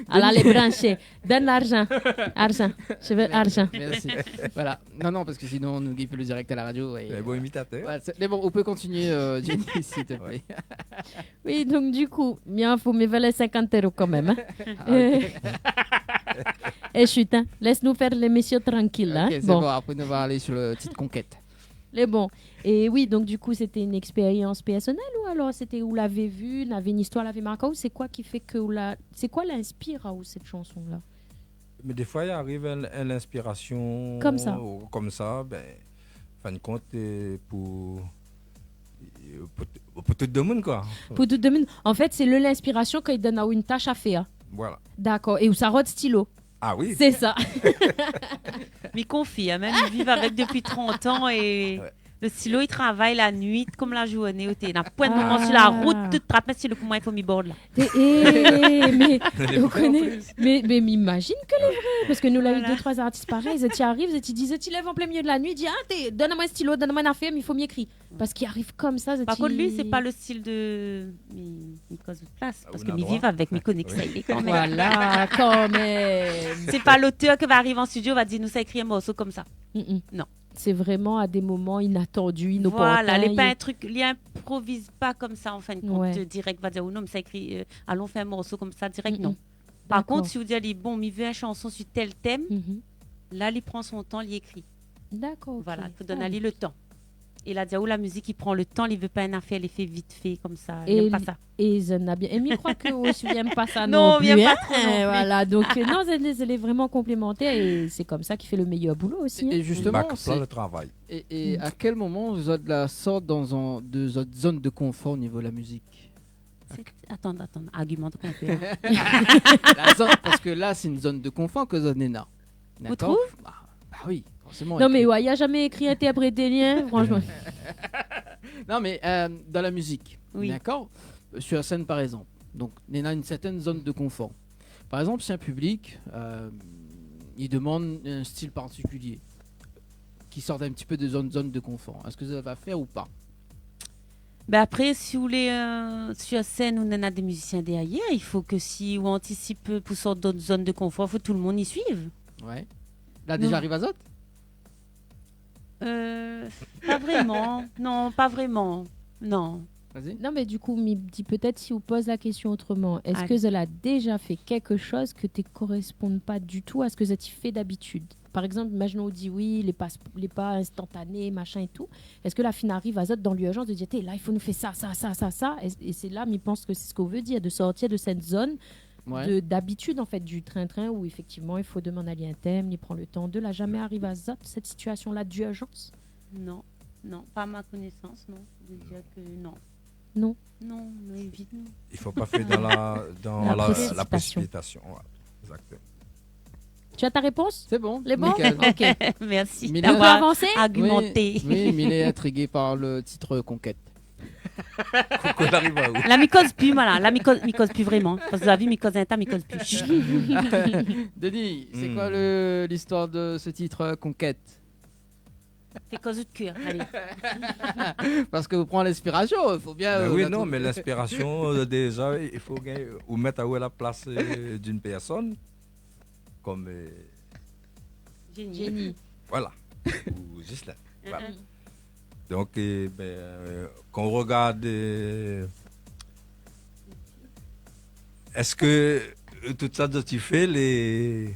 Ala, lé branché. Donn larzan. Arzan. Je veux argent. Merci. Voilà. Non, non, parce que sinon, nou gingn pi le direct à la radio. Et, euh, bon, imitatèr. Ouais, c'est, mais bon, on peut continuer, euh, Jenny, s'il te plaît. Ouais. Oui, donc, du coup, mi fo mi vèl cinquante euros kan mèm, hein. Ah, ok. Eh, chut, hein. Laisse-nous faire l'émission tranquille, hein. Ok, c'est bon, après, on va aller sur le titre Conquête. Lé bon. É oui, donk, du coup, c'était une expérience personnelle ou alors c'était, ou lavé vu, navé une histoire, lavé mark aou, sé koi ki fé ke ou la, sé koi la inspir aou, sèt shanson-la ? Mé défoi, i ariv in, in inspirasion konmsa, ben, fin de kont, euh, pou, euh, pou t-, pou tout demoun, koi. Pou tout demoun. An fèt, sé le, linspirasion kan i donn aou in tash a fèr. Voilà. Dakor. É ou sa rod stilo. Ah oui. Sé sa. Mi konfirm, hein, mi viv avèk dopi trant an é le stilo, i travay la nuit konm la zourné, oté. Na poin de moman si la rout, tout trap, mé stilo pou moin, i fo mi bord la. Té, é, mé, ou koné, mé, mé mi imazine ke lé vré, parske nou la u dé, troi artis parèy, zot i ariv, zot i di, zot i lèv an plin milié de la nuit, i di, ah, té, donn amoin in stilo, donn amoin in afèr, mi fo mi ékri. Parske i ariv konmsa, zot i... Par kont, li, sé pa le stil de, mi, mi koz out plas, parske mi viv avèk, mi koné kisa i lé kan mèm. Voilà, kan mèm. Sé pa lotèr ki va ariv an studio, va di, nou sa ékri in morso konmsa. Mm, mm. Non. Sé vréman a dé moman inatandi, inoportin. Voilà, lé pa in truk, li inproviz pa konmsa, an fin de kont, dirèk, va dir, oh non, mé sa ékri, euh, alon fé in morso konmsa dirèk, non. Par kont, si ou di ali, bon, mi vé in shanson sur tel tèm, la, li pran son tan, li ékri. Dakor, ok. Voilà, i fo donn ali le tan. É la di aou, la mizik i pran le tan, li vé pa in afèr, li fé vit fé konmsa, li èm pa sa. É zot na bien, é mi kroi ke ou osi, ou èm pa sa non pli, hein. Non, mi èm pa tro non pli. Voilà, donk, euh, non, zot lé, zot lé vréman konplémantèr é sé konmsa ki fé le méyèr boulo osi, hein. É justement, sé, é, é a kèl moman zot la sort dan zot, de zot zone de confort au niveau de la musique ? Sé, atann, atann, argumant in pé, hein. La zone, parske la, sé in zone de confort ke zot néna. Ou trouv ? Dakor ? Bah, bah oui, forcément. Non, mé ouais, la zamé ékri intèrprèt, hein, franchement. Non, mais, euh, dans la musique, d'accord ? Sur scène, par exemple. Donc, néna une certaine zone de confort. Par exemple, si un public, euh, i demann un style particulier, ki sort in ti pé de zone, zone de konfor. Èske zot va fé ou pa ? Bin apré, si ou lé, euh, sur sèn, ou néna dé mizisien dèryèr, i fo ke si ou antisip pou sort dan zone de konfor, fo tout le moun i suiv. Ouais. La déza ariv azot ? Euh, pa vréman. Non, pa vréman. Non. Vas-y. Non, mé du kou, mi di pétèt si ou poz la késtion otroman, èske zot la déza fé kékshoz ke té korèspon pa ditou a sak zot i fé dabitid ? Par égzanp, imazinons ou di oui, lé pa, lé pa instantané, machin é tou. Èske la fine ariv azot dan lirzans de dir, té, la, i fo nou fé sa, sa, sa, sa, sa. É, é sé la, mi pans ke sé sak ou vé dir, de sortir de sèt zone de, dabitid, an fèt, du trin-trin, ousa, éfèktivman, i fo demann ali in tèm, i pran le tan. De la zamé ariv azot, sèt sitiasion-la d'irzans ? Non, non, pa a ma konésans, non. De dir ke non. Non. Non, nou évit, nou. I fo pa fé dan la, dan la, la présipitasion. La présipitasion, ouais. Exactement. Tu as ta réponse ? C'est bon, nickel. Lé bon ? Ok. Merci d'avoir argumenté. Milé, oui, oui, Milé est intrigué par le titre Conquête. Pourquoi on arrive à où ? La mi koz pi, voilà. La mi koz, mi koz pi vréman. Parske la vi, mi koz in ta, mi koz pi. Denis, c'est quoi le, l'histoire de ce titre, Conquête ? Fé koz out kèr, alé. Parske ou pran l'inspirasion, i fo bien, euh, oui, non, mé l'inspirasion, euh, déza, i fo gingn, ou mèt aou a la plas, euh, d'une personne, kom, euh, Jenny. Voilà. Ou Ghislain. Voilà. Donk, euh, bin, euh, kan ou rogard, euh, èske, euh, tout sa zot i fé, lé,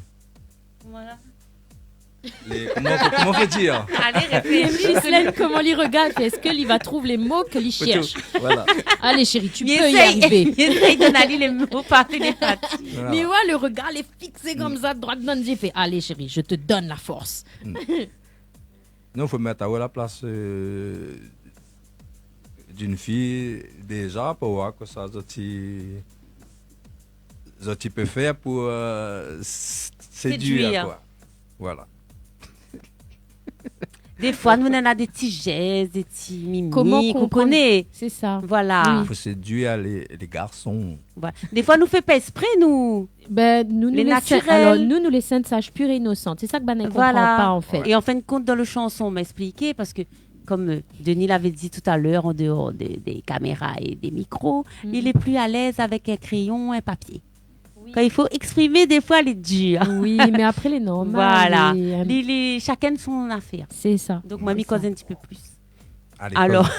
lé, koman, koman i fo dir ? Alé, réfléshi. Ghislain, koman li rogard, èske li va trouv lé mo ke li shèrsh ? Voilà. Alé, shéri, tu peux y arriver. Mi éséy, mi éséy donn ali lé mo par télépathi. Voilà. Mé ouais, le rogard, lé fiksé konmsa, droit dan lé zié, fé, alé, shéri, je te donne la force. Non, fo mèt aou a la plas, euh, d'une fille déza pou voir kosa zot i, zot i pé fé pou, euh, s-, séduire, quoi. Voilà. Défoi nou néna dé ti zès, dé ti mimik, koman konprann, ou koné. Sé sa. Voilà. Oui. Fo séduire lé, lé garson. Voilà. Défoi nou fé pa ésprè, nou. Bin, nou, nou lé sint, alor, nou, nou lé sint, saz, pir é inosan. Sé sa ke banna i konpran pa, an fèt. Voilà. É an fin de kont, dan le shanson, ma èspliké, parske, kom, euh, Denis lavé di talèr, an déor de, dé kaméra é dé mikro, li lé pli alèz avèk in kréyon, in papié. Oui. Kan i fo èksprimé, défoi, lé dir. Oui, mé apré, lé normal. Voilà. Li, li, shakinn son afèr. Sé sa. Donk, moin, mi koz in ti pé plis. Alé, alor.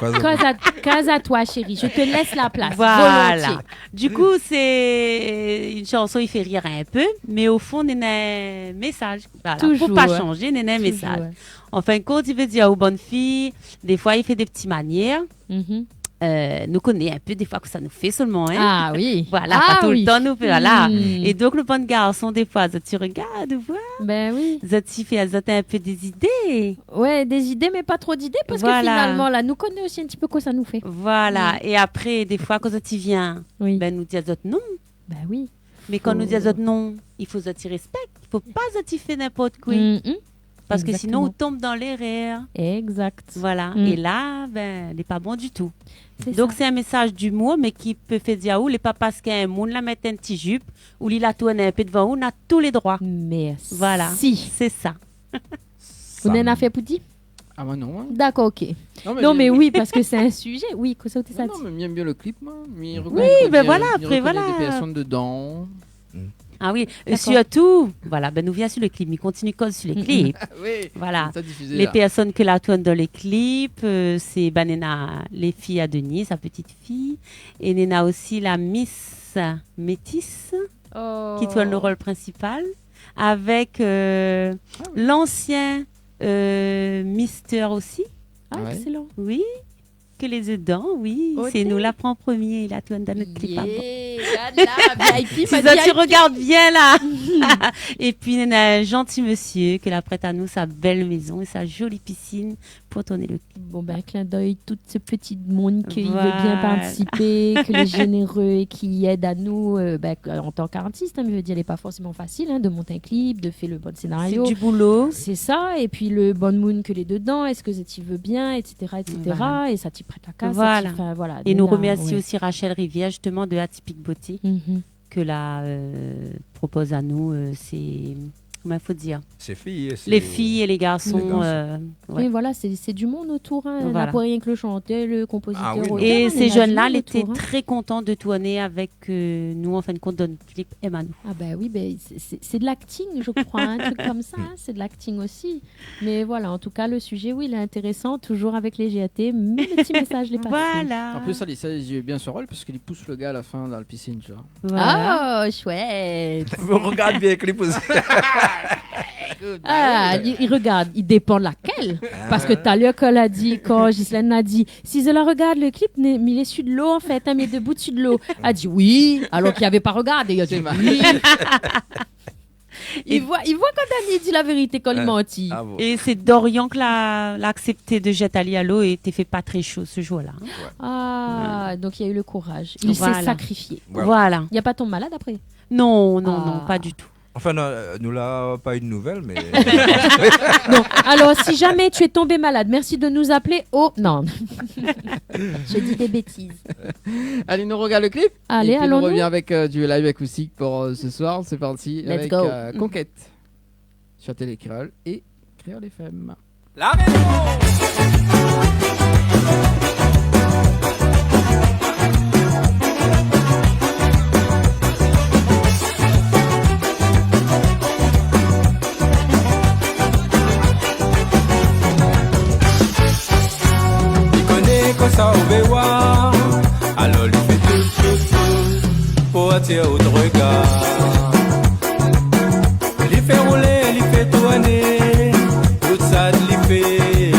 Koz, koz. Koz a, koz a toi, chérie. Je te laisse la place, volontiers. Voilà. Du coup, c'est une chanson, i fé rir in pé, mé o fon, néna in mésaz. Voilà. Toujours, hein. Fo pa shanzé, néna in mésaz. Toujours, ouais. An fin de kont, i vé dir, ou bann fiy, défoi, i fé dé ti manièr. Mhm. Euh, nou koné in pé défoi kosa nou fé solman, hein. Ah oui. Voilà, pa toultan nou fé, voilà. Hmm. É donk, le bann garson, défoi, zot i rogard, ou voi. Bin oui. Zot i fé, zot in pé dé zidé. Ouais, dé zidé, mé pa tro d'idé, parske finalman, la, nou koné osi in ti pé kosa nou fé. Voilà. Mm. É apré, défoi, kan zot i vien, bin, nou di azot non. Bin oui. Mé kan nou di azot non, i fo zot i rèspèk. I fo pa zot i fé ninport koué. Mm, mm. Parske sinon, ou tonm dan lérèr. Exactement. Exact. Voilà. Mm. É la, bin, lé pa bon ditou. Sé sa. Donk, sé in mésaz d'imour, mé ki pé fé dir aou, lé pa parske in moun la mèt in ti zip, ou li la tourn in pé dovan ou, na tou lé droi. Merci. Voilà, sé sa. Ou néna in afèr pou di ? Ah, moin non, hein. Dakor, ok. Non, mé oui, parske sé in sizé. Oui, kosa ou té sa di ? Non, non, mé mi èm bien le clip, moin. Mi rogard bien, mi rokonnèt dé pèrsone dedan. Ah oui, é sirtou, voilà, bin, nou vien si le clip, mi kontinié koz si le clip. Ah oui, voilà. Lé pèrsone ke la tourn dan le clip, euh, sé, bin, néna lé fiy a Denis, sa petite fille, é néna osi la Miss Métis, ki tourn le rol prinsipal, avèk, euh, l'ansien, euh, Mister osi. Ah, excellent. Oui, ke lé dedan, oui. Ok. Sé nou la pran promié, la tourn dan nout clip. Yeah, la, la, V I P, si zot i rogard bien la. É pi, néna in zanti mésyé ke la prèt anou sa bèl mézon é sa zoli pisine pou tourn le clip. Bon, bin, clin d'œil tout se ti moun ke i vé bien partisipé, ke lé zénéré é ki èd anou, euh, bin, an tan k'artis, hein, mi vé dir, lé pa forséman fasil, hein, de mont in clip, de fé le bon sénario. Sé du boulo. Sé sa, é pi le bann moun ke lé dedan, èske zot i vé bien, et cetera, et cetera. Voilà. É sa ti prèt la kaz, sa ti fé, voilà. É nou romèrsi osi Rachel Rivière, justement, de Atypique Beauté, ke la, euh, propoz anou, euh, sé, koman i fo dir, sé fiy é sé... Lé fiy é lé garson, lé garson. Euh, ouais. Mé voilà, sé, sé du monde otour, hein. Voilà. Na pa rienk le shantèr, le konpozitèr, oteur, hein, mé na du monde otour, hein. É sé jenn-la lété trè kontan de tourné avèk, euh, nou, an fin de kont, dann klip M Anou. Ah ben oui, ben, c'est, c'est, c'est de l'acting, je crois, un truc comme ça, hein, c'est de l'acting aussi. Mais voilà, en tout cas, le sujet, oui, il est intéressant, toujours avec les G A T, mais le petit message, il est passé. Voilà. An plis, sa, li, sa, li zoué bien son rol parske li pous le gars à la fin dans la piscine, tu vois. Voilà. Oh, chouette. Regard bien le clip aussi. Ah, li, li regard, i dépan lakèl. Parske talèr, kan la di, kan Ghislaine la di, si zot la regard le clip, né, mi lé su de lo, an fèt, hein, mi lé debout su de lo. La di oui, alors qu'il avait pas regardé. Li la di oui. Li voi, li voi kan Dany i di la vérité, kan li manti. Ah bon. É sé Dorian ke la, la aksèpté de zèt ali a lo é té fé pa trè sho se jour-là, hein. Ouais. Ah, donc il y a eu le courage. Il s'est sacrifié. Voilà. Voilà. Il a pas tombé malade après ? Non, non, non, pas du tout. Enfin, non, euh, nou la pa eu de nouvèl, mé... Non, alors, si jamais tu es tombé malade, merci de nous appeler au, non. Je dis des bêtises. Allez, nou regard le clip. Allez, allons-nous. Et puis, on revient avec, euh, du live acoustique pour, euh, ce soir. C'est parti avec, euh, Conquête sur Télé Kréol et Kréol F M. La réponse. Li koné kosa ou vé oir, alor li fé tout, tout, tout pou atir out regar. Li fé roulé, li fé tourné, tout sa li fé,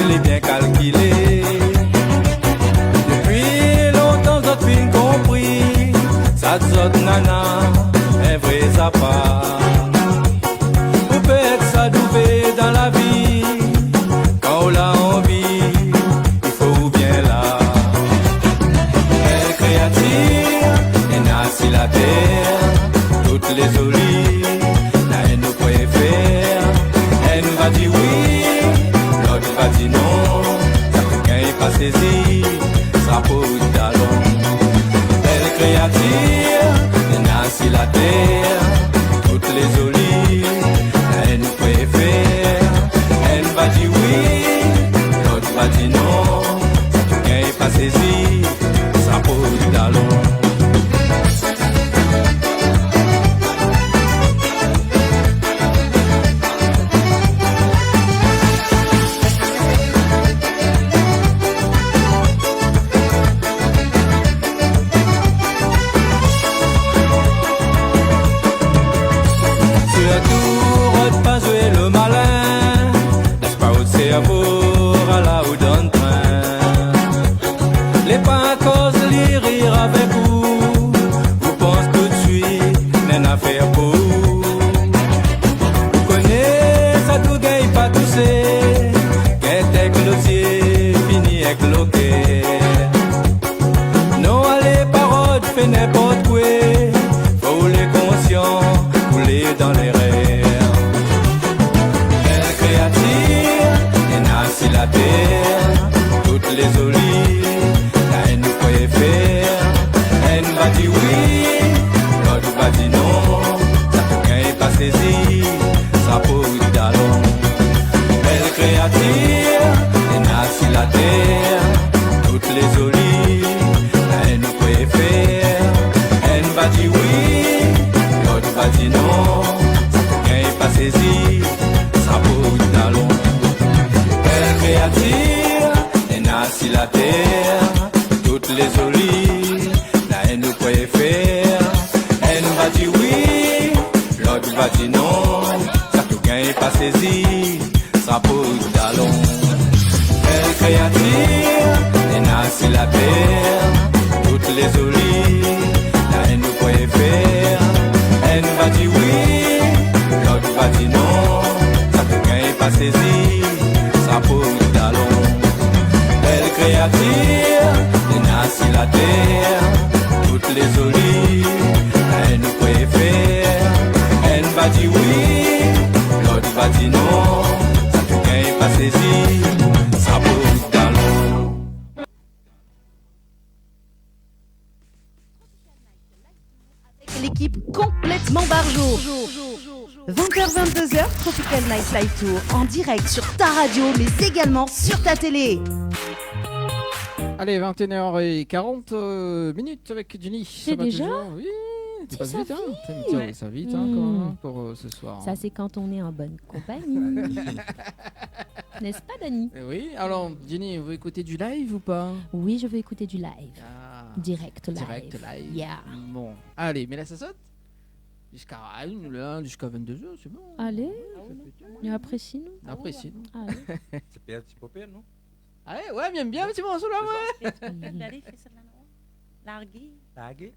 li bien kalkilé. Dopi lontan zot fine konpri, sa zot nana, in vré sapa. Ou pé èt sa douvé dan la vi, kan ou la anvi, i fo ou bien la. Bèl kréatir, néna si la tèr, tout lé zoli, na inn ou préfèr. Inn va di oui, lot va di non, sa ou gingn pa sézi, sa pou dalon. Bèl kréatir, néna si la tèr, tout lé zoli, na inn ou préfèr. Inn va di oui, lot va di non, sa ou gingn pa sézi, sa pou dalon. Sirtou, rod pa zoué le malin, lès pa out sèrvo ralé ou dann trin. Lé pa akoz li rir avèk ou, ou pans tout suit néna afèr pou ou. Ou koné sa ou gingn pa tousé, gèt èk lo zié, fini èk lo kèr. Non, alé pa rod fé ninport koué, fo ou lé konsian, ou lé dan lérèr. Bèl kréatir, néna si la tèr, tout lé zoli, na inn ou préfèr. Inn va di oui, lot va di non, sa ou gingn pa sézi, sa pou dalon. Bèl kréatir, néna si la tèr, tout lé zoli, na inn ou préfèr. Inn va di oui, lot va di non, sa ou gingn pa sézi, sa pou dalon. Bèl kréatir, néna si la tèr, tout lé zoli, na inn ou préfèr. Inn va di oui, lot va di non, sa ou gingn pa sézi, sa pou dalon. Bèl kréatir, néna si la tèr, tout lé zoli, na inn ou préfèr. Inn va di oui, lot va di non, sa ou gingn pa sézi, sa pou dalon. Bèl kréatir, néna si la tèr, tout lé zoli, na inn ou préfèr. Inn va di oui, lot va di non, sa ou gingn pa sézi, sa pou dalon. Avec l'équipe complètement barjo. Vingt heures, vingt-deux heures, Tropical Night Live Tour en direct sur ta radio, mais également sur ta télé. Allez, vingt et une heures et quarante, euh, minutes avec Jenny. C'est déjà ? Oui, ça passe vite, hein. Tiens, ça vite, hein, quand même, pour, euh, ce soir, hein. Ça, c'est quand on est en bonne compagnie. N'est-ce pas, Dany ? Eh oui, alors, Jenny, vous écoutez du live ou pas ? Oui, je veux écouter du live. Ah, direct live. Direct live. Yeah. Bon. Allez, mets la sasot. Jusqu'à une, là, jusqu'à vingt-deux heures, c'est bon. Allez. Ah oui, non. Et après, sinon ? Après, sinon. Allez. Sé Pé Ti Popé, non ? Ah ouais, ouais, mi èm bien ti morso la, ouais. Fé sèt-la, alé, fé sèt-la, non ? Largé. Largé.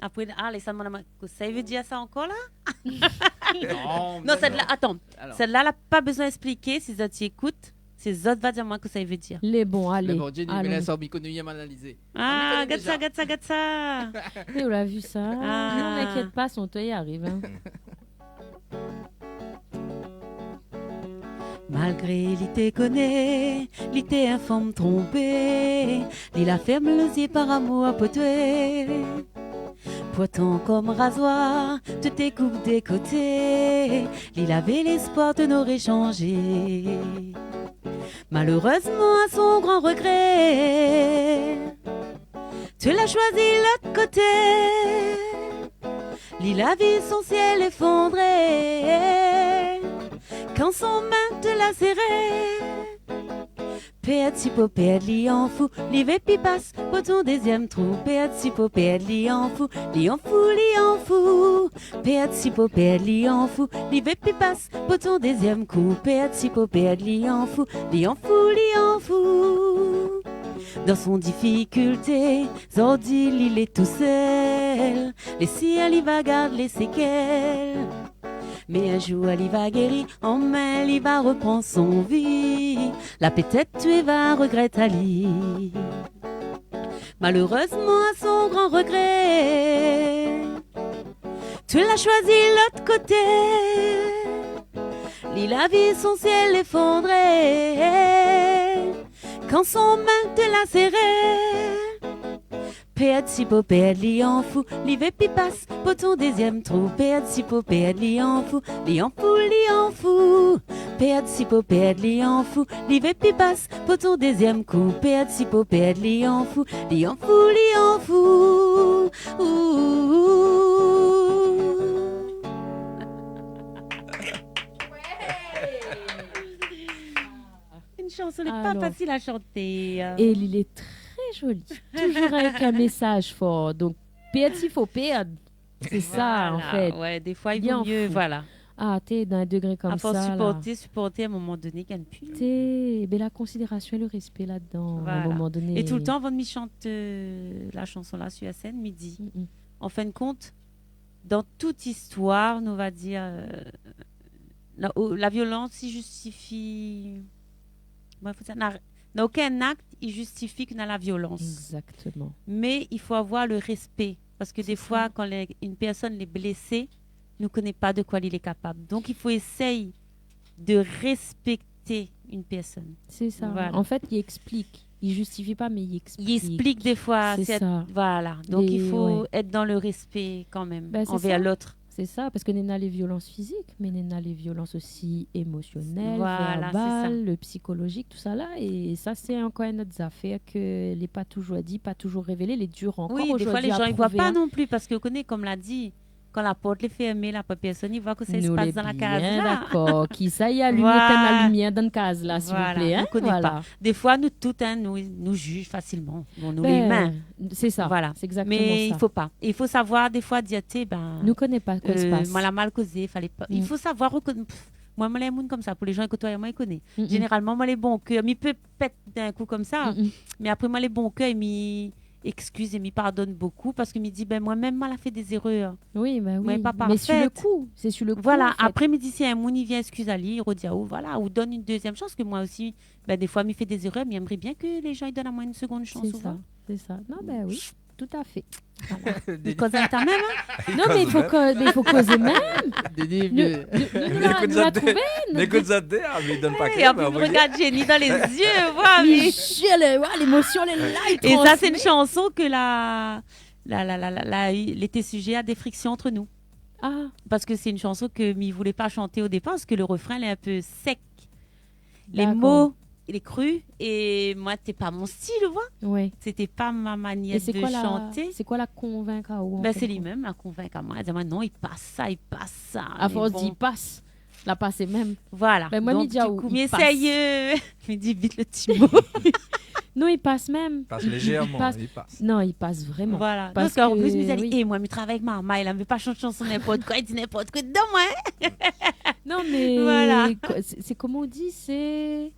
Apré, ah, lès amoin, kosa i vé dir sa ankor la ? Non, non, mé sèt-la, atann. Sèt-la, la pa bezoin èspliké, si zot i ékout, sé zot va dir amoin kosa i vé dir. Lé bon, alé. Mé bon, Jenny, mé la, sa, mi koné, mi analizé. Ah, gard sa, gard sa, gard sa. É ou la vi sa ? Ah. Non, inkièt pa, son tour i ariv, hein. Malgré li té koné, li té in fanm tronpé, li la fèrm lé zié par amour pou toi. Pourtan, konm razoir, tout té koup dé koté, li lavé lèspwar tout noré shanzé. Malérèzman, a son gran rogré, tout la shoizi lot koté. Li la vi son sièl éfondré kan son min tout la séré. Pé Ti Popé, li an fou, li vé pi pas pou ton dézièm trou. Pé Ti Popé, li an fou, li an fou, li an fou. Pé Ti Popé, li an fou, li vé pi pas pou ton dézièm kou. Pé Ti Popé, li an fou, li an fou, li an fou. Dan son difikilté, zordi li lé tousèl. Lé sir li va gard lé sékèl. Mé in zour li va géri, anmwin li va ropran son vi. La pétèt ou va rogrèt ali. Malérèzman, a son gran rogré, tout la shoizi lot koté. Li la vi son sièl éfondré kan son min tout la séré. Pé Ti Popé, li an fou, li vé pi pas pou ton dézièm trou. Pé Ti Popé, li an fou, li an fou, li an fou. Pé Ti Popé, li an fou, li vé pi pas pou ton dézièm kou. Pé Ti Popé, li an fou, li an fou, li an fou. Ouh. Une chanson n'est pas facile à chanter, hein. Et il est très joli. Toujours avec un message fort. Donc, pé Ti Popé, c'est ça, en fait. Voilà, ouais, des fois, il vaut mieux, voilà. Ah, té dan in dégré konmsa la. À force supporter, supporter, à un moment donné, i gingn pi. Té, ben, la considération et le respect là-dedans, à un moment donné. Voilà. Et tout le temps, avan mi shant, euh, la chanson-là sur la scène, mi di, en fin de compte, dans toute histoire, nou va dir, euh, la, oh, la violence i justifi, koman i fo dir, na, na okin akt i justifi ke na la violans. Exactement. Mé i fo avoir le respé. Parske défoi, kan lé, in pèrsone lé blésé, nou koné pa de koi li lé kapab. Donk, i fo éséy de respekté in pèrsone. C'est ça. Voilà. En fait, il explique. Il justifie pas, mais il explique. Il explique des fois, c'est ça. Voilà. Donc, il faut être dans le respect quand même envers l'autre. Ben, c'est ça. C'est ça, parce que néna les violences physiques, mais néna les violences aussi émotionnelles, verbales, psychologiques, tout ça là. Voilà, c'est ça. Et ça, c'est encore une autre affaire que lé pa toujours dit, pas toujours révélé, lé dur encore aujourd'hui à prouver, hein. Oui, des fois, les gens, ils voient pas non plus, parce que, ou koné, comme l'a dit, kan la port lé fèrmé, la pa pèrsone i voi kosa i spas dan la kaz la. Nou lé bien dakor. Kisa i alim, étinn la limièr dan kaz la, s'il vous plaît, hein ? Voilà, nou koné pa. Défoi, nou tout, hein, nou, nou jij fasilman. Bon, nou lé imin. Ben, c'est ça, c'est exactement ça. Voilà. Mé i fo pa. I fo savoir, défoi, dir, té, ben, nou koné pa kosa i spas. Euh, moin la mal kozé, falé pa. Mm. I fo savoir rekoné-, pff, moin, moin lé in moun konmsa, pou les gens i kotoy amoin, i koné. Mm, mm. Zénéralman, moin lé bon kèr, mi pé pèt d'in kou konmsa. Mm, mm. Mé apré, moin lé bon kèr, mi ékskiz é mi pardone bokou parske mi di, ben, moin mèm, moin la fé dé zérèr. Oui, ben oui. Moin lé pa parfèt. Mais sur le coup, c'est sur le coup, en fait. Voilà, apré, mi di, si in moun i vien ékskiz ali, i rodi aou, voilà, ou donn in dézièm shans, ke moin osi, ben, défoi, mi fé dé zérèr, mi èmré bien ke les gens i donn amoin in segonn shans, ou voi. C'est ça, c'est ça. Non, ben oui. Tout à fait. Voilà. Deni. Nou koz atann mèm, hein ? Non, mé i fo koz, mé i fo kozé mèm. Deni, nou, nou, nou la trouvé, nou. Ékout sa, ah, mé i donn pa klèr, mé, regard Jenny dan les yeux, voilà, mé... Mé je le, ouais, l'émotion, elle est là, elle transmet. Et ça, c'est une chanson que la, la, la, la, la, la, il était sujet à des frictions entre nous. Ah. Parske sé in shanson ke mi voulé pa shanté o dépar, parske le refrin lé in pé sèk. Lé mo lé kri, é moin, té pa mon stil, ou voi. Dakor. Ouais. Sété pa ma manièr de shanté. É sé koi la, sé koi la konvink aou, an fin de kont ? Bin, sé li mèm la konvink amoin. La di amoin, non, i pas sa, i pas sa. A fors di i pas, la pasé mèm. Voilà. Bin, moin, mi di aou, i pas. Donk, di kou, mi éséy, euh, mi di vit le ti mo. Non, i pas mèm. Pas lézèrman, i pas. Non, i pas vréman. Voilà. Parske, an plis, mi di, oui. É moin, mi travay avèk marmay la, mi vé pa shant shanson ninport koi, i di ninport koi dedan moin. Non, mé voilà. Ko-, sé, sé koman i di, sé,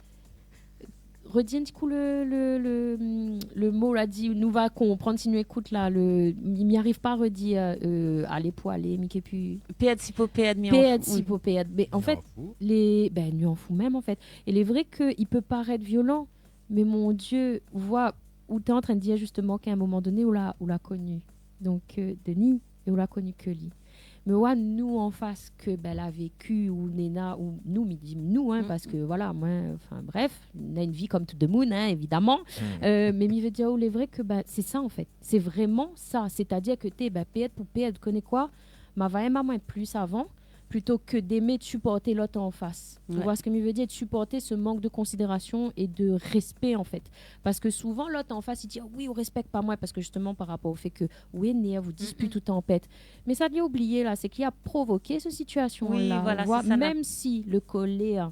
redi in ti kou le, le, le, mm, le mo la, di, nou va konprann si nou ékout la, le, mi, mi ariv pa redi, euh, euh, alé pou alé, mi ké pi... Pèrd si pou pèrd, mi an fou. Pèrd si pou pèrd. Mé an fèt, lé, bin, mi an fou mèm, an fèt. É lé vré ke i pé parèt violan, mé mon Dié, ou voi, ou té antrin dir zistoman k'a in moman doné, ou la, ou la koni. Donk, euh, Denis, é ou la koni ke li. Mé oua, nou an fas ke, bin, la véki, ou néna, ou nou, mi di nou, in, parske, voilà, moin, anfin, bref, nou na in vi kom tout demoun, in, évidaman. Euh, mé mi vé dir, ou lé vré ke, bin, sé sa, an fèt. Sé vréman sa. Sétadir ke té, bin, pèrd pou pèrd, koné koi, ma va èm amoin plis avan, plito ke d'èmé de siport lot an fas. Ou voi sak mi vé dir, de siport se mank de konsidérasion é de rèspé, an fèt. Parske souvan, lot an fas, i di, "Ah oui, ou rèspèk pa moin", parske zistoman, par rapor o fé ke ou énèrv, ou dispit, ou tanpèt. Mé sa li oublié la, sé ke li la provoké se sitiasion la. Oui, voilà, sé sa, mèm si le kolèr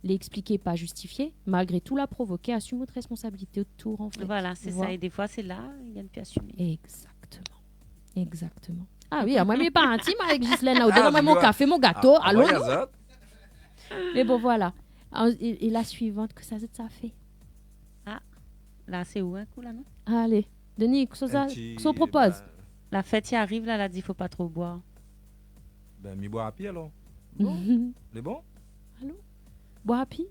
lé èkspliké, pa zistifié, malgré tou, la provoké, asim out rèsponsabilité otour, an fèt. Voilà, sé sa. É défoi, sé la, i gingn pi asimé. Exactement. Exactement. Ah oui, amoin, mi parti, moin, avèk Ghislaine, la, ou donn amoin mon kafé, mon gato, alon. Mé bon, voilà. Ah, é, é la suivant, kosa zot sa fé ? Ah, la, sé ou in kou, la, non ? Alé, Denis, kosa, kosa ou propoz ? La fèt i ariv, la, la di, fo pa tro boir. Bin, mi boir pi, alor. Bon, lé bon ? Alor ? Boir pi ?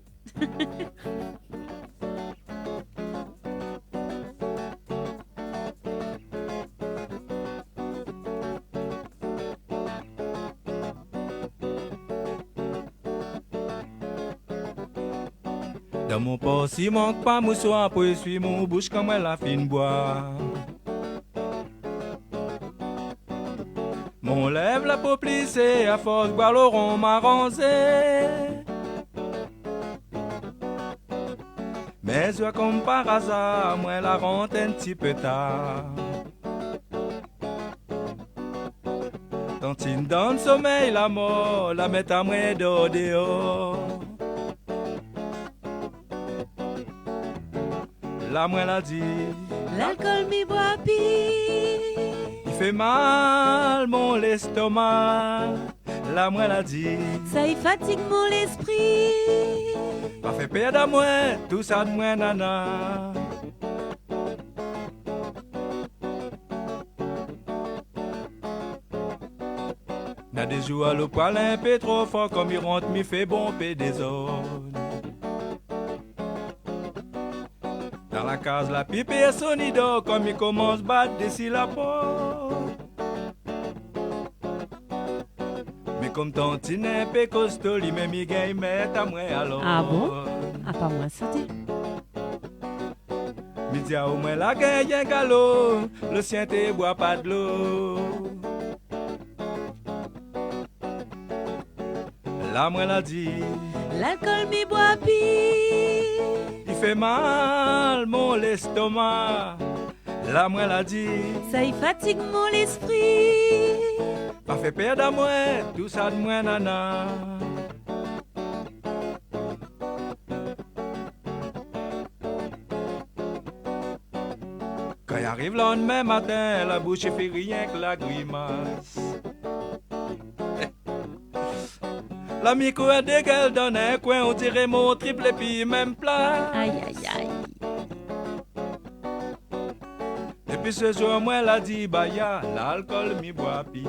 Dan mon pos, i mank pa mousoir pou ésui mon boush kan moin la fine boir. Mon lèv la pou plisé, a fors boir lo ron ma ranzé. Mé zour, kom par azar, moin la rant in ti pé tar. Tantine dan somèy la mor, la mèt amoin dor déor. La moin la di, lalkol mi boir pi, i fé mal mon lèstoma. La moin la di, sa i fatig mon léspri. Pa fé pèrd amoin tou sak moin nana. Na dé zour, lo poil in pé tro for, kom mi rant, mi fé bonpé dézord. Dan la kaz la, pi pèrsone i dor, kom mi komans bat dési la port. Mé kom tantine in pé kosto, li mèm i gingn mèt amoin alor. Ah bon ? Ah, pa moin sa té. Mi di aou, moin la gingn in galo, lo sien té boir pa dlo. La moin la di, lalkol mi boir pi, i fé mal mon lèstoma. La moin la di, sa i fatig mon léspri. Pa fé pèrd amoin tou sak moin nana. Kan i ariv landmin matin, la boush i fé rienk la grimas. La mi kour dégèl dan in koin, on diré mon trip lé pi mèm plas. Ay, ay, ay. Dépi se zour, moin la di baya, lalkol mi boir pi.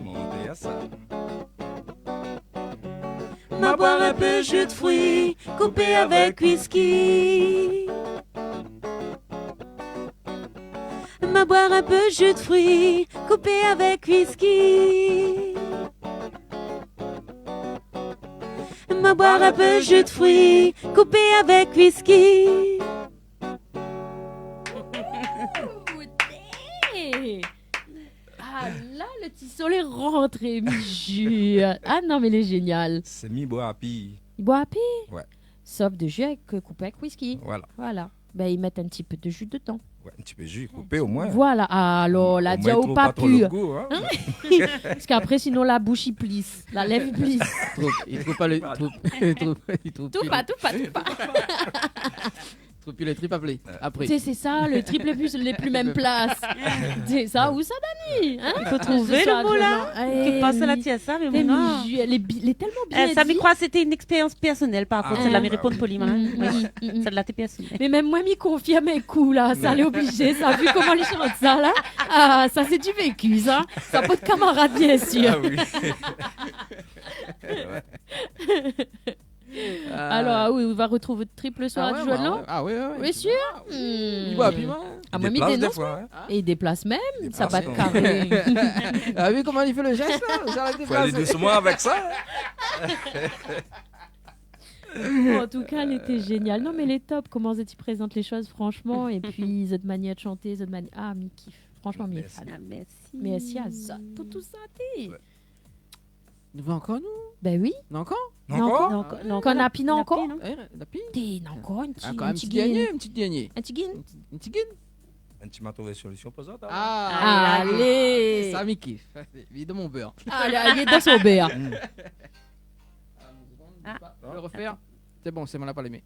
Monté a sa. Ma boir in pé ji de fri, koupé avèk wiski. Ma boir in pé ji de fri, koupé avèk wiski. Ma boir in pé ji de fri, koupé avèk wiski. Ah la, le ti son lé rantré, mi jir. Ah non, mé lé zénial. Sé mi boir api. I boir api ? Ouais. Sof de ji avèk, euh, koupé avèk whisky. Voilà. Voilà. Ben, i mèt in ti pé de ji dedan. Ouais, in ti pé ji, koupé omoin. Voilà. Alor, la, omoin, di aou, pa pir. Hein ? Parske apré, sinon, la boush i plis, la lèv i plis. Trouv, i trouv pa le, i trouv, i trouv, i trouv pi le, toush pa, toush pa, toush pa. Trouv pi le trip apré. Sé, sé sa, le trip lé pli, lé pli mèm plas. Sé sa, ousa, Dani ? Hein ? I fo trouv le mo la. Kèk par sa la tir sa, mé bon, non. Lé bi-, lé tèlman bien di. Eh, sa, mi kroi sété in ékspérians pèrsonèl, par kont. Sa la, mi réponn polima, hein. Mm, mm, mm. Sa la té pèrsonèl. Mé mèm moin, mi konfirm in kou la, sa lé oblizé, sa, vu koman li shant sa la. Ah, sa sé du vécu, sa. Sa, pou de kamarad, bien sir. Ah oui. Alor, ah oui, ou va retrouv trip le soir du jour de l'an ? Ah ouais, ouais, ouais. Ou lé sir ? Ah oui. Hmm. I boir pi, moin. Ah, moin, mi dénons, moin. Déplas défoi, hein. É i déplas mèm, sa bat karé. Ah oui, koman li fé le zès la ? Sa la déplas. Fo alé dousman avèk sa. An tou ka, lété zénial. Non, mé lé top, koman zot i prézant lé shoz, franshman. É pi, zot manièr de shanté, zot mani-, ah, mi kif. Franshman, mi lé fan. Mèrsi. Ah, mèrsi. Mèrsi azot pou tout sa, té. Ouais. Nou vé ankor, nou ? Ben oui. Nou ankor ? Nou ankor ? Nou ankor ? Kan na pi, na ankor ? Na pi, non ? Eh, na pi ? Té, na ankor in ti, in ti dernié, in ti dernié. In ti gin. In ti, in ti gin ? In ti, ma trouvé solision pou zot, hein. Ah, alé. Sa mi kif. Li lé dan mon bèr. Alé, alé, dan son bèr. Mm. Ah, le refèr. Sé bon, sé moin la pa lémé.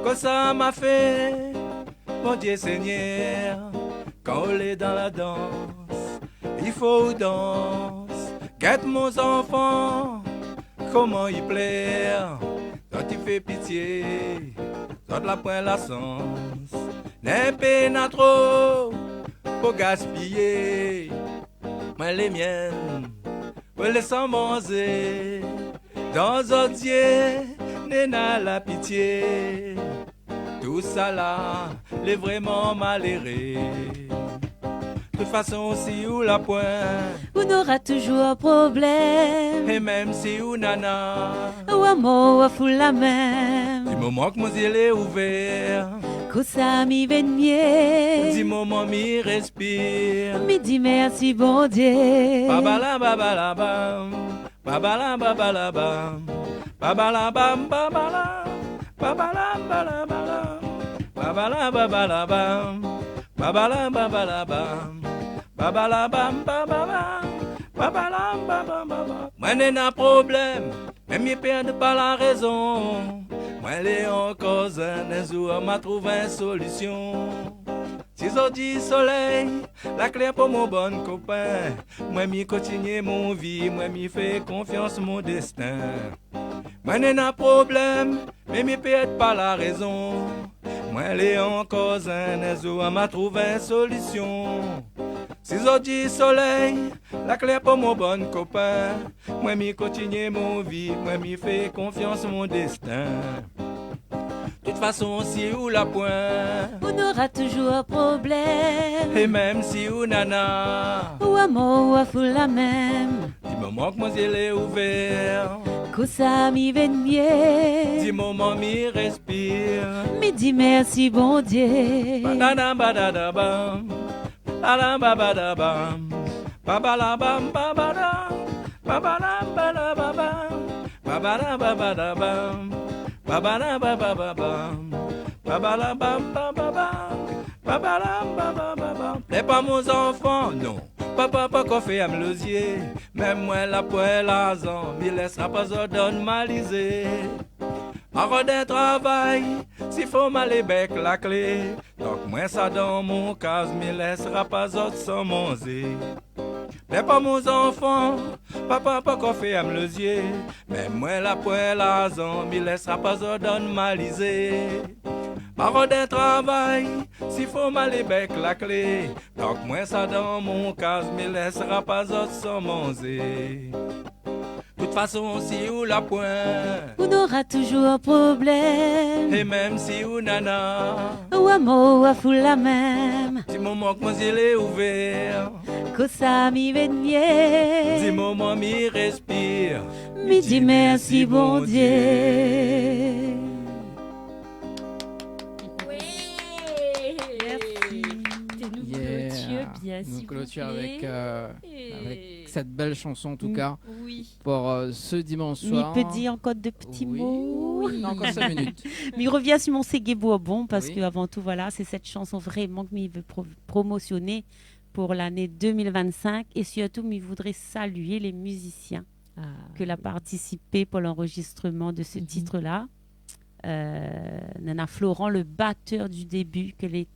Kosa ma fé, Bondié Sényèr, kan ou lé dan la dans, i fo ou dans. Gèt mon zanfan, koman i plèr, zot i fé pitié, zot la poin la shans. Néna pèrsone tro pou gaspiyé. Moin lé mienn, moin lé san manzé. Dan zot zié, néna la pitié. Tousala lé vréman maléré. Tout fason, si ou la poin, ou nora toujour problèm. É mèm si ou nana, ou amor, ou fou la mèm. Di moman ke mon zié lé ouvèr, kosa mi vé mié. Di moman mi rèspir, mi di mèrsi Bondié. Babala, babala, bam. Babala, babala, bam. Babala, bam, babala. Babala, babala, bam. Babala, babala, bam. Babala, babala, bam. Babala, bam, babala. Babala, babala, bam. Moin néna problèm, mé mi pèrd pa la rézon. Moin lé ankor zèn, in zour ma trouv in solision. Si zordi solèy la klèr pou mon bon kopin, moin mi kontinié mon vi, moin mi fé konfians mon dèstin. Moin néna problèm, mé mi pèrd pa la rézon. Moin lé ankor zèn, in zour ma trouv in solision. Si zordi solèy la klèr pou mon bon kopin, moin mi kontinié mon vi, moin mi fé konfians mon dèstin. Tout fason, si ou la poin, ou nora toujour problèm. É mèm si ou nana, ou amor, ou fou la mèm. Di moman ke mon zié lé ouvèr, kosa mi vé mié. Di moman mi rèspir, mi di mèrsi Bondié. Badada, badada, bam. Badam, babada, bam. Babala, bam, babada. Babala, bala, babam. Babala, babada, bam. Babala, baba, babam. Babala, bam, bam, babam. Babala, baba, babam. Plèr pa mon zanfan, non. Papa pankor fèrm lo zié. Mèm moin la poin larzan, mi lèsra pa zot donn malizé. Ma rod in travay, si fo ma alé bèk la klé. Donk moin sa dan mon kaz, mi lèsra pa zot san manzé. Plèr pa mon zanfan, papa pankor fèrm lo zié. Mèm moin la poin larzan, mi lèsra pa zot donn malizé. Ma rod in travay, si fo ma alé bèk la klé. Donk moin sa dan mon kaz, mi lèsra pa zot san manzé. Tout Pason si ou la pwin. Ou nora toujour problèm. É mèm si ou nana. Ou amor, ou afou la mèm. Di moman ke mon zié lé ouvèr. Kosa mi vé nié. Di moman mi respir. Mi di mèrsi, Bondié. Oui. Merci. T'es nous clôture bien, s'il vous plaît. Nous clôture avec, euh, avec cette belle chanson, en tout cas, pour, euh, ce dimanche soir. Mi pé dir ankor dé ti mo ? Oui, on a encore cinq minutes. Mi rovien si mon ségé Bourbon, parske avan tou, voilà, sé sèt shanson vréman ke mi vé pro-, promosioné pou lané deux mille vingt-cinq. É sirtou, mi voudré salié lé mizisien ke la partisipé pou lanrozistroman de se tit-la. Euh, nana Florent, le batteur du début, ke lé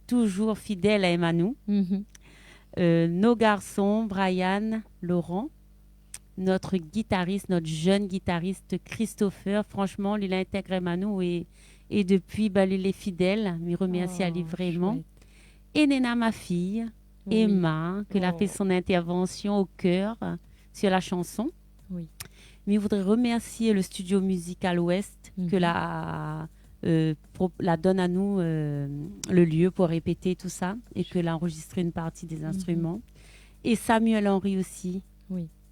toujour fidèl a Emanou. Euh, nos garçons, Brian, Laurent, notre guitariste, notre jeune guitariste Christopher, franchement, li la intègr Emanou é, é dopi, ben, li lé fidèl. Mi romèrsi ali vréman. Oh, chouette. É nana ma fiy, Emma, ke la fé son intervention au chœur, euh, sur la chanson. Oui. Mi voudré romèrsié le studio musical Ouest, ke la, euh, pro-, la donn anou, euh, le lieu pou répété tousa, é ke la anrozistré une partie des instruments. É Samuel Henry osi,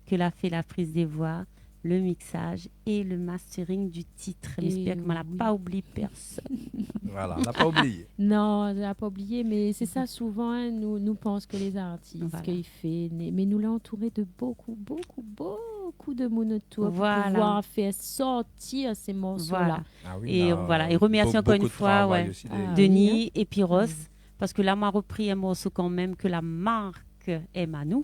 ke la fé la priz de voi, le mixage et le mastering du titre. Mi éspèr ke ma la pa oubli pèrsone. Voilà, nou la pa oublié. Non, nou la pa oublié, mé sé sa, souvan, hein, nou, nou pans ke lé zartis, ke i fé, mé nou lé antouré de bokou, bokou, bokou de moun otour pou pouvoir fé sortir sé morso-la. Voilà. Ah oui, é romèrsi ankor une fois, ouais, Denis é Piros, parske la, ma la ropri in morso kan mèm ke la mark Emanou.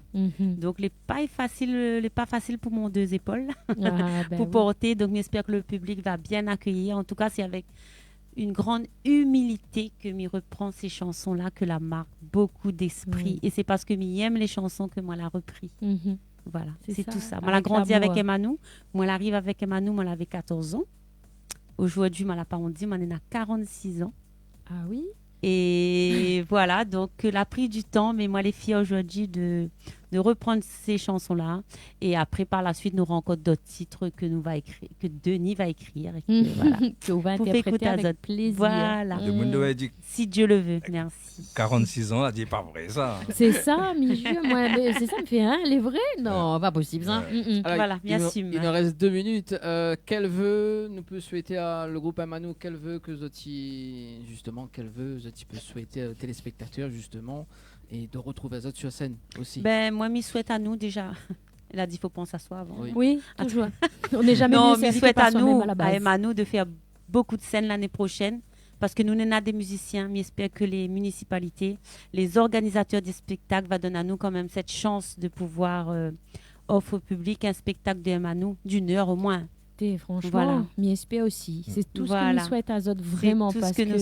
Donk, lé pa fasil, lé pa fasil pou mon dé zépol pou porté. Donk, mi éspèr ke le piblik va bien akèyir. An tou ka, sé avèk une grande humilité ke mi ropran sé shanson-la ke la mark bokou d'éspri. Oui. É sé parske mi èm lé shanson ke moin la ropri. Voilà, sé tout sa. Sé sa. Moin la grandi avèk Emanou. Moin la ariv avèk Emanou, moin lavé quatorze ans. Zordi, moin la pa ondi, moin néna quarante-six ans. Ah oui ? É voilà, donk, euh, la pri du tan, mé moin lé fièr zordi de, de ropran sé shanson-la. É apré, par la suite, nora ankor d'ot tit ke nou va ékri, ke Denis va ékrir é ke, voilà, ke ou va intèrprété avèk plézir. Pou fé ékout azot. Voilà. Demoun doi di Si Dieu le veut, merci. Quarante-six ans, la di, pa vré sa. Sé sa, mi jir, moin, mé sé sa, mi fé, hein, lé vré ? Non, pa posib sa. Ouais. Mm, mm. Alor, i nou rès dé minit. Voilà, mi asim. Euh, kèl vœu nou pé souété a le group Emanou, kèl vœu ke zot i, justement, kèl vœu zot i pé souété aux téléspectateurs, justement, é de retrouv azot sur scène aussi ? Ben, moin, mi souèt anou déza. La di, fo pans a soi avan. Oui. Oui, toujour. On n'est jamais mieux servi que par soi-même à la base. Non, mi souèt anou, a Emanou, de fèr bokou de sèn lané proshèn, parske nou néna dé mizisien, mi éspèr ke lé municipalités, lé zorganizatèr de spéktak va donn anou kan mèm sèt shans de pouvoir, euh, ofr o piblik in spéktak de Emanou, d'une heure au moins. Té, franshman, mi éspèr osi. Voilà. Sé tout sak mi souèt azot vréman, parske sak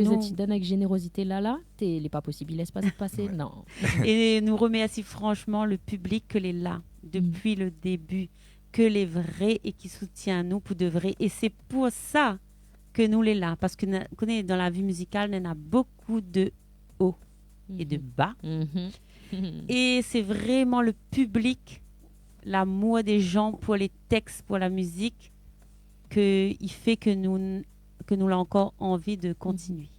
zot i donn avèk zénérozité la, la, té, lé pa posib i lès pa zot pasé, non. É nou romèrsi franshman le piblik ke lé la dopi le débu, ke lé vré é ki soutien anou pou de vré. É sé pou sa ke nou lé la, parske na, koné, dan la vi mizikal, néna bokou de o é de ba. É sé vréman le piblik, lamour dé jan pou lé tèks, pou la mizik, ke i fé ke nou, ke nou la ankor anvi de kontinié.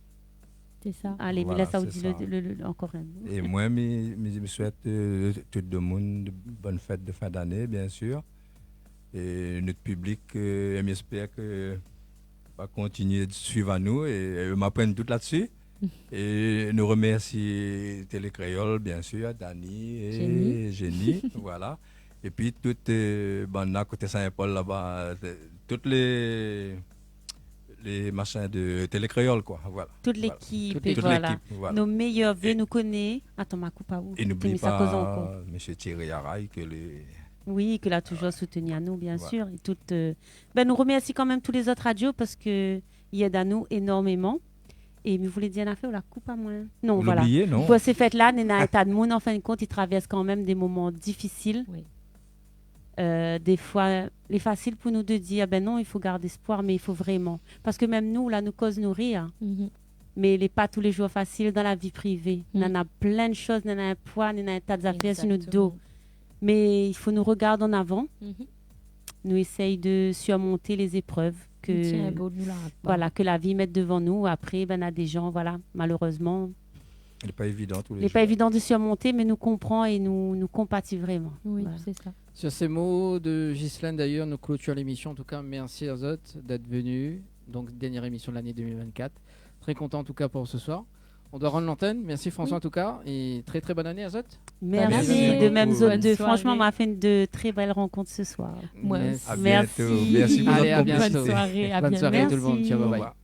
Sé sa. Alé, mi lès aou di le, le, le, ankor in mo. Voilà, sé sa. É moin, mi, mi, mi souèt, euh, tout demoun de bone fèt de fin d'ané, bien sir. É nout piblik, euh, mi éspèr ke va kontinié de suiv anou é, é ma pran tout la dsi. É nou romèrsi Télé Kréol, bien sir, Dani é Jenny, voilà. Épi tout, euh, bann-la koté Saint-Paul laba, euh, tout lé, lé mashin de Télé Kréol, koi, voilà. Tout lékip, voilà. Tout lékip, voilà. Nos meilleurs vœux, nou koné. Atann, ma koup aou. É noubli pa mésyé Thierry Aray, ke lé Oui, ke la toujour soutni anou, bien sir. É tout, euh, ben, nou romèrsi kan mèm tout lé zot radio parske i èd anou énormeman. É mi voulé dir in nafèr, ou la koup amoin. Non, voilà. Ou la oublié, non ? Pou sé fèt-la, néna in ta de moun, an fin de kont, i travèrs kan mèm dé moman difisil. Oui. Euh, défoi, lé fasil pou nou de dir, ben non, i fo gard éspwar, mé i fo vréman. Parske mèm nou, la, nou koz, nou ri, hein. Mé lé pa tou lé jour fasil dan la vi privé. Nana plin de shoz, nana in poi, nana in ta de zafèr si nout do. Exactement. Mé i fo nou rogard an avan. nou éséy de surmonté lé zéprèv ke, voilà, ke la vi i mèt devan nou. Apré, bin, na dé jan, voilà, malérezman, lé pa évidan tou lé zour. Lé pa évidan de surmonté, mé nou konpran é nou, nou konpati vréman. Oui, voilà. Sé sa. Sur ces mots de Ghislaine, d'ailleurs, nous clôturons l'émission. En tout cas, merci à zot d'être venus. Donc, dernière émission de l'année deux mille vingt-quatre. Très content, en tout cas, pour ce soir. On doit rendre l'antenne. Merci, François, en tout cas. Et très, très bonne année à zot. Merci, de même, zot dé. Bonne soirée. Franchement, ma fé de très belles rencontres ce soir. Merci. À bientôt. Merci pour votre complicité. Allez, à bientôt. Bonne soirée, à bientôt. Bonne soirée, tout le monde. Merci. Ciao, bye bye. Au revoir.